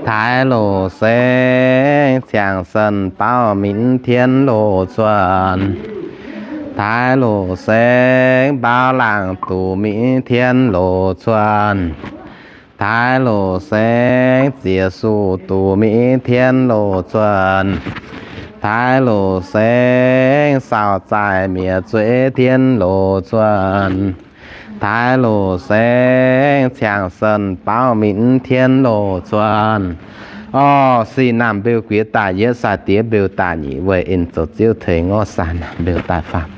Taaix loz saengv ciangx sen baauv minv tien loz cuotv. Taaix loz saengv mbaaux laangh duqv minv tien loz cuotv. Taaix loz saengv ziex suv duqv minv tien loz cuotv. Taaix loz saengv saauc zaaic mi'aqv zueiz tien loz cuotv. Taaix loz saengv ciangx sen baauv minv tien loz cuotv. Orv, sic naamh mbeu guiex daaih yietv, sai-diex mbeu daaih nyeic, weih en zoux ziouv tengx orv, saanh mbeu daaih faam.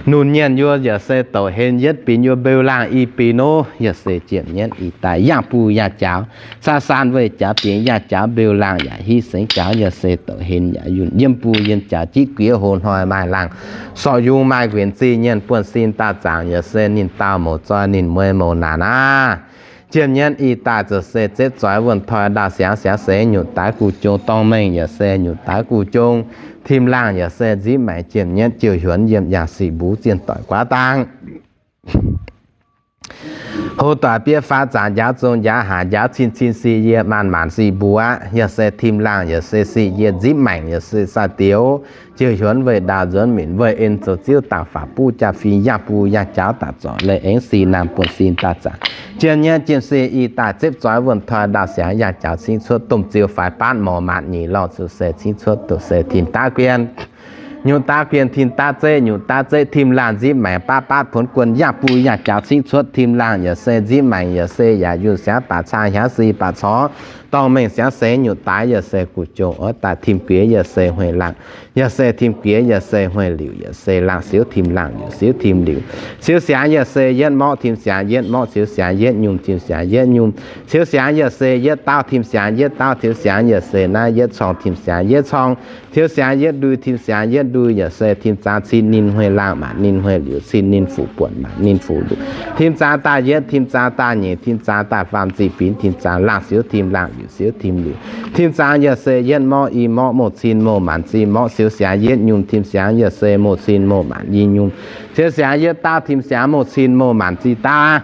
Nunh nyienh yuoqc yaac se douc hen yietv binx yuoqc mbeu laangh i binx nor, yaac se jiem nyietv ih daaih yangh buv yangh jaax, saanh saanh weih jaax bingx yangh jaax, mbeu laangh yaac hiv sengx jaax, yaac se douc hen yaac yunh yiem buv yiem jaax, jitv guiex hoz hnoi maaih laangh sorc yungz maaih nquenc zingh nyienh buonv-sin daaih zaangc, yaac se ninh daauh mouz zoih ninh mueiz mouz naanc aqv. Jiem nyietv ih daaih zoux se zepv zoix wuonh toi ndaauh siangx, siangx se nyutc daaix guv jong dorngh mengh, yaac se nyutc daaix guv jong tim laangh, yaac se nzipv maengc jiem nyietv jiouh hiuonx yiem yangh sic mbuv zienh doic guaav dangh. Hoz doic bieqc faaux zaangc njaaux zong njaaux haaix njaaux cin cin sic yie maanc maanc sic mbuo aqv. Yaac se tim laangh yaac se sic yie nzipv maengc yaac se sai-diex jiouh hiuonx weih ndaauh nzuonx minc weih en zoux ziouv dangc faatv buv jaa-fin yangh buv yangh jaax daaih zorc leih aengx sic naamh buonv-sin daaih zaangc. Jiem nyietv jiem se ih daaih zepv zoix wuonh toi ndaauh siangx yangh jaax cingv cuotv domh ziouv faix baanv morc maanc nyic lorh zuqc se cingv cuotv doqc se tim daav guien. Nyutc daav guen tim daav zeiv, nyutc daav zeiv tim laangh nzipv maengc, baav baav puonx guon yangh buv yangh jaaux cingv cuotv tim laangh yaac se nzipv maengc, yaac se yaac yunh siangx baac caa hiaangv si baac corc, dorngh mengh siangx se nyutc daaix yaac se gu'jong oix daaih tim guiex yaac se hueic laangh, yaac se tim guiex yaac se hueic liuc, yaac se laangh siouv tim laangh liuc siouv tim liuc. Siouv siangx yaac se yietv morqv tim siangx yietv morqv, siouv siangx yietv nyungc tim siangx yietv nyungc. Siouv siangx yaac se yietv dauh tim siangx yietv dauh, siouv siangx yaac se naaiv yietv corng tim siangx yietv corng. Siouv siangx yietv ndui tim siangx yietv ndui yaac se tim zaangc cin ninh hueic laangh maanc ninh hueic liuc, cin ninh fuqv buonc maanc ninh fuqv luc. Tim zaangc daaih yietv, tim zaangc daaih nyeic, tim zaangc daaih faam ziqc binc, tim zaangc laangh siouv tim laangh liuc siouv tim liuc. Tim zaangc yaac se yietv morqv i morqv, mouz cin mouz maanc zih morqv. Siouv siangx yietv nyungc tim siangx yaac se mouz cin mouz maanc i nyungc. Siouv siangx yietv dauh tim siangx mouz cin mouz maanc zih dauh.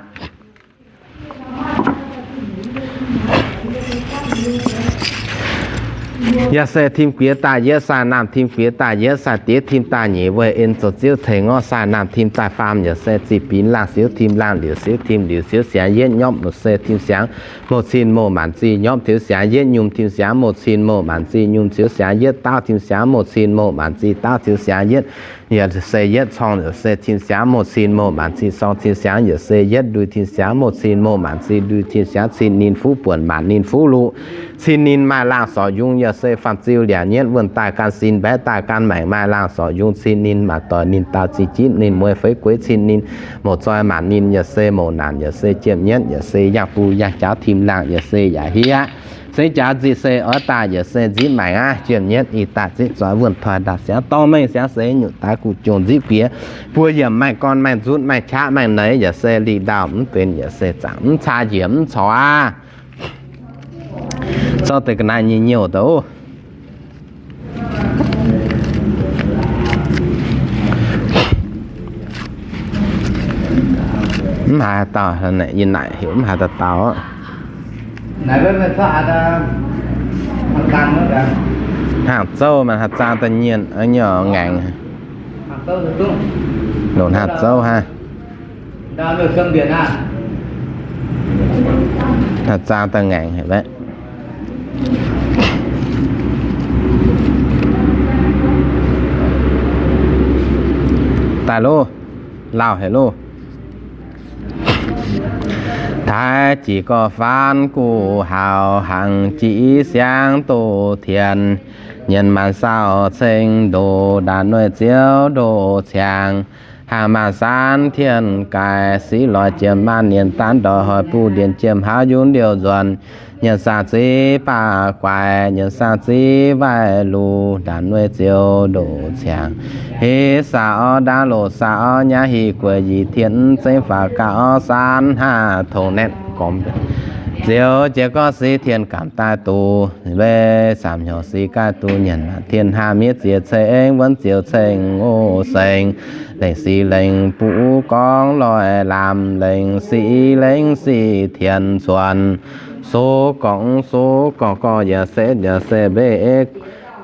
Yaac se tim guiex daaih yietv, sai naamh tim guiex daaih yietv, sai diev tim daaih nyeic, weih en zoux ziouv tengx orv, sai naamh tim daaih faam yaac se ziqc binc, laangh siouv tim laangh liuc siouv tim liuc. Siouv siangx yietv nyopv, mouz se tim siangx mouz cin mouz maanc zih nyopv. Siouv siangx yietv nyungc tim siangx mouz cin mouz maanc zih nyungc. Siouv siangx yietv dauh tim siangx mouz cin mouz maanc zih dauh. Siouv siangx yietv yaac se yietv corng yaac se tim siangx mouz cin mouz maanc zih corng. Tim siangx yaac se yietv ndui tim siangx mouz cin mouz maanc zih ndui. Tim siangx cin ninh fuqv buonc maanc ninh fuqv luc. Cin ninh maaih laangh sorc yungz yaac se faam ziu liac nyietv wuonh daaih gan sin mbaeqv daaih gan maengc maaih laangh sorc yungz. Cin ninh maaih doic ninh daauh zinh jipv ninh mueiz feix gueix. Cin ninh mouz zoi maanc ninh yaac se mouz naanc yaac se jiem nyietv yaac se yangh buv yangh jaaux tim laangh yaac se yaac hiav. Sengx jaax nzih se oix daaih yaac se nzipv maengc aqv. Jiem nyietv ih daaih zipv zoix wuonh toi ndau siangx dorngh mengh siangx se nyutc daaix gu'jong nzipv guiex buo yiemc maengh gorn maengh nzutv maengh qaqv maengh neix yaac se lih ndau mv benx yaac se zaangc mv caa njiec mv corc aqv. Zorqv deix ga'naaiv nyei nyouh daaih. Mv haaix dauh, yie naaic heuc mv haaix dauh dauh. Hnaangx zouv maaih haaix zaang daaih nyienc nyei ngaengc. Loc hnaangx zouv hnangv. Haaix zaang daaih ngaengc haic. Daaih loh, lauh haic loh. Taaix jiex gorx-faanv guv haux hangx jiv siangx doz tien, nyienx maanc saauh ceng ndoh ndaatv nueiv ziouv ndoh ciangx, hangx maanc saanv tien gaaix siqv loix jiem maanc nienx daanv ndorqc hoic buv ndienx jiem haav yunv liouh nzuonx, nyienx saang ziv baav guaix, nyienx saang ziv waaic luv, ndaatv nueiv ziouv ndoh ciangx, hiv saah orv ndaangv loz saah orv nyaav hih gueix yie tien zengv faaux gaav orv saanv haav tongx naetv gormx, ziouv jiex gorngv siv tien gamh daaih duqv, weic saamv hnyouv siv gaaih duqv nyienx maanc tien haav miev ziex ceng wuonv ziouv ceng o seng, lengc sic lengc buv gorngv loic lamz, lengc sic lengc sic tien cuonx, sux gorngv sux gorngv gorngv yaac se yaac se mbev,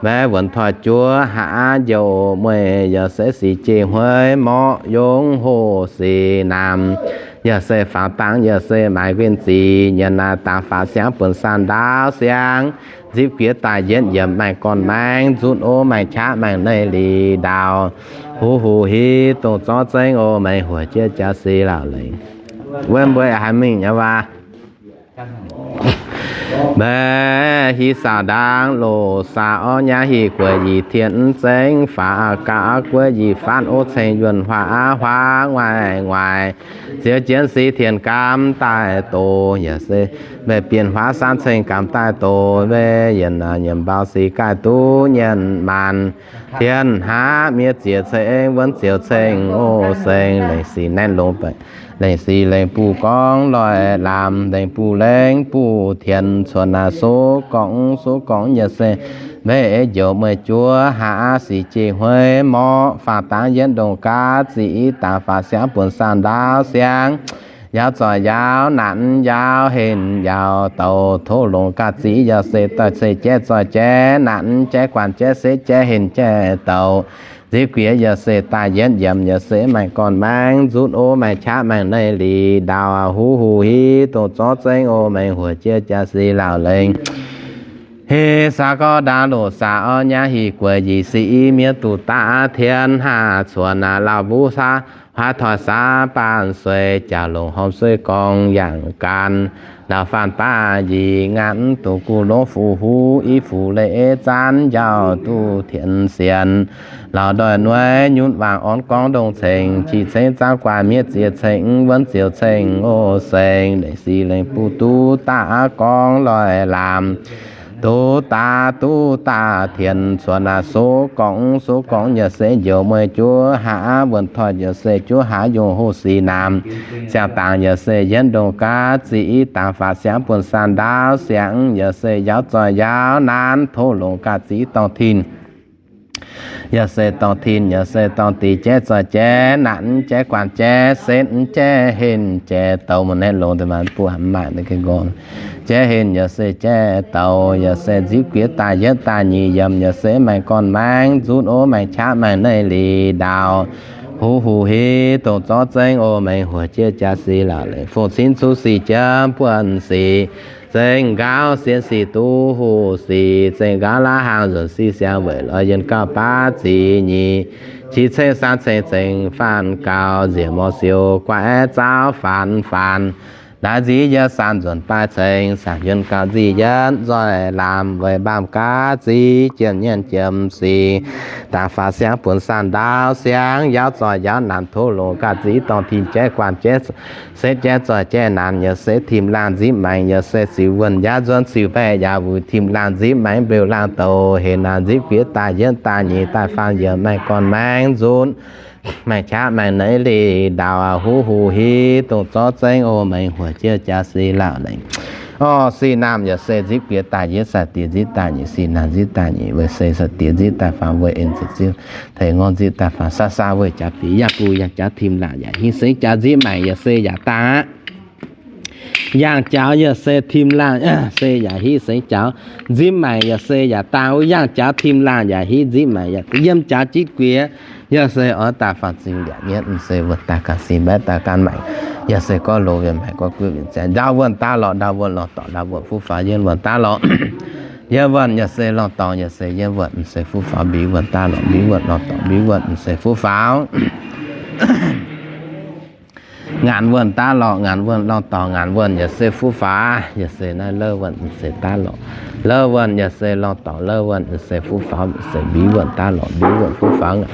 mbev wuonx toi juov haav njoux mueiz yaac se sic jiex hueiv morqc yongv hoh sic naamh, yaac se faaux dangx yaac se maaiz nquin zic nyienx naaic dangx faaux siangv buonc saanh ndaauv siangv, nzipv guiex daaih yietv yiemc maengh gorn maengh nzutv o maengh qaqv maengh neix lic ndaauh, huv huv hiv dongh zorqv zengv o maengh huoc jieqv jaax sic laauc lengc. Wuov mbuo haiz mingh nyei waac. Mbaeqv hiv saauc ndaangv loz saauc orv nyaav hih gueix yie tien zengv faaux gaav gueiv yie faanv o ceng yuonh huaav huaav nguaaic nguaaic, ziouv jienv siv tien gamh daaih doz yaac se mbaeqv bienh huaav saanv ceng gamh daaih doz mbev yienc nyiemc mbau sic gaaih duqv nyienx maanc tien haav miev ziex ceng wuonv ziouv ceng o seng lengc sic naetv longx baengc, lengc sic lengc buv gorngv loic lamz, lengc buv lengc buv tien cuotv naaic sux gorngv sux gorngv yaac se mbev njoux mueiz juov haav sic jiex hueiv morqc faaux dangx yietv ndongc gaav zic dangx faaux siangv buonc saanh ndaauv siangv, yaauv zoih yaauv nanc yaauv henc yaauv douz tov longx gaax zic yaac se doix ceix jaiv zoih jaiv nanc jaiv guanh jaiv setv jaiv henc jaiv douz, nzipv guiex yaac se daaih yietv yiemc yaac se maengh gorn maengh nzutv o maengh qaqv maengh neix lic ndaauh huv huv hiv dongh zorqv zengv o maengh huoc jieqv jaax sic laauc lengc. Heh saax gorx ndaangc loz saax orv nyaah hih gueix yie sic miev duqv daav tien haav cuotv naaic lauh mbuv saax, haaix toi saax baanh sueih jaax longc hormh sueih gorngv yangh gan. Lauh faanh baav njiec nganc dongh guv longv fuqv huv i fuqv leiz zanv njaaux duqv tien sienx. Lauh ndoih nueiv nyunv waangc orn gorngv ndongc ceng, qiex ceng zaanv guaax miev ziex ceng wuonv ziouc ceng o seng, leiz sic lengc buv duqv daav gorngv loic laamc. Duqv daav duqv daav tien cuotv naaic soqv gorngv soqv gorngv yaac se njoux mueiz juov haav wuonh toi yaac se juov haav yungh hoh sic naamh. Siang-dangx yaac se yienv ndongc gaav ziqc dangx faatv siangv buonv saan ndaauv siangv yaac se yaauv zoih yaauv naanv tov longc gaax ziqc dorngh tin. Yaac se dorngh tin yaac se dorngh dic jaiv zoih jaiv naanc jaiv guanh jaiv setv jaiv henh jaiv douz mv naeqv longx deix mv buo haaix maaih nqorngv. Jaiv henh yaac se jaiv douz yaac se nzipv guiex daaih yietv daaih nyic yiemc yaac se maengx gorn maengx nzunv o maengx qaqv maengx neiv lic ndaauv. Huv huv hiv dongh zorqv zengv o maengx huoc jiex jaax sic laauc lengc fong cin cuv sic jiem buonv sic. Zengv nqaauv sienh sic duqv huv sic, zengv nqaauv laav hnaangx nzuonx sic siang weic lorz yienh gauh baav zic nyic. Qiex ceng saan ceng zengv faanh gauh nziex mor siou guaaiv zaauv faanx faanx. Ndaix nziv yietv saan nzuonc baaix ceng saanc yienh gauh nziv yietv nzoih laamh weic mbaamh gaav zic jiem nyienv jiem sic. Dangx faatv siangv buonv saan ndaauv siangv yaauv zoih yaauv naanc tov longc gaax ziqc dorngh tin jaiv guanh jaiv setv jaiv zoih jaiv naanc yaac se tim laangh nzipv maengx yaac se ziux wuonh yaav nzuonv ziux mbaeqc yaac wuic tim laangh nzipv maengx mbeux laangh douc hec naanc nzipv guiex daaih yietv daaih nyic daaih faanh yiemc maengx gorn maengx nzunv maengx qaqv maengx neiv lic ndaauv huv huv hiv dongh zorqv zengv o maengx huoc jiex jaax sic laauc lengc. Orv sic naamh yaac se nzipv guiex daaih yietv sai-diex nzipv daaih nyic sic naamh nzipv daaih nyic weic se sai-diex nzipv daaih faam weic en ziepc zipv teix ngorc nzipv daaih faam saav saav weic jaax bic yangh bun yangh jaax tim laangh yaac hingh sengx jaax nzipv maengx yaac se yaac dangh aqv. Yangh jaax yaac se tim laangh se yaac hingh sengx jaax nzipv maengx yaac se yaac dangh wuov yangh jaax tim laangh yaac hingh nzipv maengx yaac yiem jaax jitv guiex yaac se oix daaih faanh zingh yaac mienv se wuonh daaih gan sin mbaeqv daaih gan maengx yaac se gorngv loz wienc maengx gorngv guov wienc ziangx ndau wuonh daav lorqc ndau wuonh lorh dorngc ndau wuonh fuqv faaux yiem wuonh daav lorqc. Yiem wuonh yaac se lorh dorngc yaac se yiem wuonh se fuqv faaux mbiv wuonh daav lorqc mbiv wuonh lorh dorngc mbiv wuonh se fuqv faaux. Ngaanc wuonh daav lorqc ngaanc wuonh lorh dorngc ngaanc wuonh yaac se fuqv faaux yaac se naaiv louv wuonh se daav lorqc louv wuonh yaac se lorh dorngc louv wuonh se fuqv faaux se mbiv wuonh daav lorqc mbiv wuonh fuqv faaux ngaanc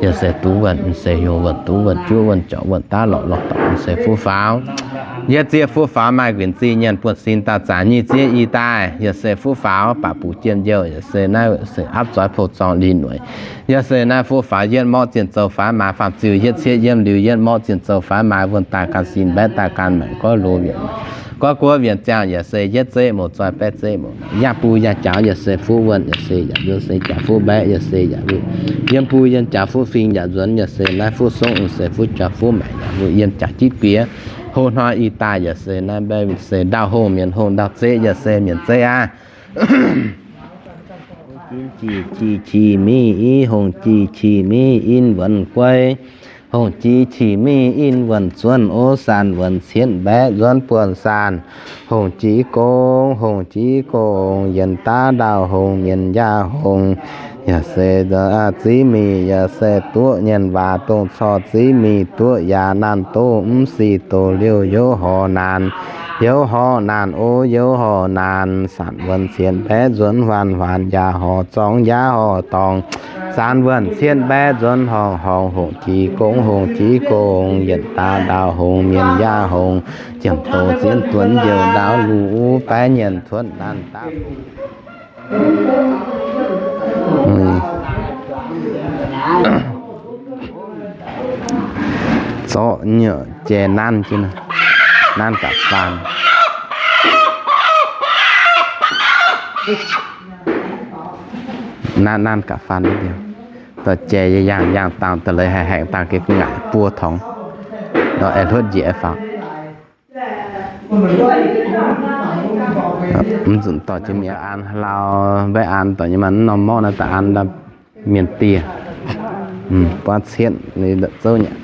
yaac se duqv wuonh se hiuv wuonh duqv wuonh juov wuonh jorc wuonh daav lorqc lorh dorngc se fuqv faaux. Yietv zieqv fuqv faaux maaih nquinc zih nyienc buonv sin dauh zanc nyic zieqv i daaih yaac se fuqv faaux baac buc jiem youh yaac se naaiv se apv zoix pou zorng lih noic. Yaac se naaiv fuqv faaux yietv morqv zienh zoux faix maaiz faam ziux yietv cieqv yiem liuz yietv morqv zienh zoux faix maaiz wuonh daaih gan sin mbaeqv daaih gan maengx gorngv loz wienc gorngv guov wienc ziangh yaac se yietv zeqv mouz zoih baeqv zeqv mouz yangh bun yangh jaux yaac se fuqv wuonh yaac se yaac yiem se jaax fuqv mbaeqv yaac se yaac yiem bun yiem jaax fuqv fing yaac nzuonx yaac se naaiv fuqv songv se fuqv jaax fuqv maengx yaac yiem jaax jitv guiex. Hov hnoi ih daaih yaac se naaiv mbaeqv se ndau hongh mienh hongh ndau zeqv yaac se mienh zeqv aqv. Jiex qiex mingh i hongh jiex qiex mingh in wuonh guei, hongh jiex qiex mingh in wuonh zuonv o saanh wuonh cietv mbaeqv nzuonx buonv saanh, hongh jiex gong, hongh jiex gong, yienc daav ndau hongh mienh yaac hongh, yaac se ziv mingh yaac se duqv nyienx waac dongh corc ziv mingh duqv yaac naanh doqv mv sic doqc liouh youv horc naanc, youv horc naanc o youv horc naanc, saanh wuonh cietv mbaeqv nzuonx huaanh huaanh yaac horc zorngx yaac horc dorngx, saanh wuonh cietv mbaeqv nzuonx horngh horngh hongh jiex gong hongh jiex gong, yienc daav ndau hongh mienh yaac hongh, jiem doqc zien duonx njoux ndau luc baeqv nyienc cuotv naanh daav zorqv nyei jai nanv jienv, nanv gaax faan. Nanv, nanv gaax faan, dorh jai yangh, yangh dangh da'leiz haih haengx dangh gengh ngaaic buo torngx, dorh aengx hluotv njiec faaux. Mv nzunc dorh jienv mienh an hlauv, mbaeqv an dorh nyei maaih norm morqv naaiv daaih an mienh dieh, buatc cietv ninh zouv nyei.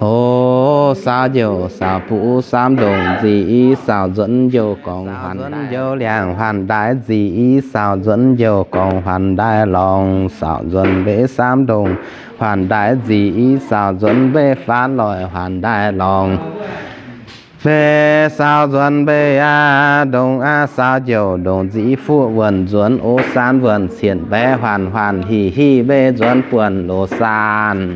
O, saaux njouh saaux buv saamv ndongc nzic, saaux nzuonx njouh gorngv huaanh ndaaih njouh liangh huaanh ndaaih nzic, saaux nzuonx njouh gorngv huaanh ndaaih lorngh, saaux nzuonx mbeix saamv ndongc huaanh ndaaih nzic, saaux nzuonx mbeix faatv loic huaanh ndaaih lorngh. Mbeix saaux nzuonx mbeix aqv, ndongc aqv saaux njouh ndongc nzic, fuqv wuonh nzuonx o saanv wuonh cietv mbaeqv huaanh huaanh hiv hiv mbeix nzuonx buonv loz saanh.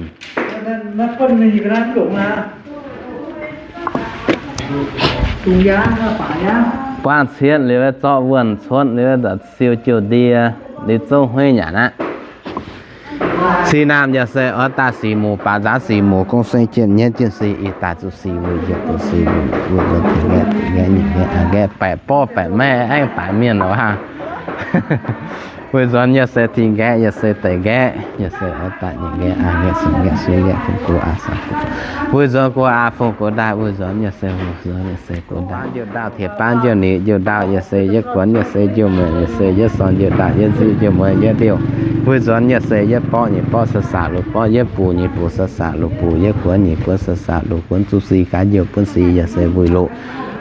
Buangh cietv liuz zorqv wuonh cuotv liuz siou jouh ndie, liuz zouv hueiv nyanc aqv. Sic naamh yaac se oix daaih sic muc, baac nzaanx sic muc, gong seng jiem nyeiv jiem si, ih daaih zuqc sic wuic njiec buonv sic wuic, wuic nzuonx tengx nqaeqv, tengx nqaeqv nyic nqaeqv aqv, nqaeqv baeqc borv baeqc maiv aengv daaih mienh aqv. Wuic nzuonx yaac se tengx nqaeqv, yaac se deix nqaeqv, yaac se oix daaih nyic nqaeqv aqv, nqaeqv sung nqaeqv sui nqaeqv fun go aqv, saax go. Wuic nzuonx go aqv, fun go daaih, wuic nzuonx yaac se, wuic nzuonx yaac se go daaih. Njoux ndaauh tiex baav njoux nix njoux ndaauh, yaac se yietv guonx, yaac se njoux mueic, yaac se yietv sorng njoux ndaauh, yietv nziv njoux mueiz, yietv liouh. Wuic nzuonx yaac se yietv borqv nyic borqv saax saax luoqc borqv, yietv buc nyic buc saax saax luoqc buc, yietv guonx nyic guonx saax saax luoqc guonx, zuqc sic gaax njoux buonv sic yaac se wuic loqc.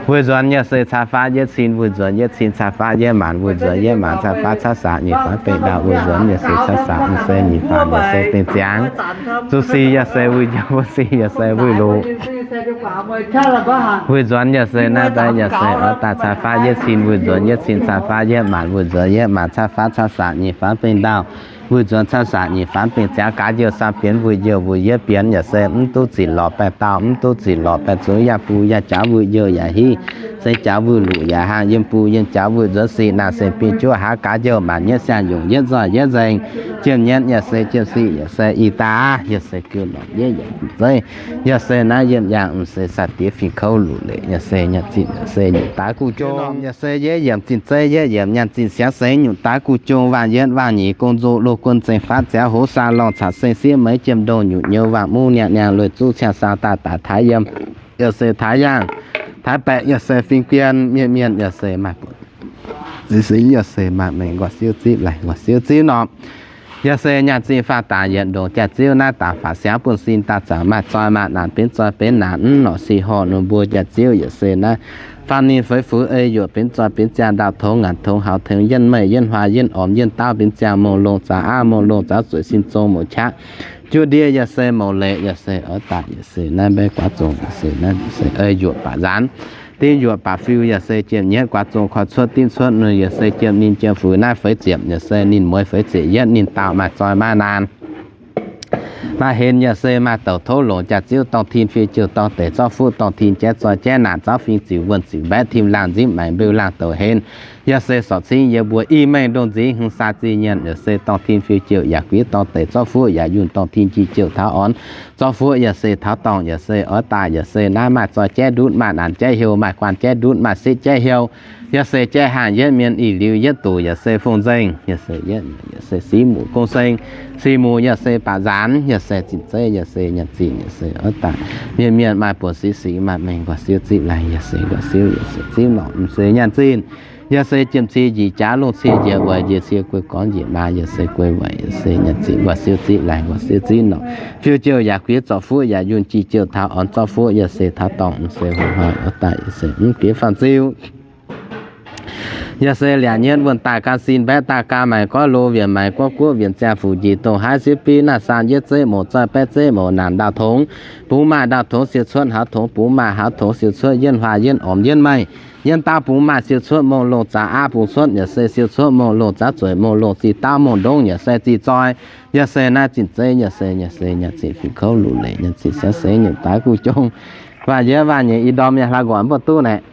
Wuic nzuonx yaac se caa faatv yietv cin, wuic nzuonx yietv cin caa faatv yietv maanc, wuic nzuonx yietv maanc caa faatv caqv saax nyic faanv bengh ndaauh, wuic nzuonx yaac se caqv saax mv se nyic faanv yaac se bengh ziangx. Zuqc sic yaac se wuic njoux buonv sic yaac se wuic loqc. Wuic nzuonx yaac se naaiv daaih yaac se oix daaih caa faatv yietv cin, wuic nzuonx yietv cin caa faatv yietv maanc, wuic nzuonx yietv maanc caa faatv caqv saax nyic faanv bengh ndaauh, wuic nzuonx caqv saax nyic faanv bengh ziangx gaax njoux saam bienx wuic njoux, wuic yietv bienx yaac se mv duqv zitc lorqc baeqv daauh, mv duqv zitc lorqc baeqv zungx, yaac buv yaac jaux wuic njoux yaac hiv, se jaux wuic luqc yaac haangh, yiem buv yiem jaux wuic nzuonx sic naaic se bingh juov haaix gaax njoux maanc nyetv siang yungc yietv nzoih yietv nzengc, jiem nyetv yaac se jiem sic yaac se ih daaih yaac se gouv lorqc yietv yaac zeiv, yaac se naaiv yiem yangh m'seix sai-diex fingx kouv luc leic, yaac se nyanc zinh yaac se nyungc daaix guv jong, yaac se yietv yiemc zinh zeiv yietv yiemc nyanc zinh siangx seix nyungc daaix guv jong, waanc yietv waanc nyeic gong nzoh loz guon zengx faatv ziangx hoz saah lorngh caux seng siev meix jiem ndongh nyutc nyouz waanc muv niangh niangh lueic zuqv ciangh saang daaih daaih taaix yiem, yaac se taaix yangh, taaix baeqc yaac se fingx bienh mienh mienh yaac se maaih buonc, yaac se maaih mengh nqoi siouv zipv laih nqoi siouv zipv norm. Yaac se nyaanh zinh faah daaih yietc ndongc jaax-ziouv naaiv daaih faatv siangx buonv sin daaih zanc maaih zoi maaih naanc benx zoi benx naanc mv norqc sih horh nor mbuo jaax-ziouv yaac se naaiv faam ninh feix fuix ei yuoqc benx zoi benx ziangh ndau tongx ngaanc tongx haux tengx yienv meih yienv huaax yienv ormx yienv daauv benx ziangh mongh longh zaux aav mongh longh zaux zueiz sin zong mouc qaqv juov ndie yaac se mouc leic yaac se oix daaih yaac se naaiv mbaeqv guaav zong yaac se naaiv se ei yuoqc baac nzaanx, dingv yuoqc baac fiu yaac se jiem nyetv guaav zong koi cuotv dingv cuotv nor yaac se jiem ninh jiem fuix naaiv feix ziepc yaac se ninh mueiz feix ziepc yietv ninh dauh maaih zoi maaih naanc. Maaih henx yaac se maaih douc tov longc jaax-ziouv dorng tin fiu jouh dorng deix zorqv fuqv dorng tin jaiv zoi jaiv naanc zauv fingx ziux wuonh ziux mbaeqv tim laangh nzipv maengx mbeu laangh douc henx. Yaac se sorc cingv yie mbuo i mengh ndongh nzingx hmz sai zinh nyenh yaac se dorng tin fiu jouh yaac guiv dorng deix zorqv fuqv yaac yunh dorng tin jih jouh taux orn. Zorqv fuqv yaac se taux dorngh yaac se oix daaih yaac se naaiv maaih zoi jaiv ndutv maaih naanc jaiv heuc maaih guanh jaiv ndutv maaih setv jaiv heuc. Yaac se jaiv haangh yietv mienh ih liuz yietv doc yaac se fong nzengc. Yaac se yietv yaac se sic muc gong seng. Sic muc yaac se baac nzaanx yaac se zinh zeiv yaac se nyanc zinh yaac se oix daaih mienh mienh maaih buonc sic sic maaih mengh nqoi siouv zipv laih yaac se nqoi siouv yaac se zipv norqc m'seix nyanc zinh. Yaac se jiem cie njiec jaax lungh cie njiec weic njiec cie guei gorngv njiec maa yaac se guei weic yaac se nyanc zinh nqoi siouv zipv laih nqoi siouv zipv norqc. Fiu jouh yaac guiv zorqv fuqv yaac yunh jih jouh taux orn zorqv fuqv yaac se taux dorngh m'seix huaax hnoi oix daaih yaac se mv guiv faam ziu. Yaac se liac nyetv wuonh daaih gan sin mbaeqv daaih gan maengx gorv lo wienc maengx gorv guoqv wienc ziangh fuc njiec dongh haav siev biv naaiv saan yietv zeiv moc zoih baeqv zeiv moc naanc ndau tongx, bungx maaih ndau tongx siou cuotv haav tongx, bungx maaih haav tongx siou cuotv yienv huaax yienv ormx yienv meih, yienv daauv bungx maaih siou cuotv mongh longh zaux aav bungx cuotv yaac se siou cuotv mongh longh zaux zueic mongh longh zih daauv mongh ndongv yaac se zih zoi. Yaac se naaiv zinh zeiv yaac se yaac se nyanc zinh fingx kouv luc leic nyanc zinh siangx seix nyungc daaix guv jong. Waah yietv waah nyeic ih ndorm yaac hlaax nqorngc mbuo duqv naaic.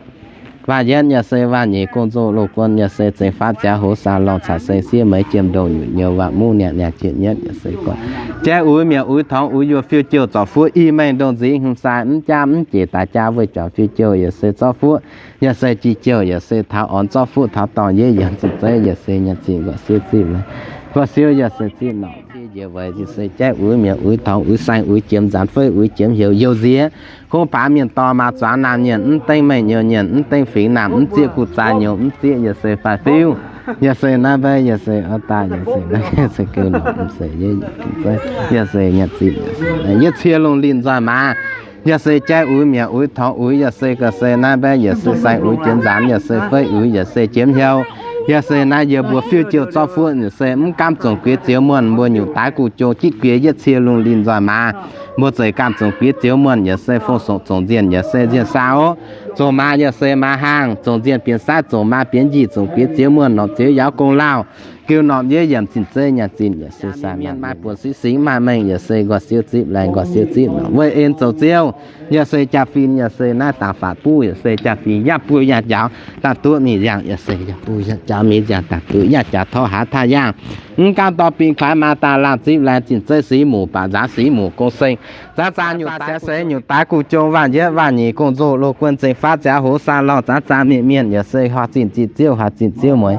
Waah yietv yaac se waah nyeic gong nzoh loz guon yaac se zengx faatv ziangx hoz saah lorngh caux seng siev meix jiem ndongh nyutc nyouz waanc muv niangh niangh jiex nyietv yaac se gorngv jaiv uix mietc uix torngx uix yuoqc fiu jouh zorc fuqv i mengh ndongh nzingx hmz sai mv jaav mv jeic daaih jaav weih jauc fiu jouh yaac se zorqv fuqv yaac se jih jouh yaac se taux orn zorqv fuqv taux dorngh yietv yiemc zinh zeiv yaac se nyanc zinh nqoi siouv zipv laih nqoi siouv yaac se zipv norqc cie njiec weic yaac se jaiv uix mietc uix torngx uix saeng uix jiem nzaanx feiv uix jiem heuc youh nziex. Kungx baaix mienh dorh maa zuangx naamh mienh mv dengv meih nyouz mienh mv dengv fingx naamh mv zieqv guv zaaix nyouz mv zieqv yaac se faix fiuv. Yaac se naaiv mbaeqv yaac se oix daaih yaac se naaiv se geu norqc m'seix yietv yiemc zinh zeiv yaac se nyanc zinh yaac se yietv cie lungh linh nzoih maaz. Yaac se jaiv uix, mietc uix, torngx uix, yaac se ga'sie naaiv mbaeqv, yaac se saeng uix jiemx nzaanx, yaac se feiv uix, yaac se jiemx hnyouv. Yaac se naaiv yie mbuo fiuv-jiouh zorqv fuqv, yaac se mv gaamv zongc guiex zioux muonh, mbuo nyungc daaix guv jong jitv guiex yietv cie lungh linh nzoih maaz. Mbuo zeiz gaamv zongc guiex zioux muonh, yaac se fong-songc zongc nzienh, yaac se nzienh saau oc. Zongc maaz yaac se maaz haangh, zongc nzienh bienx saav, zongc maaz bienx njiec, zongc guiex zioux muonh, norqc zioux yaauv gong lauh, geu norqc yiev yiemc zinh zeiv nyaanh zinh, yaac se saah mienh maaih buonc singx singx maaih mengh, yaac se nqoi siouv zipv laengz, nqoi siouv zipv norqc weih en zoux ziouv. Yaac se jaa-fin, yaac se naaiv dangc faatv buv, yaac se jaa-fin yaac buv yaac njaaux daaih duqv mingh yangh, yaac se yaac buv yaac njaaux mingh yangh daaih duqv yaac jaax torv haaix taaih yangh. Mv gaamv dorh bingx kuaix maa daaih laangh zipv laengz zinh zeiv singx muc baac nzaanx singx muc gong seng. Zaanv zaanv nyungc daaix se nyungc daaix guv jong waanc yietv waanc nyeic gong nzoh loz guon zengx faatv ziangh hoc saa lorh zaanv zaanv mienh mienh, yaac se huaax zinh zinh ziouv huaax zinh ziouv mueiz,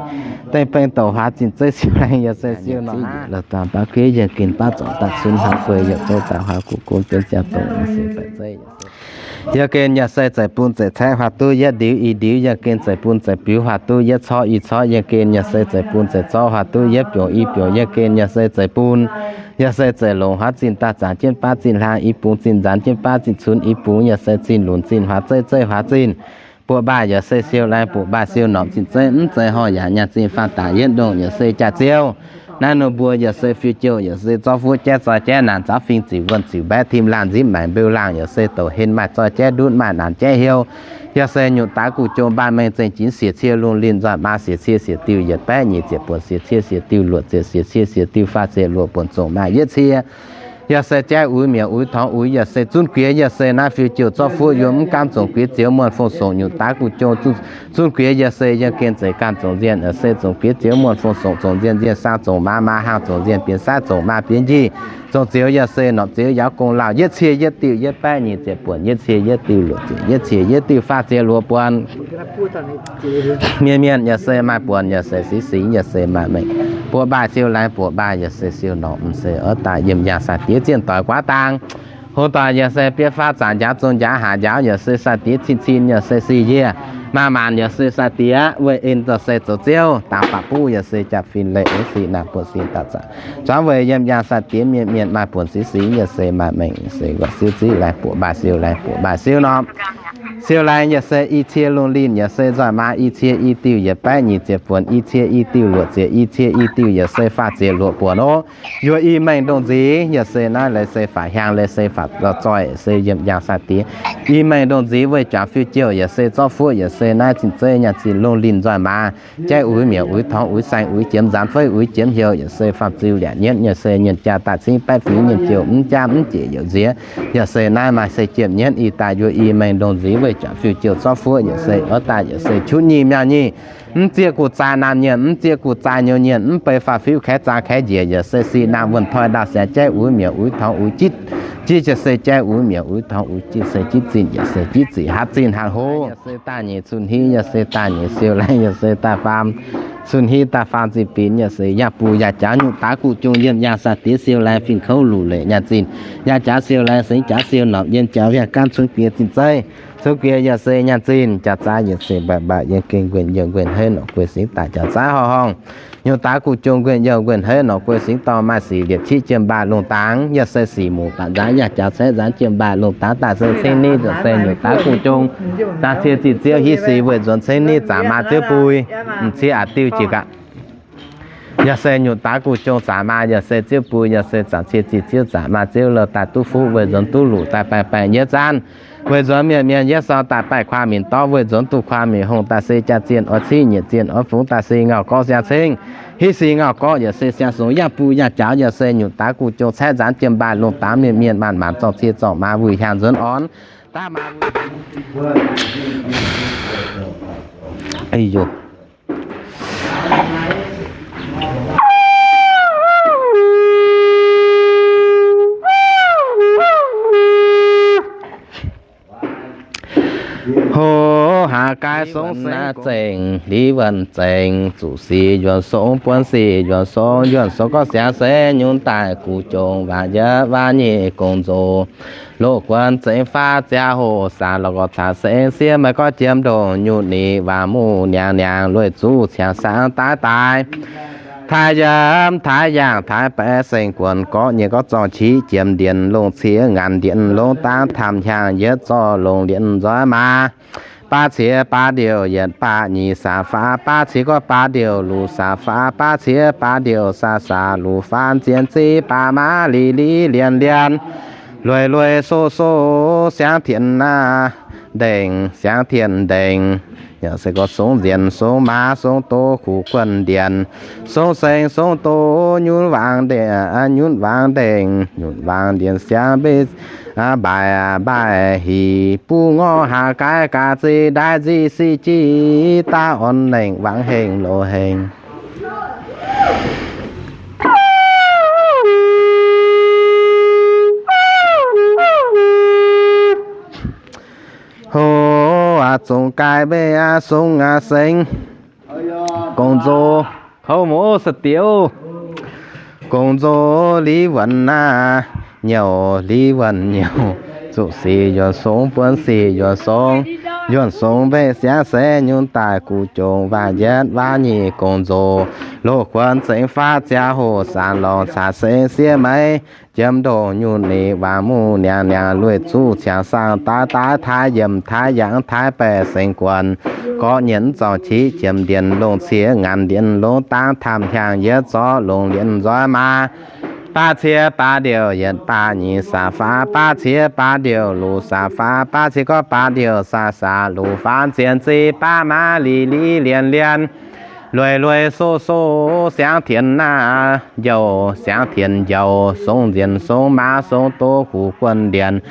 deic-beng douc huaax zinh zeiv siou laengz, yaac se siou norqc la'dangc baav kuiv yienh ginh baav zorc daaih cunx huaax gueix yaac se daaih huaax guv gong jienv ziangh dongh yaac se daaih zeiv yaac se yie gen yaac se zeiv bun zeiv caeqv huaax duqv yietv ndiux i ndiux, yie gen zeiv bun zeiv biux huaax duqv yietv corv i corv, yie gen yaac se zeiv bun zeiv zorv huaax duqv yietv biongc i biongc, yie gen yaac se zeiv bun yaac se zeiv longc huaav zinh daaih zaangc jienv baav zinh hlaang i bung, zinh nzaanx jienv baav zinh cunx i bung, yaac se zinh lunc zinh huaax zeiv zeiv huaax zinh. Buoqc mbaaih yaac se siou laengz, buoqc mbaaih siou norqc zinh zeiv mv zeiz horh yaac nyaanh zinh faanh daaih yietv ndongh yaac se jaax ziouv. Naaiv nor mbuo yaac se fiuv-jiouh yaac se zorqv fuqv jaiv zoi jaiv naanc zaux fing ziqc wuonh ziqc mbaeqv tim laanh nzipv maengc mbeu laangh, yaac se douc hen maaih zoi jaiv ndutv maaih naanc jaiv hiuv. Yaac se nyungc daaix guv jong mbaanh mengh zengc jinx siec cie lungh linh nzoih maa siec cie siec diuh yietc baeqv nyic ziepc buonc siec cie siec diuh luoqc ziepc siec cie siec diuh faah ziepc luoqc buonc zongc maaih yietv cie. Yaac se jaiv uix mietc uix torngx uix, yaac se zunv guiex, yaac se naaiv fiuv-jiouh zorqv fuqv yiem mv gaamv zongc guiex zioux muonh fong-songc nyungc daaix guv jong zunv guiex, yaac se yiem gen zeiz gaanh zongc nzienh, yaac se zongc guiex zioux muonh fong-songc zongc nzienh, nzienh saang zongc maaz, maaz haangh zongc nzienh, bienx saav zongc maaz bienx njiec, zongc zioux yaac se norqc zioux yaauv gong lauh yietv cie yietv diuh yietv baeqv nyic ziepc buonc yietv cie yietv diuh luoqc ziepc yietv cie yietv diuh faah ziepc luoqc buonc. Mienh mienh yaac se maaih buonc, yaac se singx singx, yaac se maaih mengh. Buoqc mbaaih siou laengz, buoqc mbaaih yaac se siou norqc m'seix oix daaih yiem yaangh sai-diex zienh doic guaav dang. Hungh doic yaac se biei faah zaangc njaaux zong njaaux haaix njaaux, yaac se sai-diex cin cin, yaac se sih yie. Maaih maanc yaac se sai-diex weih en zoux se zoux ziouv, dangx faatv buv yaac se jaa-fin leih eix sic naanc buonv sin daaih zaangc. Zuangx weic yiem yaangh sai-diex mienh mienh maaih buonc singx singx, yaac se maaih mengh se nqoi siouv zipv laengz, buoqc mbaaih siou laengz, buoqc mbaaih siou norm. Siou laengz yaac se i cie lungh linh, yaac se nzoih maa i cie i diuh yietc baeqv nyic ziepc buonc, i cie i diuh luoqc ziepc, i cie i diuh yaac se faah ziepc luoqc buonc oc. Yie i mengh ndongh nziv yaac se naaiv leiz se faatv hiaang, leiz se faatv zoih, se yiem yaangh sai-diex. I mengh ndongh nziv weih juangc fiuv-jiouh yaac se zorqv fuqv, yaac se naaiv zinh zeiv nyaanh zinh lungh linh nzoih maa, jaiv uix mietc uix torngx uix saeng uix jiemx nzaanx feiv uix jiemx hnyouv, yaac se faam ziu liac nyienv, yaac se nyienh jaa daaih cingv baeqv fingx nyienh jouh mv jaav mv jeic youc nziex. Yaac se naaiv maaih se jiem nyienv i daaih yie i mengh ndongh nziv weih juangc fiuv-jiouh zorqv fuqv, yaac se oix daaih yaac se qutv nyic miauh nyic. Mv zieqv guv zaaix naamh nyienc, mv zieqv guv zaaix nyouz nyienc, mv bei faah fiuv kaeqv zaang kaeqv njiec, yaac se sic naamh wuonh toi ndau siangx jaiv uix mietc uix torngx uix jitv. Jitv yaac se jaiv uix mietc uix torngx uix jitv se jitv zinh, yaac se jitv zinh hatc zinh hatc hov. Yaac se daaih nyeic cun-hingv, yaac se daaih nyeic siou laengz, yaac se daaih faam cun-hingv daaih faam zinh binx, yaac se yaac buc yaac jaax nyungc daaix guv jong yiem yaangh sai-diex siou laengz fingx kouv luc leic nyaanh zinh. Yaac jaax siou laengz singx jaax siou norm yiem jaax wiac gaanv cun guiex zinh zeiv. Cun guiex yaac se nyaanh zinh, jaax zaav yaac se mbaeqc mbaeqc yiem gengh nquenh youh nquenh heiv norm guei singx daaih jaax zaav horngh horngh. Nyungc daaix guv jong nquenh youh nquenh heiv norm guei singx dorh maaih sic liepc qiex jiem mbaah lungh dangx, yaac se sic muc baac nzaanx yaac jaax caeqv nzaanx jiem mbaah lungh dangx daaih se ceng niv, yaac se nyungc daaix guv jong daaih cie zinh ziouv hiv sic weic nzuonx ceng niv zaqc maa ziouv bui, m'ziex a'diuh jiex gaax. Yaac se nyungc daaix guv jong zaqc maa, yaac se ziouv bui, yaac se zaqc cie zinh ziouv zaqc maa ziouv louh daaih duqv fuqv weic nzuonx duqv luc daaih baengh baengh yietv zaanv. Weic nzuonx mienh mienh yietv sau daaih baih kuaam minc dorv weic nzuonx duqv kuaam minc hongh daaih se jaa-zienh oix ciqv, nyiec zienh oix fungx daaih se ngauh gorqv siang ceng. Hiv sic ngauh gorqv yaac se siang sungx yaac buv yaac jaux, yaac se nyungc daaix guv jong caeqv nzaanx jiem mbaah lungh dangx mienh mienh maanc maanc zorng cie zorng maa wuic hiaangx nzuonx orn. Hoc haaix gaih songx naaiv zengc, liv wuonh zengc, zuqc sic yuonx songx, buonv sic yuonx songx, yuonx songx gorngv siangx se nyungc daaih guv jong waac yietv waac nyic gong nzoh. Loz guonx zengx faah ziangh hoc saah lorz gorx caux sengx siev meih gorngv jiem ndongc nyungc nyic waac muv niangx niangx lueic zuqc ciangx saangv daaih daaih. Taaix yiemx taaix yaangh taaix baeqc seng guonx, gorqv nyieqc gorqv zorngh qiv jiemx ndienx longh ciex ngaanc ndienx longx dangv tamh hiaangx yietv zorqv longx lienz nzoih maa. Baav ciex baav ndiouh yietc baav nyic saax faanv, baav ciex gorqv baav ndiouh luoqc saax faanv, baav ciex baav ndiouh saax saax luoqc faanv, zien ziv baav maa li li lienx lienx, lueic lueic soqv soqv siangx tien naaiv ndengc, siangx tien ndengc. Yaac se gorngv songx nzienx songx maa songx doz kuv guonh ndienx, songx seng songx doz nyunv waangc ndengc, nyunv waangc ndengc, nyunv waangc ndienx siangx mbeix, mbaaix mbaaix hic buv ngorc haaz gaaiv gaax zic ndaaiv nzic sic jic daav orn nengc wangc hengx loz hengx. Hoc aac, zongc gaaix mbeih aac, songx aac sengx. Gong-zoh, kouv muoz sa'diuv. Gong-zoh li wuonc naaiv nyouc, li wuonc nyouc, zuqc sic yuonc songx, buonv sic yuonc songx, yuonc songx mbeih siangx se nyunc daaih guv jongc waac yietv waac nyic gong-zoh, loz-kuonx zengx faatv ziangh hoc saanx lorngx caax sengx siev meix, jiem ndongh nyunc nic waangc muqv niangx niangx lueic zuqv ciangx saangh daaih daaih taaix yiemx taaix yaangh taaix baeqc seng guonx, gorqv nyienz zorngh qiv jiemx ndienx longh ciex ngaanc ndienx longx dangv tamh hiaangx yietv zorqv longx lienz nzoih maa. Baav ciex baav ndiouh yietc baav nyic saax faanv, baav ciex baav ndiouh luoqc saax faanv, baav ciex gorqv baav ndiouh saax saax luoqc faanv, zien ziv baav maa li li lienx lienx, lueic lueic soqv soqv siangx tien naaiv njouh, siangx tien njouh, songx nzienx songx maa songx doz kuv guonh ndienx,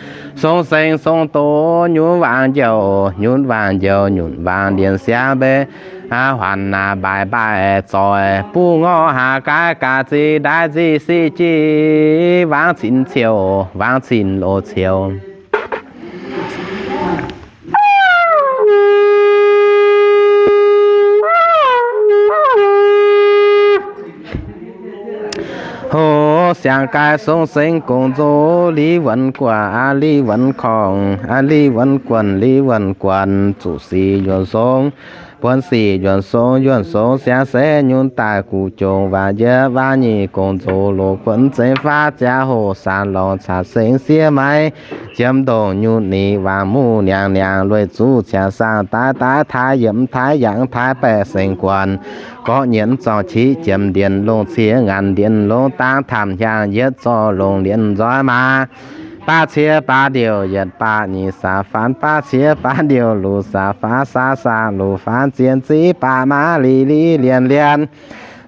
songx seng songx doz nyunv waangc njouh, nyunv waangc njouh, nyunv waangc ndienx siangx mbeix, huaanc naaic mbaaix mbaaix zoih, buv ngorc haaz gaaiv gaax zic ndaaiv nzic sic jic, waangc cin ciouc, waangc cin loz ciouc. Hoc siangx gaaix songx sengx gong-zoh, li wuonc guaax, li wuonc korngc, li wuonc guonc, li wuonc guonc, zuqc sic yuonc songx, buonv sic yuonc songx, yuonc songx siangx se nyunc daaih guv jongc waac yietv waac nyic gong-zoh, loz-kuonx zengx faatv ziangh hoc saanx lorngx caax sengx siev meix, jiem ndongh nyunc nic waangc muqv niangx niangx lueic zuqv ciangx saangh daaih daaih taaix yiemx taaix yaangh taaix baeqc seng guonx, gorqv nyienz zorngh qiv jiemx ndienx longh ciex ngaanc ndienx longx dangv tamh hiaangx yietv zorqv longx lienz nzoih maa. Baav ciex baav ndiouh yietc baav nyic saax faanv, baav ciex baav ndiouh luoqc saax faanv, saax saax luoqc faanv, zien ziv baav maa li li lienx lienx,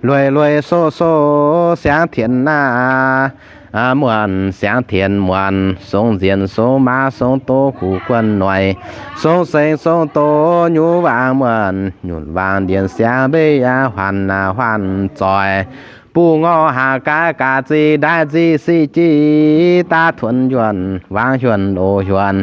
lueic lueic soqv soqv siangx tien naaiv muonc, siangx tien muonc, songx nzienx songx maa songx doz kuv guonh noic, songx sengx songx doz nyunv waangc muonc, nyunv waangc ndienx siangx mbeix aqv, huaanc naaic huaanc zoih, buv ngorc haaz gaaiv gaax zic ndaaiv nzic sic jic daav tuonx yuonh, waangc huonh loz huonh.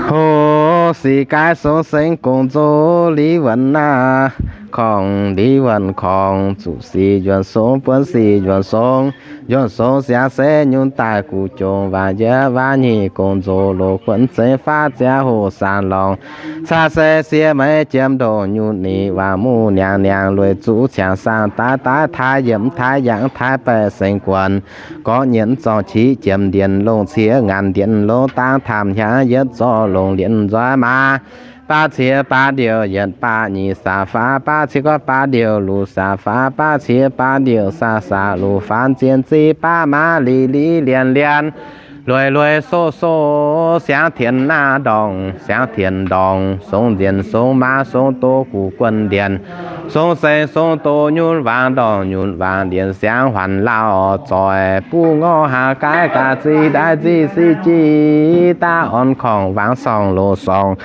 Hoc sic gaaix songx sengx gong-zoh, li wuonc naaiv korngc, li wuonc korngc, zuqc sic yuonc songx, buonv sic yuonc songx, yuonc songx siangx se nyunc daaih guv jongc waac yietv waac nyic gong-zoh, loz-kuonx zengx faatv ziangh hoc saanx lorngx caax se siev meix, jiem ndongh nyunc nic waangc muqv niangx niangx lueic zuqv ciangx saangh daaih daaih taaix yiemx taaix yaangh taaix baeqc seng guonx, gorqv nyienz zorngh qiv jiemx ndienx longh ciex ngaanc ndienx longx dangv tamh hiaangx yietv zorqv longx lienz nzoih maa. Baav ciex baav ndiouh yietc baav nyic saax faanv, baav ciex gorqv baav ndiouh luoqc saax faanv, baav ciex baav ndiouh saax saax luoqc faanv, zien ziv baav maa li li lienx lienx, lueic lueic soqv soqv siangx tien naaiv ndorngc, siangx tien ndorngc, songx nzienx songx maa songx doz guv guonh ndienx, songx sengx songx doz nyunv waangc ndorngc, nyunv waangc ndienx siangx huaanc lauh zoih, buv ngorc haaz gaaiv gaax zic ndaaiv nzic sic jic daav orn korngc waangc sorngh loz sorngh.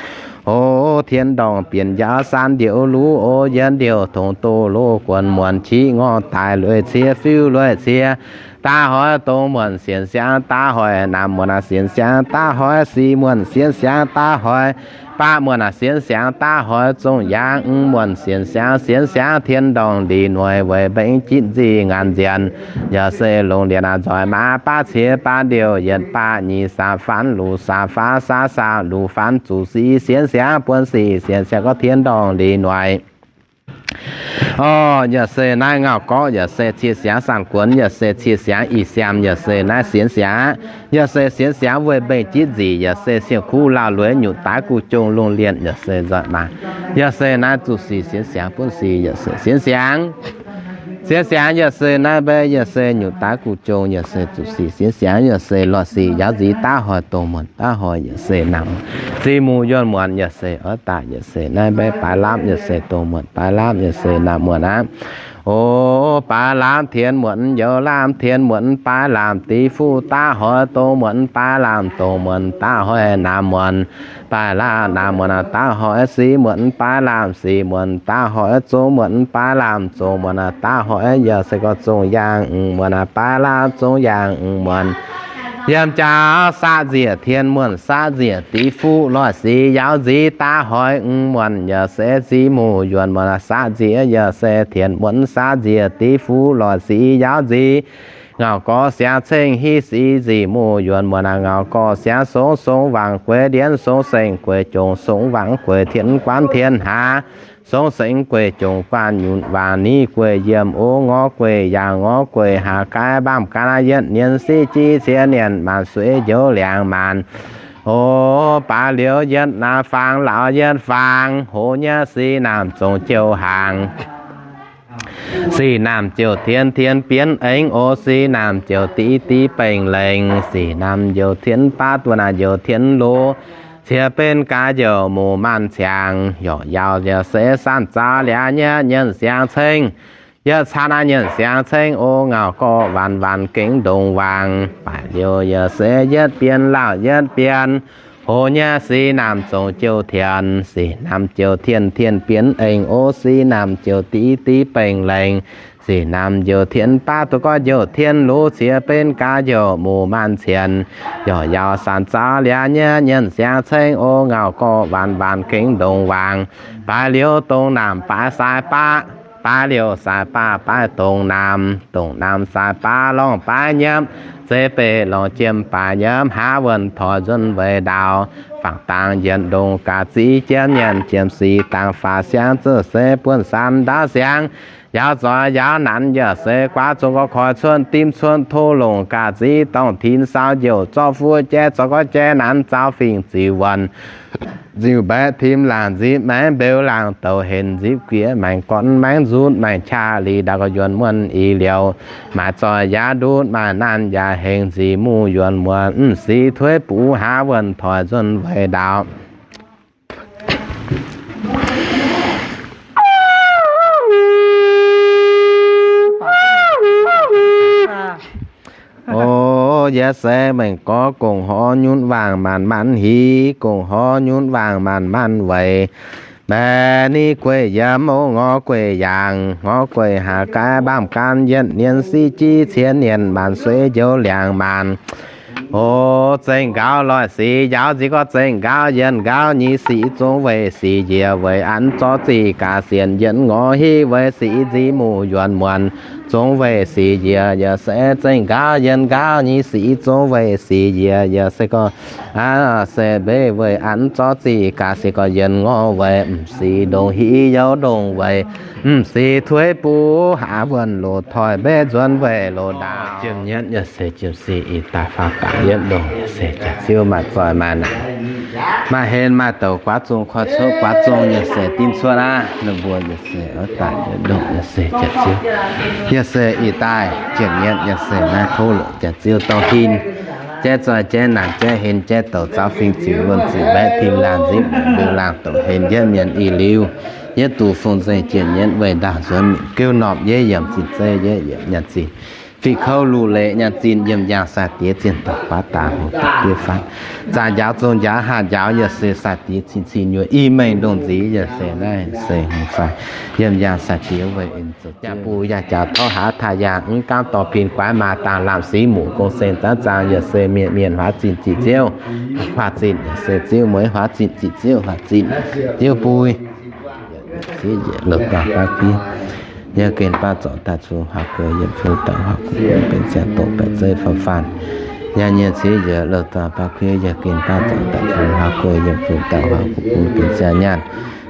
O tien ndorngc bienh njaaux saan ndiouc luv, o yiex ndiouc tongx doz loz guonx muonc qiv ngorc daic lueic cie fiuv lueic cie, Daav hnoi dongh muonc sienx siangx daav hnoi, naamh muonc sienx siangx daav hnoi, sic muonc sienx siangx daav hnoi, baav muonc sienx siangx daav hnoi, zongh yaangh muonc sienx siangx, sienx siangx tien ndorngh lic noic weic mbengx jitv nzih ngaanc nzienx. Yaac se longc lienc nzoih maa baav cie baav ndiouh yietc baav nyic saam faanv luc saam faanv saav saam luc faanv zuqc sic sienx siangx buonv sic sienx siangx gorngv tien ndorngh lic noic. Orv, yaac se naaiv ngauh gorqv yaac se cie siangx saanh guonx, yaac se cie siangx ih siaam, yaac se naaiv sienx siangx aqv. Yaac se sienx siangx weih mbengh jitv nzic, yaac se sieng-kuv laauh lueiz nyutc daaih guv jong lungh lienh, yaac se nzoih maa. Yaac se naaiv zuqc sic sienx siangx buonv sic, yaac se sienx siangx. Sienx siangx yaac se naaiv mbei, yaac se nyutc daaih guv jong, yaac se zuqc sic sienx siangx, yaac se lorz sic yaauv nziv daav hnoi dongh muonc daav hnoi, yaac se naamh muonc. Ziqc muc yuonh muonc yaac se oix daaih, yaac se naaiv mbei baaix lamh, yaac se dongh muonc baaix lamh, yaac se naamh muonc aqv. O, baaix lamh tien muonc, youz lamh tien muonc, baaix lamh div fuqv daav hnoi dongh muonc baaix lamh, dongh muonc daav hnoi naamh muonc. Baaix lamh naamh muonc daav hnoi sic muonc, baaix lamh sic muonc daav hnoi zong muonc, baaix lamh zong muonc daav hnoi yaac se gorngv zong yaangh muonc, baaix lamh zong yaangh muonc. Yiem jaax saqv nzieqc tien muonc, saqv nzieqc div fuqv loic sic yaauv nziv daav hnoi muonc, yaac se ziqc muc yuonh muonc saqv nzieqc, yaac se tien muonc saqv nzieqc div fuqv loic sic yaauv nziv. Ngauh gorx siangx ceng hiv sic ziqc muc yuonh muonc, ngauh gorx siangx songx songx wangc gueix ndienv, songx sengx gueix jongc, songx wangc gueix tien guanv tien hlaax, songx sengx gueix jongc guanh nyutc wangc ni gueix yiem, o ngorc gueix yaangh ngorc gueix haax gaaiv mbaamh gan, yietv nienx siqv jiv cien nienc maanc suiv njoux liangx maanc. O, baaix liuz yietv naamh faang laauh yietv faang, hoz nyei sic naamh zongc jouh hnaangx. Sic naamh jouh tien, tien bienv eng, o sic naamh jouh div, div bengh lengh, sic naamh jouh tien baav duqv naaic jouh tien loz, ciex benx gaax jouh muc maanh ciangx, yorc yaauh yaac se saanh zaux liaac nyei nyienc siangx ceng. Yietv caan naaiv nyienc siangx ceng, o ngauh gorx waanc waanc gengh ndongc waangc. Baaix liuz yaac se yietv bienv laauh yietv bienv, hoz nyei sic naamh zongc jouh tien, sic naamh jouh tien, tien bienv eng, o sic naamh jouh div, div bengh lengh, sic naamh jouh tien baav duqv gorngv jouh tien loz, ciex benx gaax jouh muc maanh cienx. Yorc yaauh saanh zaux liaac nyei nyienc siangx ceng, o ngauh gorx waanc waanc gengh ndongc waangc. Baaix liuz dongh naamh baaix sai baav, baaix liuz sai baav baaix dongh naamh, dongh naamh sai baav lorngh baaix nyiemv, zeiz beiv lorngh jiem baaix nyiemv, haav wuonh toic nzuonx weic ndaauh. Fangx dangx yietc ndongh ga'zic jienv nyienc jiem sic dangx faatv siangx, zuqc se buonv san ndaauv siangx. Yaauv zoih yaauv nanc yaac se guaav zong gorx koiv cuotv dimv cuotv tov longc ga'zic dorngh tin saau njoux zorqv fuqv jaiv zorqv gorx jaiv nanc zaux fingx ziux wuonh. Nziuh mbaeqv tim laangh nzipv maengx mbeux laangh douc henc nzipv guiex maengx gorn maengx nzutv maengx qaqv liz ndaauh ga'yuonx muonh i liouh. Maaic zoih yaac ndutv maaic naanh yaac hengx nzic muh yuonx muonh mv sic tuix buv haav wuonh toic nzuonx weic ndaauh. O, yie se mengh gorx gongc horv nyunv waangc maanc maanc hic, gongc horv nyunv waangc maanc maanc weic. Mbaeqc ni gueic yiem, o ngorc gueic yaangh, ngorc gueic haac gaaiv mbaamh gan, yietv nienx siqv jiv cien nienc maanc suiv njoux liangx maanc. O, zengh nqaaux loic sic yaauv nzic gorx zengh nqaaux yienx nqaaux nyic sic zong weic sic njiec weic an zorqv zih gaax sienx yienx ngorc hiv weic sic nzic muh yuonx muonc zong weic sic njiec yaac se zengh nqaaux yienx nqaaux nyic sic zong weic sic njiec yaac se gorx se mbeix weic an zorqv zih gaax sienx gorx yienx ngorc weic mv sic ndongc hiv youz ndongc weic mv sic tuix buv haav wuonh loz-toic mbeix nzuonx weic loz-ndaauh. Jiem nyietv yaac se jiem sic ih daaih faang dangx yietv ndongh yaac se jaax-ziouv maaih zoih maaih naanc, maaih henv maaih douc guaav zong koiv cuotv guaav zong yaac se dimv cuotv aqv. Ninh mbuo yaac se oix daaih yietv ndongh yaac se jaax-ziouv. Yaac se ih daaih jiem nyietv yaac se naaiv tov longc jaax-ziouv dorh hin jaiv zoih jaiv naanc jaiv henv jaiv douc zaux fingx ziux wuonh ziux mbaeqv tim laangh nzipv mbiux laangh douc henv yietv mienh i liuz, yietv duqv fong nzengc jiem nyietv weic ndaauh nzuonx mietc gouv norm yietv yiemc zinh zeiv yietv yiemc nyaanh zinh Fih kouv luc leiz nyaanh zinh yiem yaangh sai-diex zinh dorngc baav daaih hungh daaih diev faanv. Zaah njaaux zong njaaux haah njaaux yaac se sai-diex cin cin nyuoqc i mengh ndongh nziez yaac se naaiv se hungh faix yiem yaangh sai-diex weic in zoux jaa-bung yaac jaax tov haaix taaih yaangh mv gaamv dorh pin guaix maaz dangh lamh sic muc gong seng zaanv zaang yaac se mienh mienh huaav zinh ziqc ziouv huaav zinh yaac se ziouv mueiz huaav zinh ziqc ziouv huaav zinh ziouv bui. Loz-dongh baav kuiv yiem gen baav zorc daaih cun huaav guei yiem fu dauh huaav guv bun benx ziangh dongh baeqc zeiv faanv faanv. Yaac nyienz ciex yiez loz-dongh baav kuiv yiem gen baav zorc daaih cun huaav guei yiem fu dauh huaav guv bun benx ziangh nyaanh.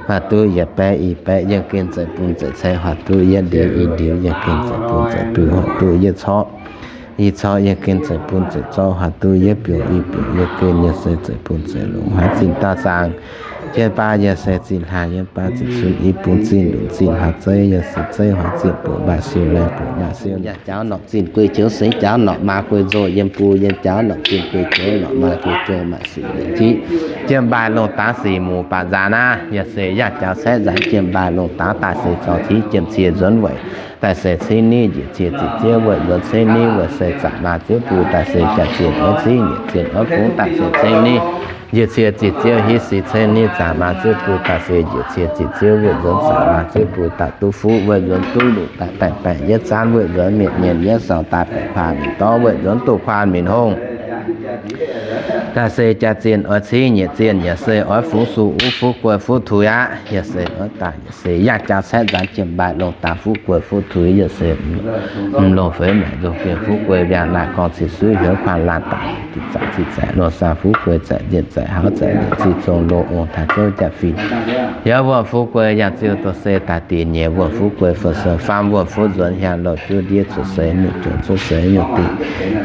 Huaav duqv yietc baeqv i baeqv yiem gen zeix bun zeix ceix huaav duqv yietc ndiux i ndiux yiem gen zeix bun zeix biux huaav duqv yietc corc i corc yiem gen zeix bun zeix zorqv huaav duqv yietc biux i biux yiem gen yaac se zeix bun zeix longc huaav zinh dauh zaangc. Jienv baav yaac se zinh hlaang yiem baav zinh cun i bun zinh lunc zinh huaav zeiv yaac se zeiv huaav zinh buoqc maaih siou laengh buoqc maaih siou. Yaac jaaux norqc zinh guei joux seix jaaux norqc maa guei nzoh yiem bun yiem jaaux norqc zinh guei joux norqc maa guei joux maaih sic yietc jiqv. Jiem mbaaih lungh dangx sic muc baac nzaanx naaiv yaac se yaac jaaux caeqv nzaanx jiem mbaaih lungh dangx daaih se zorng tiqv jiem cie nzuonx weic daaih se cingv niv njiec cie ziqc ziouv weic nzuonx cingv niv weic se zaangc maa ziouv bun daaih se jaax zienh oix cingv nyiec zienh oix fungx daaih se cingv niv njiec cie ziqc ziouv hiv sic cingv niv zaangc maa ziouv bun daaih se njiec cie ziqc ziouv weic nzuonx zaangc maa ziouv bun daaih duqv fuqv weic nzuonx duqv lungc daaih baengh baengh yietv zaanv weic nzuonx mienh mienh yietv sorng daaih baengh kuaah mingh dorv weic nzuonx duqv kuaah mingh hongh. Daaih se jaax zienh oix cingv nyiec zienh yaac se oix fungx suh uv fuqv guei fuqv tuix aqv. Yaac se oix daaih yaac se yaac jaaux caeqv nzaanx jiem mbaaih lungh dangx fuqv guei fuqv tuix yaac se mv longc feix maengc nzung bienh fuqv guei mbiaangx naaic gorngv cin suiv hiuv kuaanh laanh daaih ziqc zaaic ziqc zaaic longh saang fuqv guei zaaic nzienh zaaic hauv zaaic nyiec zinh zong loz ong taaix zouv jaax fih. Yaac wuonh fuqv guei yaac ziouc doqc se daaih diex nyeic wuonh fuqv guei fou sou faam wuonh fuqv nzuonx hiaang louh juv ndiev cuotv seix nyungc jomc cuotv seix nyungc dingc.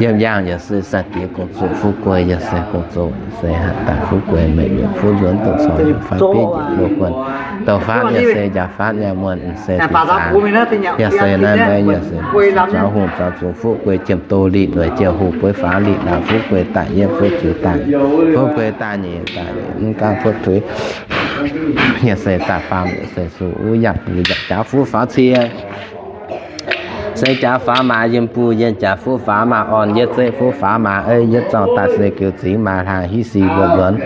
Yiem yaangh yaac se sai-diex gong-zoh fuqv guei yaac se gong-zoh se hatc daaih fuqv guei meih yuoqc fuqv nzuonx doqc corc yuoqc faanv bieiv njiec loz guon. Douc faanv yaac se njaaux faanv yaac muonh se dingc zaangc. Yaac se naaiv mbaeqv yaac se zuangx hungh zuangx zungx fuqv guei jiem doz liqc noic jiem hungh bueix faaux liqc naaic fuqv guei daaih yietv fuqv juix daaih fuqv guei daaih nyeic daaih mv gaamv fuqv tuix. Yaac se daaih faam yaac se suh uv yaac bun yaac jaaux fuqv faaux cie. Se jaaux faaux maaz yiem bun yiem jaaux fuqv faaux maaz orn yietv zeiv fuqv faaux maaz ei yietv zorng daaih se geux zingx maaz hlaang hiv sic mbuo nzuonx.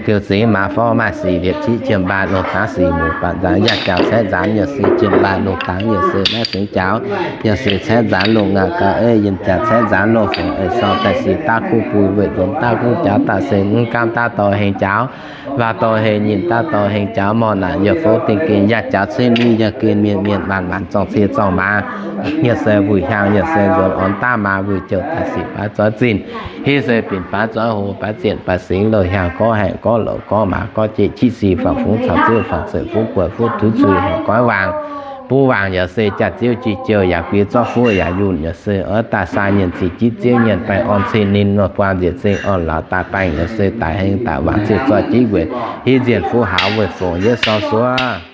Geux zingx maaz forv maaih sic liepc jiv jiem mbaaih lungh dangx sic muc baac nzaangc yaac jaaux caeqv nzaanx yaac se jiem mbaaih lungh dangx yaac se naaiv sengx jaaux yaac se caeqv nzaanx lungh ngaanc gauh ei yiem jaaux caeqv nzaanx lungh fongc ei sorng daaih sic daav kuv bui weic nzuonx daav kuv jaaux daaih se mv gaamv daav dorh hengx jaaux. Waac dorh hengx nyinh daav dorh hengx jaaux morc naaic yaac fouv dingh gengh yaac jaaux cingv ninh yaac gengh mienh mienh maanc maanc zorng cie zorng maaz. Yaac se wuic hiaang yaac se nzuonx orn daav maaz wuic jouh daaih sic baav zoix zinh. Hiv se binc baav zoix hlo baav zienh baav singx louh hiaang gorv haengh gorv louc gorv maaz gorv jeiv qiex sic faang fungx caux ziouv faang ceuc fuqv guoqv fuqv tuix zuiz hengx goiv waangc. Buv waangc yaac se jaax ziouv jiex jouh yaac guiex zorqv fuqv yaac yunh yaac se oix daaih sai nyienh zingh jiv ziouv nyienh baengh orn cing ninh nor buang nzieqc zengh orn lauz daaih baengh yaac se daic hengx daaih waangc ziouv zoih jiv weic hiv nzienh fuqv hauz weic fongc yietv sorng suov.